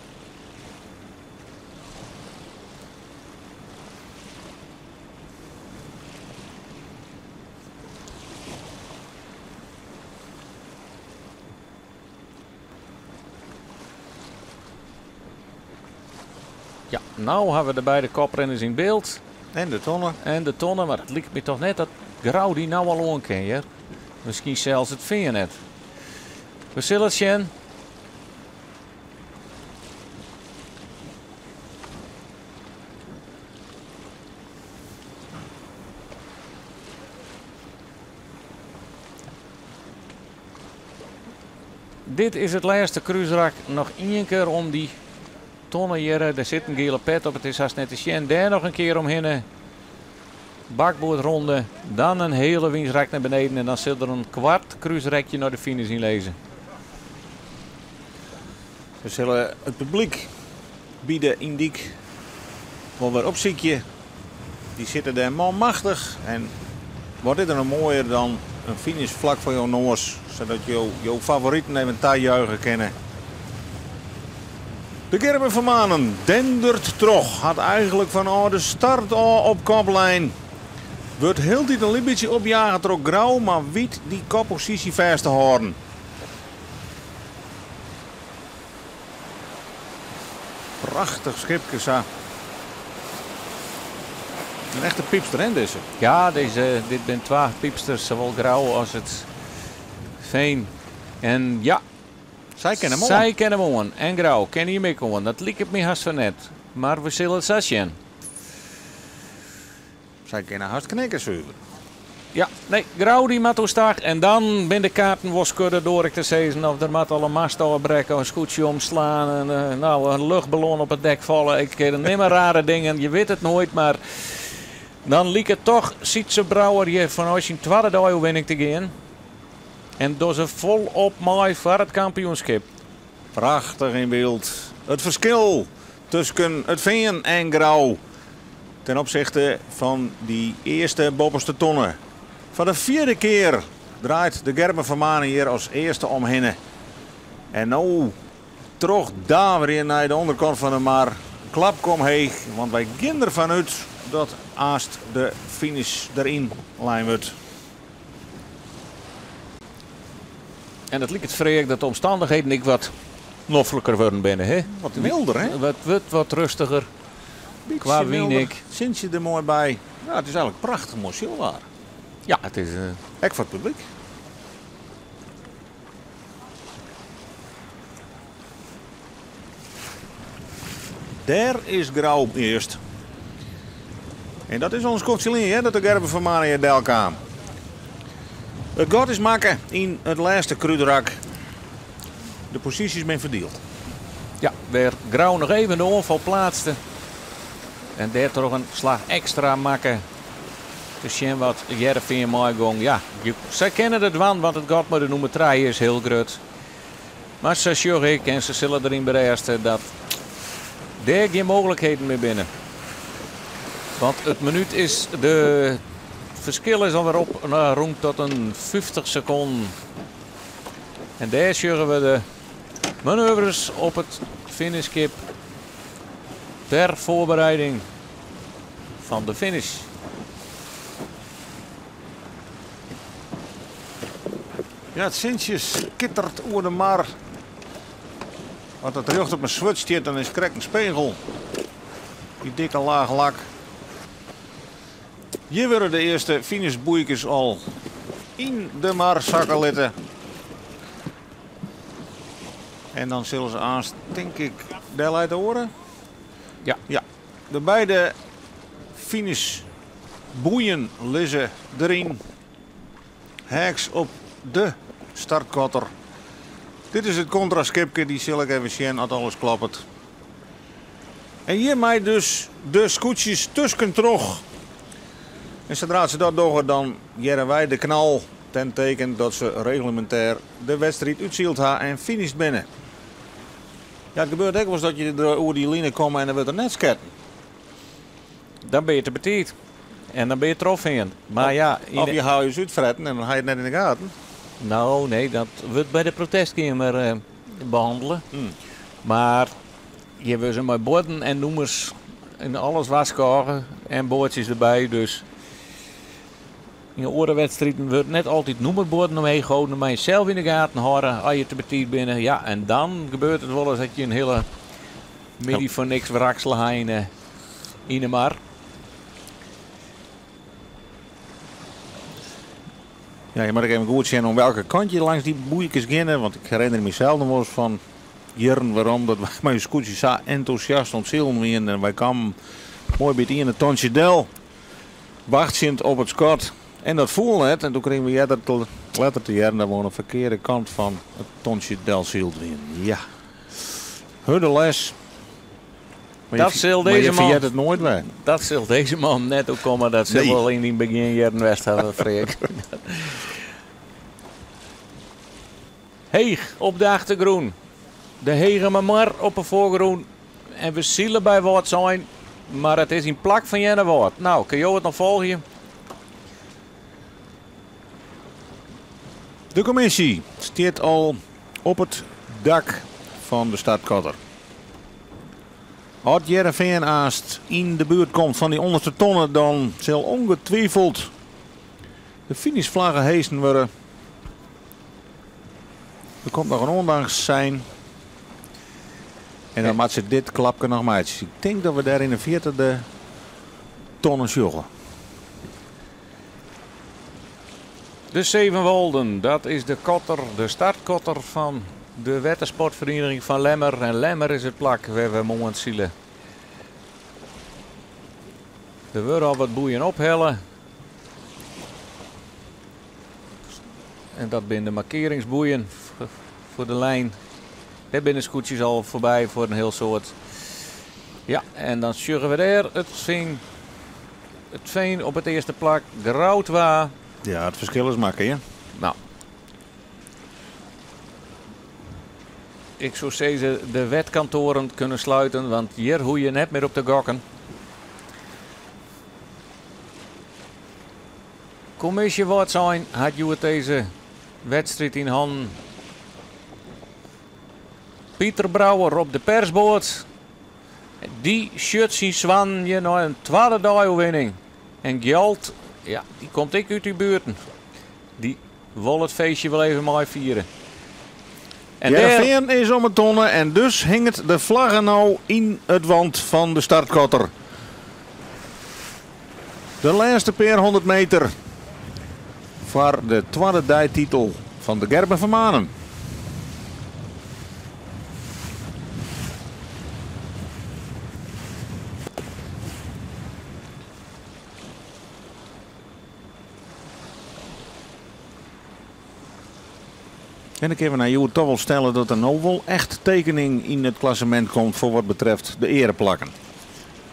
Ja, no ha we de beide koprinners yn byld. En de tonne. En de tonne, mar it liket my toch net dat Grou dy no al oan kin, hear. Miskien sels it Fean net. We sille it sjen. Dit is it lêste krúsrak. Noch ien kear om dy tonne hjir. Der sit in giele pet op, it is hast net te sjen. Dêr noch in kear omhinne. Bakboardronde. Dan in hiele wynstrak nei beneden en dan sil der in koart krúsrekje nei de finish yn lizze. We sille it publyk by de Yndyk wol wer opsykje. Dy sitte dêr manmachtich en wat is der no moaier dan in finish flak foar jo noas, sadat jo jo favoriten even tajuiche kinne. De Gerben van Manen dendert troch, hat eigenlik fanôf de start ôf op kop lein. Wurdt hieltyd in lyts bytsje opjage troch Grou, mar wit dy kopposysje fêst te hâlden. Prachtich skipke sa. In echte pypster, hè, dizze? Ja, dizze, dit binne twa pypsters, sawol Grou as it Fean. En ja, Sy kinne him oan. Sy kinne him oan. En Grou kin him ek oan. Dat liket my hast fan net. Mar we sille it sa sjen. Sy kinne hast knikke suver. Ja, nee, Grou dy moat oerstag en dan binne de kaarten wol skudde doar ik te sizzen. Of der moat al in mast ôfbrekke, of in skûtsje omslaan, en, nou, in luchtballon op it dek falle. Ik kin nimmer rare dingen, je wit it noait, mar dan liket toch Sytze Brouwer hjir fanôf syn twadde dei oerwinning te gean. En dogge se folop mei foar it kampioenskip. Prachtich yn byld. It ferskil tusken It Fean en Grou ten opsichte fan dy earste boppeste tonne. Foar de fjirde kear draait de Gerben van Manen hjir as earste omhinne. En no troch daverjen nei de ûnderkant fan de mar. Klapke omheech, want wy gean derfan út dat aanst de finish deryn lein wurdt. En it liket Freark dat de omstannichheden ek wat nofliker wurden binne, hè? Wat mylder, hè? Wat wurdt wat rêstiger. Bytsje Kwa wyn mylder. ek. Sintsje der moai by. Ja, it is eigenlik prachtich moai sylwaar. Ja, it is. Ek foar it publyk. Dêr is Grou earst. En dat is al in skoftsje lyn, hè, dat de Gerben van Manen hjir del kaam. It gat is makke yn it lêste krúdrak. De posysjes binne ferdield. Ja, wêr Grou noch even de oanfal pleatste en dêrtroch in slach ekstra makke. Te sjen wat Hearrenfean meigong. Ja, sy kinne dat dwaan, want it gat mei de nûmer trije is hiel grut. Mar sa sjoch ik en se sille deryn berêste dat dêr gjin mooglikheden mear binne. Want it minút is de ferskil is alwer op rûn tot in 50 sekonden. En dêr sjogge we de manoeuvres op it finishskip ter foarbereiding fan de finish. Ja, it sintsje skittert oer de mar. As it rjocht op in swurd stiet, dan is it krekt in spegel. Dy dikke laach lak. Hjir wurde de earste finishboeikes al yn de mar sakke litten. En dan sille se aanst, tink ik, dêr leit de oare. Ja. Ja, de beide finishboeien lizze deryn. Heaks op de startkotter. Dit is it kontraskipke, dy sil ik even sjen at alles kloppet. En hjirmei dus de skûtsjes tuskentroch. En sadra't se dat dogge, dan hearre wy de knal ten teken dat se reglemintêr de wedstriid útsyld ha en finished binne. Ja, it gebeurt ek wolris dat je der oer dy line komme en dan wurdt der net sketten. Dan binne je te betiid. En dan binne je trochfearn. Mar ja, yn Of de je ha ús útfretten en dan ha je it net yn de gaten. No, nee, dat wurdt by de protestkeamer behannele. Mar hjir wurde se mei buorden en nûmers en alles warskôge en boatsjes derby. Dus yn oare wedstriden wurdt net altyd nûmerbuorden omheech holden, mar je sels yn de gaten hâlde as je te betiid binne. Ja, en dan gebeurt it wolris dat je in hiele middei foar niks wraksele ha yn de mar. Ja, je moat ek even goed sjen oan welke kant je langs dy boeikes geane, want ik herinner mysels noch wolris fan jierren werom dat wy mei ús skûtsje sa entûsjast oan it silen wienen en wy kamen moai by it iene tontsje del, wachtsjend op it skot. En dat foel net en doe krigen we earder te, letter te hearren dat we oan de ferkearde kant fan it tontsje delsyld wienen. Ja, hurde les. Maar Dat je, sil maar je deze man ferjit it noait wer. Dat sil dizze man net oerkomme. Dat sil Nee. wol yn dyn begjinjierren west hawwe, Freark. Heech op de achtergrûn. De Hegemermar op 'e foargrûn. En we sile by Wâldsein, mar it is yn plak fan Earnewâld. No, kinne jo it noch folgje? De kommisje stiet al op it dak fan de startkotter. As Hearrenfean aanst yn de buert komt fan dy ûnderste tonne, dan sil ongetwijfeld de finishflagge heesen wurde. Der komt noch in oandachtsein. En dan moat se dit klapke noch meitsje. Ik tink dat we dêr yn de fierte de tonnen sjogge. De Sevenwolden, dat is de kotter, de startkotter fan de wettersportferiening fan Lemmer. En Lemmer is it plak wêr't we moarn sile. Der wurde al wat boeien ophelle. En dat binne de markearringsboeien foar de lijn. Dêr binne de skûtsjes al foarby foar in hiel soad. Ja, en dan sjogge we dêr it fean, it fean op it earste plak, Grou twa. Ja, it ferskil is makke, ja. No. Ik soe sizze, de wedkantoaren kunne sluiten, want hjir hoege je net mear op te gokken. Kommisje Wâldsein hat hjoed dizze wedstriid yn hannen. Pieter Brouwer op de persboat. Dy sjocht syn swannen hjir nei in twadde dei-oerwinning. En Gjalt, ja, dy komt ek út dy buerten. Dy wol it feestje wol even meifiere. En Hearrenfean is om 'e tonne en dus hinget de flagge no yn it want fan de startkotter. De lêste pear honderd meter foar de twadde deititel fan de Gerben van Manen. En dan kinne we nei hjoed toch wol stelle dat der no wol echt tekening yn it klassemint komt foar wat betreft de eareplakken.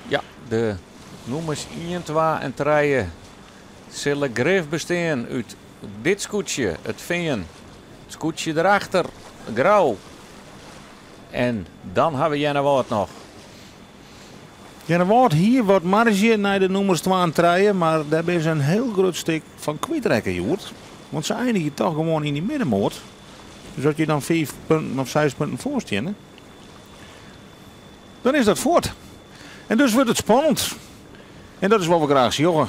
Ja, de nûmers ien, twa en trije sille grif bestean út dit skûtsje, it Fean, it skûtsje derachter, Grou. En dan ha we Earnewâld noch. Earnewâld hie wat marzje nei de nûmers twa en trije, mar dêr binne se in hiel grut stik fan kwytrekke hjoed. Want se einigje toch gewoan yn dy middenmoat. Dus as je dan 5 punten of 6 punten foarsteane, dan is dat fuort. En dus wurdt it spannend. En dat is wat we graach sjogge.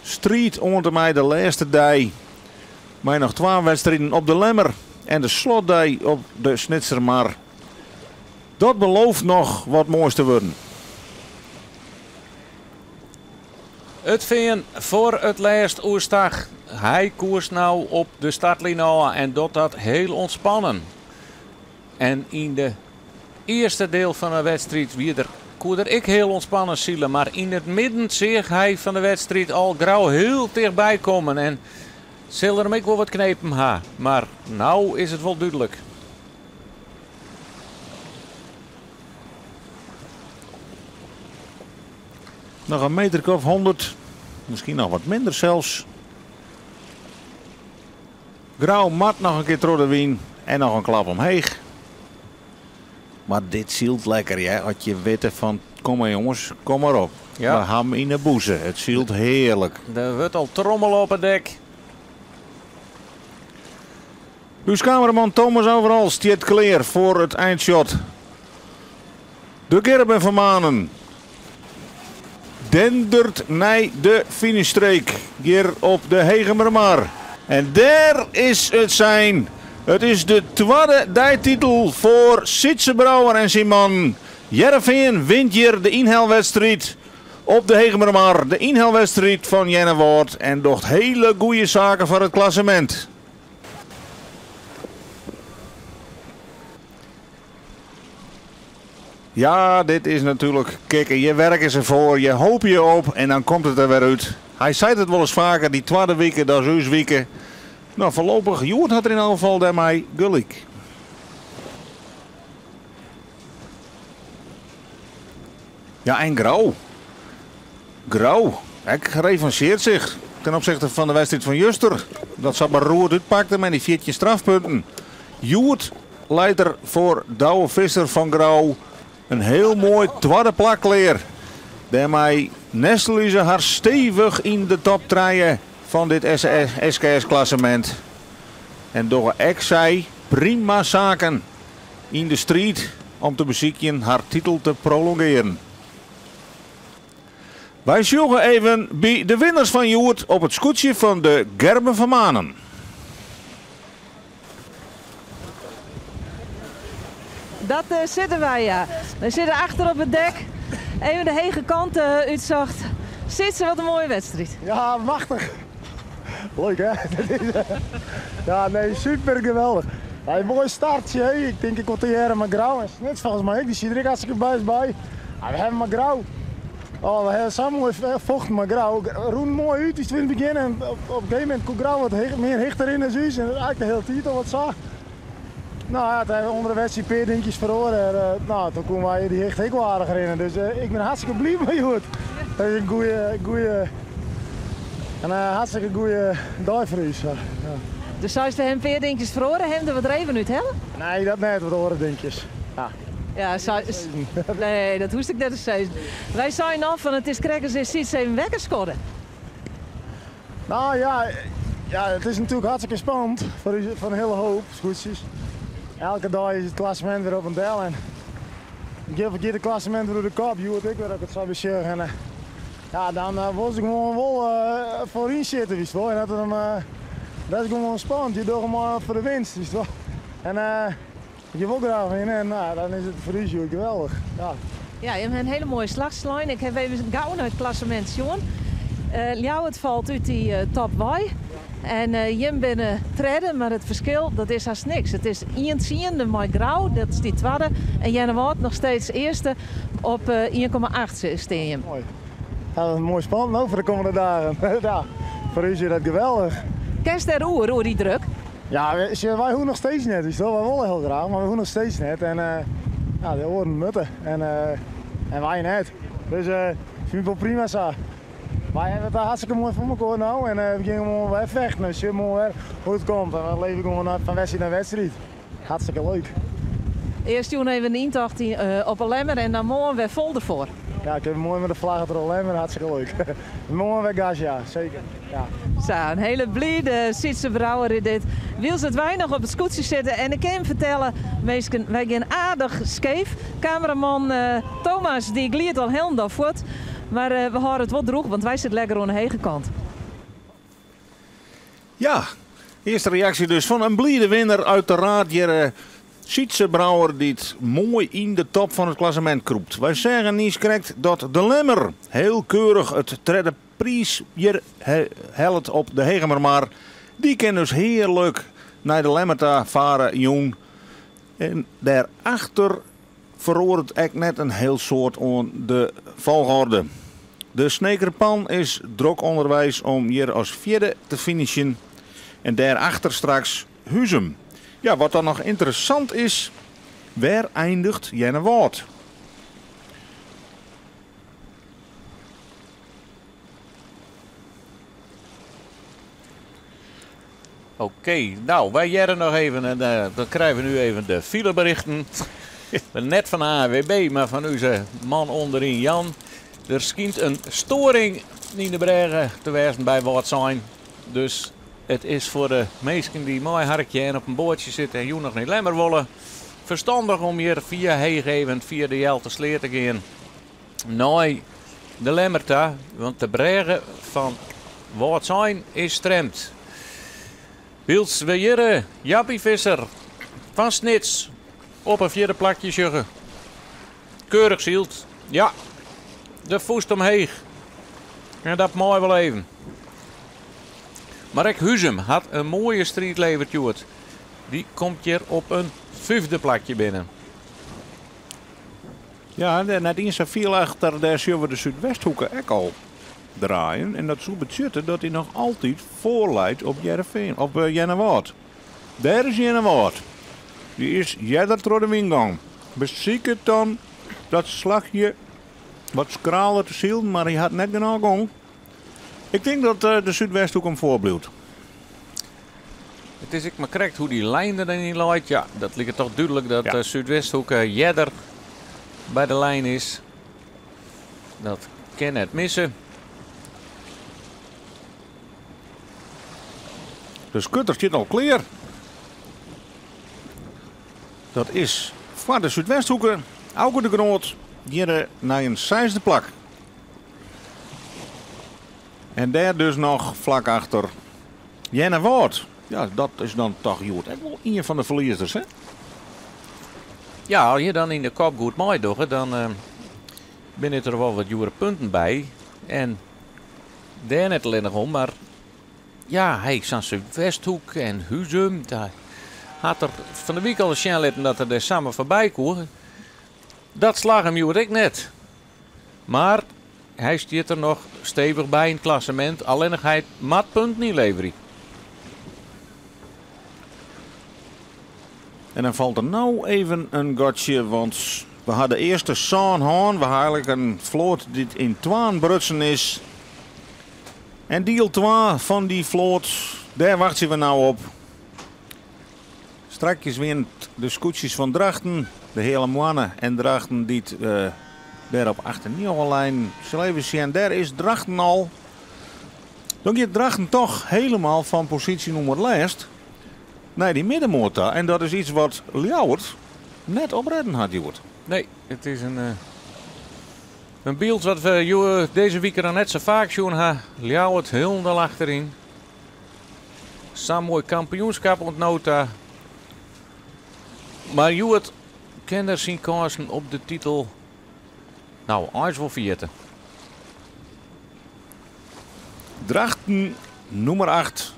Striid oant en mei de lêste dei. Mei noch 2 wedstriden op de Lemmer en de slotdei op de Snitsermar. Dat belooft noch wat moais te wurden. It Fean foar it lêst oerstach. Hy koerst no op de startline ôf en docht dat hiel ûntspannen. En yn de earste diel fan de wedstriid koe er ek hiel ûntspannen sile, mar yn it midden seach hy fan de wedstriid al Grou hiel tichtby kommen en sil er him ek wol wat knepen ha. Mar no is it wol dúdlik. Noch in meter of 100, miskien noch wat minder sels. Grou moat noch in kear troch de wyn en noch in klap omheech. Mar dit sylt lekker, hè? As je witte fan, kom mar jonges, kom mar op. We ha him yn 'e bûse. It sylt hearlik. Der wurdt al trommele op it dek. Us kameraman Thomas Overal stiet klear foar it eindshot. De Gerben van Manen dendert nei de finishstreek hjir op de Hegemermar. En dêr is it sein. It is de twadde deititel foar Sytze Brouwer en syn mannen. Hearrenfean wint hjir de ynhelwedstriid op de Hegemermar. De ynhelwedstriid fan Earnewâld en docht hele goede saken foar it klassemint. Ja, dit is natuerlik kicken. Je werke se foar, je hoopje op en dan komt it der wer út. Hy seit it wolris faker, dy twadde wike, dat is ús wike. No, foarlopich, hjoed hat er yn elk gefal dêrmei gelyk. Ja, en Grou. Grou, ek revancheert sich ten opzichte fan de wedstriid fan juster. Dat sa beroerd útpakte mei dy 14 strafpunten. Hjoed leit er foar Douwe Visser fan Grou In hiel moai twadde plak klear. Dêrmei nestelje se har stevich yn de top trije fan dit SKS-klassemint. En dogge ek sy prima saken yn de striid om te besykjen har titel te prolongearen. Wy sjogge even by de winners fan hjoed op it skûtsje fan de Gerben van Manen. Dat sitte wy, ja. Wy sitte achter op it dek. Even de hege kant útsocht. Sytse, wat in moaie wedstriid. Ja, machtich. Leuk hè? Ja, nee, super geweldich. Hey, moai startsje, hè? Ik tink ik wol tegearre mei Grou en Snits folgens my ek. Dy siet der ek hartstikke bêst by. Ja, we hawwe mei Grou. Oh, we hawwe sa moai fochten mei Grou. Rûn moai út yn it begjin en op in gegeven momint koe Grou wat mear hichter rinne as ús en eigentlik de hiele tiid al wat sa. No ja, toen hawwe we ûnder de wedstriid in pear dinkjes feroare en no, toen koene wy dy hichte ek wol aardich rinne. Dus ik bin hartstikke bliid mei hjoed. Dat is in goeie, goeie, in hartstikke goeie dei foar ús. Ja. Dus seist we hawwe in pear dinkjes feroare, hawwe der wat reven úthelle? Nee, dat net, wat oare dinkjes. Ja. Ja, nee, dat hoech ik net te sizzen. Wy seinen al fan it is krekt as is Sytse even wekker skodde. Nou ja, ja, it is natuerlik hartstikke spannend foar ús, foar in hiele hoop skûtsjes. Elke dei is it klassemint wer op en del en giet it klassemint wer oer de kop. Hjoed ek wer, as ik it sa besjoch. En ja, dan wol se gewoan wol foaryn sitte, witst wol. En dat, dan, dat is gewoan spannend. Je dogge mar foar de winst, witst wol. En je wol graach winne en nou, dan is it foar ús hjoed geweldich. Ja. Ja, je hawwe in hiele moaie slach slein. Ik haw even gau nei it klassemint sjoen. Ljouwert falt út dy top wei. En jim binne tredde, mar it ferskil dat is hast niks. It is ien tsiende mei Grou, dat stiet twadde. En Earnewâld noch steeds earste op 1,8 stean jim. Moai. Ja, dat is moai spannend no foar de kommende dagen. Ja, foar ús is dat geweldich. Kinst dêr oer, oer dy druk? Ja, sjoch, wy hoege noch steeds net, witst wol. Wy wolle hiel graach, mar wy hoege noch steeds net. En ja, de oaren moatte en, en wy net. Dus ik fyn it wol prima sa. Wy hawwe it hartstikke moai foar mekoar no en we gean gewoan wer fechten. We sjogge moarn wer hoe't it komt. En we leve gewoan fan wedstriid nei wedstriid. Hartstikke leuk. Earst jûn even in yntocht op 'e Lemmer en dan moarn wer fol derfoar. Ja, ik even moai mei de flagge troch Lemmer, hartstikke leuk. Moarn wer gas, ja, seker. Ja. Sa, in hiele blide Sytse Brouwer is dit. Wylst it wy noch op it skûtsje sitte en ik kin jim fertelle, minsken, wy gean aardich skeef. Kameraman Thomas dy gliidt al hielendal fuort, mar we hâlde it wol drûch, want wy sitte lekker oan de hege kant. Ja, earste reaksje dus fan in blide winner, uiteraard hjir Sytse Brouwer dy't moai yn de top fan it klassemint krûpt. Wy seagen niiskrekt dat de Lemmer hiel keurich it tredde priis hjir hellet op de Hegemermar. Dy kin dus hearlik nei de Lemmer ta fare jûn. En dêrachter feroaret ek net in hiel soad oan de folchorde. De Sneker Pan is drok ûnderweis om hjir as fjirde te finishen. En dêrachter straks Huzum. Ja, wat dan noch ynteressant is, wêr eindiget Earnewâld? Oké, nou, wy hearre noch even en dan krije we nu even de fileberichten. Net fan de ANWB, mar fan ús man ûnderyn Jan. Der skynt in stoaring yn de brêge te wêzen by Wâldsein. Dus it is foar de minsken dy't meiharkje en op in boatsje sitte en jûn noch nei Lemmer wolle, ferstannich om hjir fia Heech even fia de Jelte Sleat te gean nei de Lemmer ta, want de brêge fan Wâldsein is stremd. Wylst we hjir Jappie Visser fan Snits op in fjirde plakje sjogge. Keurich syld. Ja, de fûst omheech. En dat mei wol even. Mar ek Huzum hat in moaie striid leverd hjoed. Dy komt hjir op in fyfde plakje binnen. Ja, en net iens safolle achter, dêr sjogge we de Súdwesthoeke ek al draaien. En dat soe betsjutte dat hy noch altyd foarleit op Hearrenfean, op Earnewâld. Dêr is Earnewâld. Dy is earder troch de wyn gong. Besiket dan dat slachje wat skraler te silen, mar hy hat net genôch gong. Ik tink dat de Súdwesthoek him foarbliuwt. It is ek mar krekt hoe't dy lijn der dan yn leit. Ja, dat liket toch dúdlik dat de Súdwesthoek earder by de lijn is. Dat kin net misse. De skutter stiet al klear. Dat is foar de Súdwesthoeke. Auke de Groot hjirre nei in seisde plak. En dêr dus noch flak achter Earnewâld. Ja, dat is dan toch hjoed ek wol ien fan de ferliezers, hè? Ja, as je dan yn de kop goed meidogge, dan uh, binne der wol wat djoere punten by. En dêr net allinnich om, mar ja, hy sa'n Súdwesthoek en Huzum, daar hat er fan de wike al sjen litten dat er dêr samar foarby koe. Dat slagge him hjoed ek net. Mar hy stiet der noch stevich by yn it klassemint. Allinnich hy moat punten ynleverje. En dan falt der no even in gatsje, want we ha de earste sân hân. We ha eigenlik in float dy't yn twaen brutsen is. En diel twa fan dy float, dêr wachtsje we no op. Strakjes wienen it de skûtsjes fan Drachten, de Heale Moanne en Drachten dy't dêr op acht en njoggen leinen. Sil even sjen, dêr is Drachten al. Dan giet Drachten toch helemaal fan posysje nûmer lêst nei dy middenmoat ta. En dat is iets wat Ljouwert net oprêden hat hjoed. Nee, it is in byld wat we dizze wike noch net sa faak sjoen ha. Ljouwert hielendal achteryn. Sa'n moai kampioenskip oant no ta. Mar hjoed kin er syn kânsen op de titel no eins wol ferjitte. Drachten nûmer 8.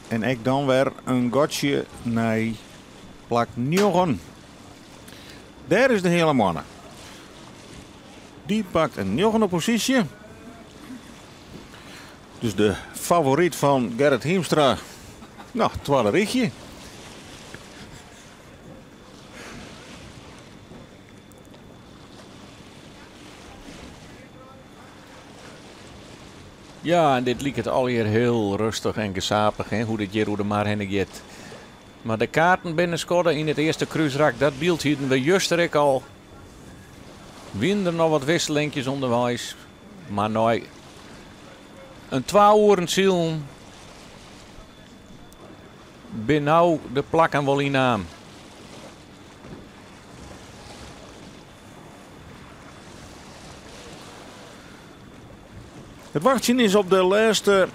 En ek dan wer in gatsje nei plak njoggen. Dêr is de Heale Moanne. Dy pakt in njoggende posysje. Dus de favoryt fan Gerrit Hiemstra, no, twadde rychje. Ja, en dit liket allegear hiel rêstich en gesapich, hè, hoe't dit hjir oer de mar hinne giet. Mar de kaarten binne skodde yn it earste krúsrak. Dat byld hienen we juster ek al. Wienen der noch wat wisselinkjes ûnderweis. Mar nei in twa oeren silen binne no de plakken wol ynnaam. It wachtsjen is op de lêste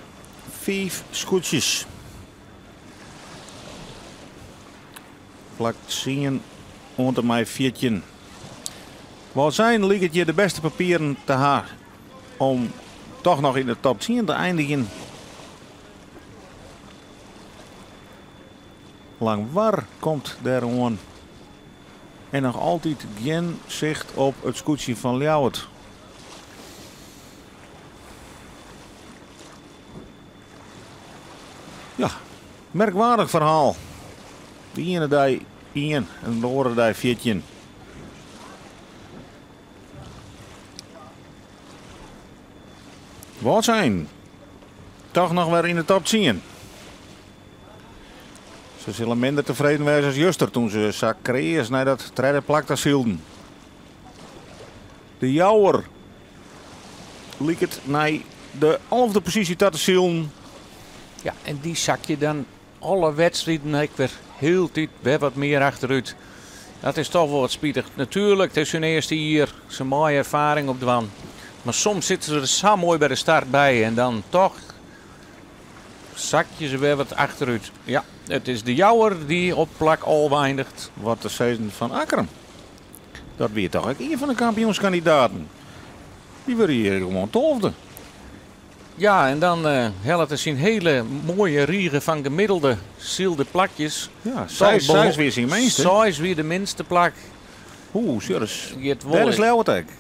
fiif skûtsjes. Plak tsien oant en mei 14. Wâldsein liket hjir de bêste papieren te ha om toch noch yn de top tsien te eindigjen. Langwar komt dêroan. En noch altyd gjin sicht op it skûtsje fan Ljouwert. Ja, merkwaardich ferhaal. De iene dei ien en de oare dei 14. Wâldsein toch noch wer yn de top tsien. Se sille minder tefreden wêze as juster toen se sa kreas nei dat tredde plak ta sylden. De Jouwer liket nei de alfde posysje ta te silen. Ja, en dy sakje dan alle wedstriden ek wer hieltyd wer wat mear achterút. Dat is toch wol wat spitich. Natuerlik, it is hun earste jier, se meie erfaring opdwaan. Mar soms sitte se der sa moai by de start by en dan toch sakje se wer wat achterút. Ja, it is de Jouwer dy't op plak alve einiget. Wat te sizzen fan Akkrum. Dat wie toch ek ien fan de kampioenskandidaten. Dy wurde hjir gewoan tolfde. Ja, en dan hellet er syn hiele moaie rige fan gemiddelde sylde plakjes. Ja, seis wie syn minste. Seis wie de minste plak. Oeh, serieus. Giet wol Dêr is Ljouwert ek.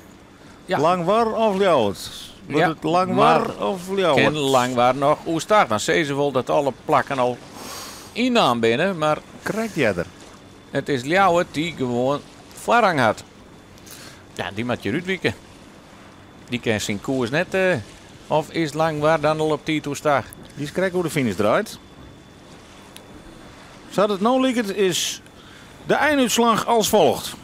Ja. Langwar of Ljouwert? Wurdt Ja, it Langwar mar of Ljouwert? Kin Langwar noch oerstag? Dan sizze se wol dat alle plakken al ynnaam binne, mar Krekt earder. It is Ljouwert dy't gewoan foarrang hat. Ja, dy moat hjir útwike. Dy kin syn koers net. Of is Langwar dan al op tiid oerstag? Dy is krekt oer de finish draaid. Sa't it no liket is De einútslach als folgt.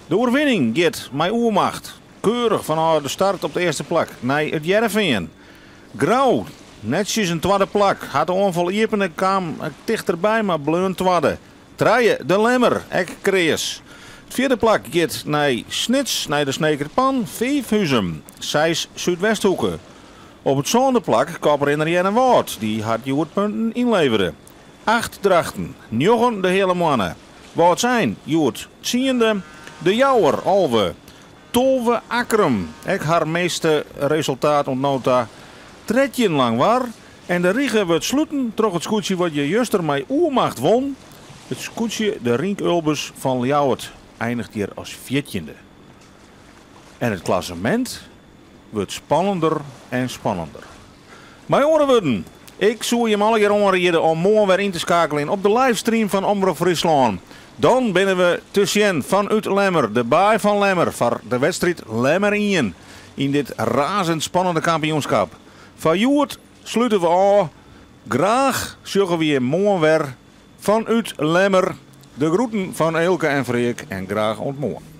De oerwinning giet mei oermacht, keurich fanôf de start op it earste plak, nei It Hearrenfean. Grou, netsjes in twadde plak, hat de oanfal iepene, kaam tichterby, mar bleaun twadde. Trije, De Lemmer, ek kreas. It fjirde plak giet nei Snits, nei de Sneker Pan, fiif Huzum, seis Súdwesthoeke. Op it sânde plak koprinner Earnewâld, dy hat hjoed punten ynlevere. Acht Drachten, njoggen de Heale Moanne. Wâldsein, hjoed tsiende, De Jouwer 11, 12 Akkrum, ek har minste resultaat oant no ta, 13 Langwar en de rige wurdt sluten troch it skûtsje wat hjir juster mei oermacht won, it skûtsje de Rienk Ulbers fan Ljouwert einiget hjir as fjirtjinde. En it klassemint wurdt spannender en spannender. Mei oare wurden, ik soe jim allegear oanriede om moarn wer yn te skakeljen op de livestream fan Omrop Fryslân. Dan binne we te sjen fanút Lemmer, de Baai fan Lemmer, foar de wedstriid Lemmer ien yn dit razend spannende kampioenskap. Foar hjoed slute we ôf. Graach sjogge we jim moarn wer fanút Lemmer. De groeten fan Eelke en Freark en graach oant moarn.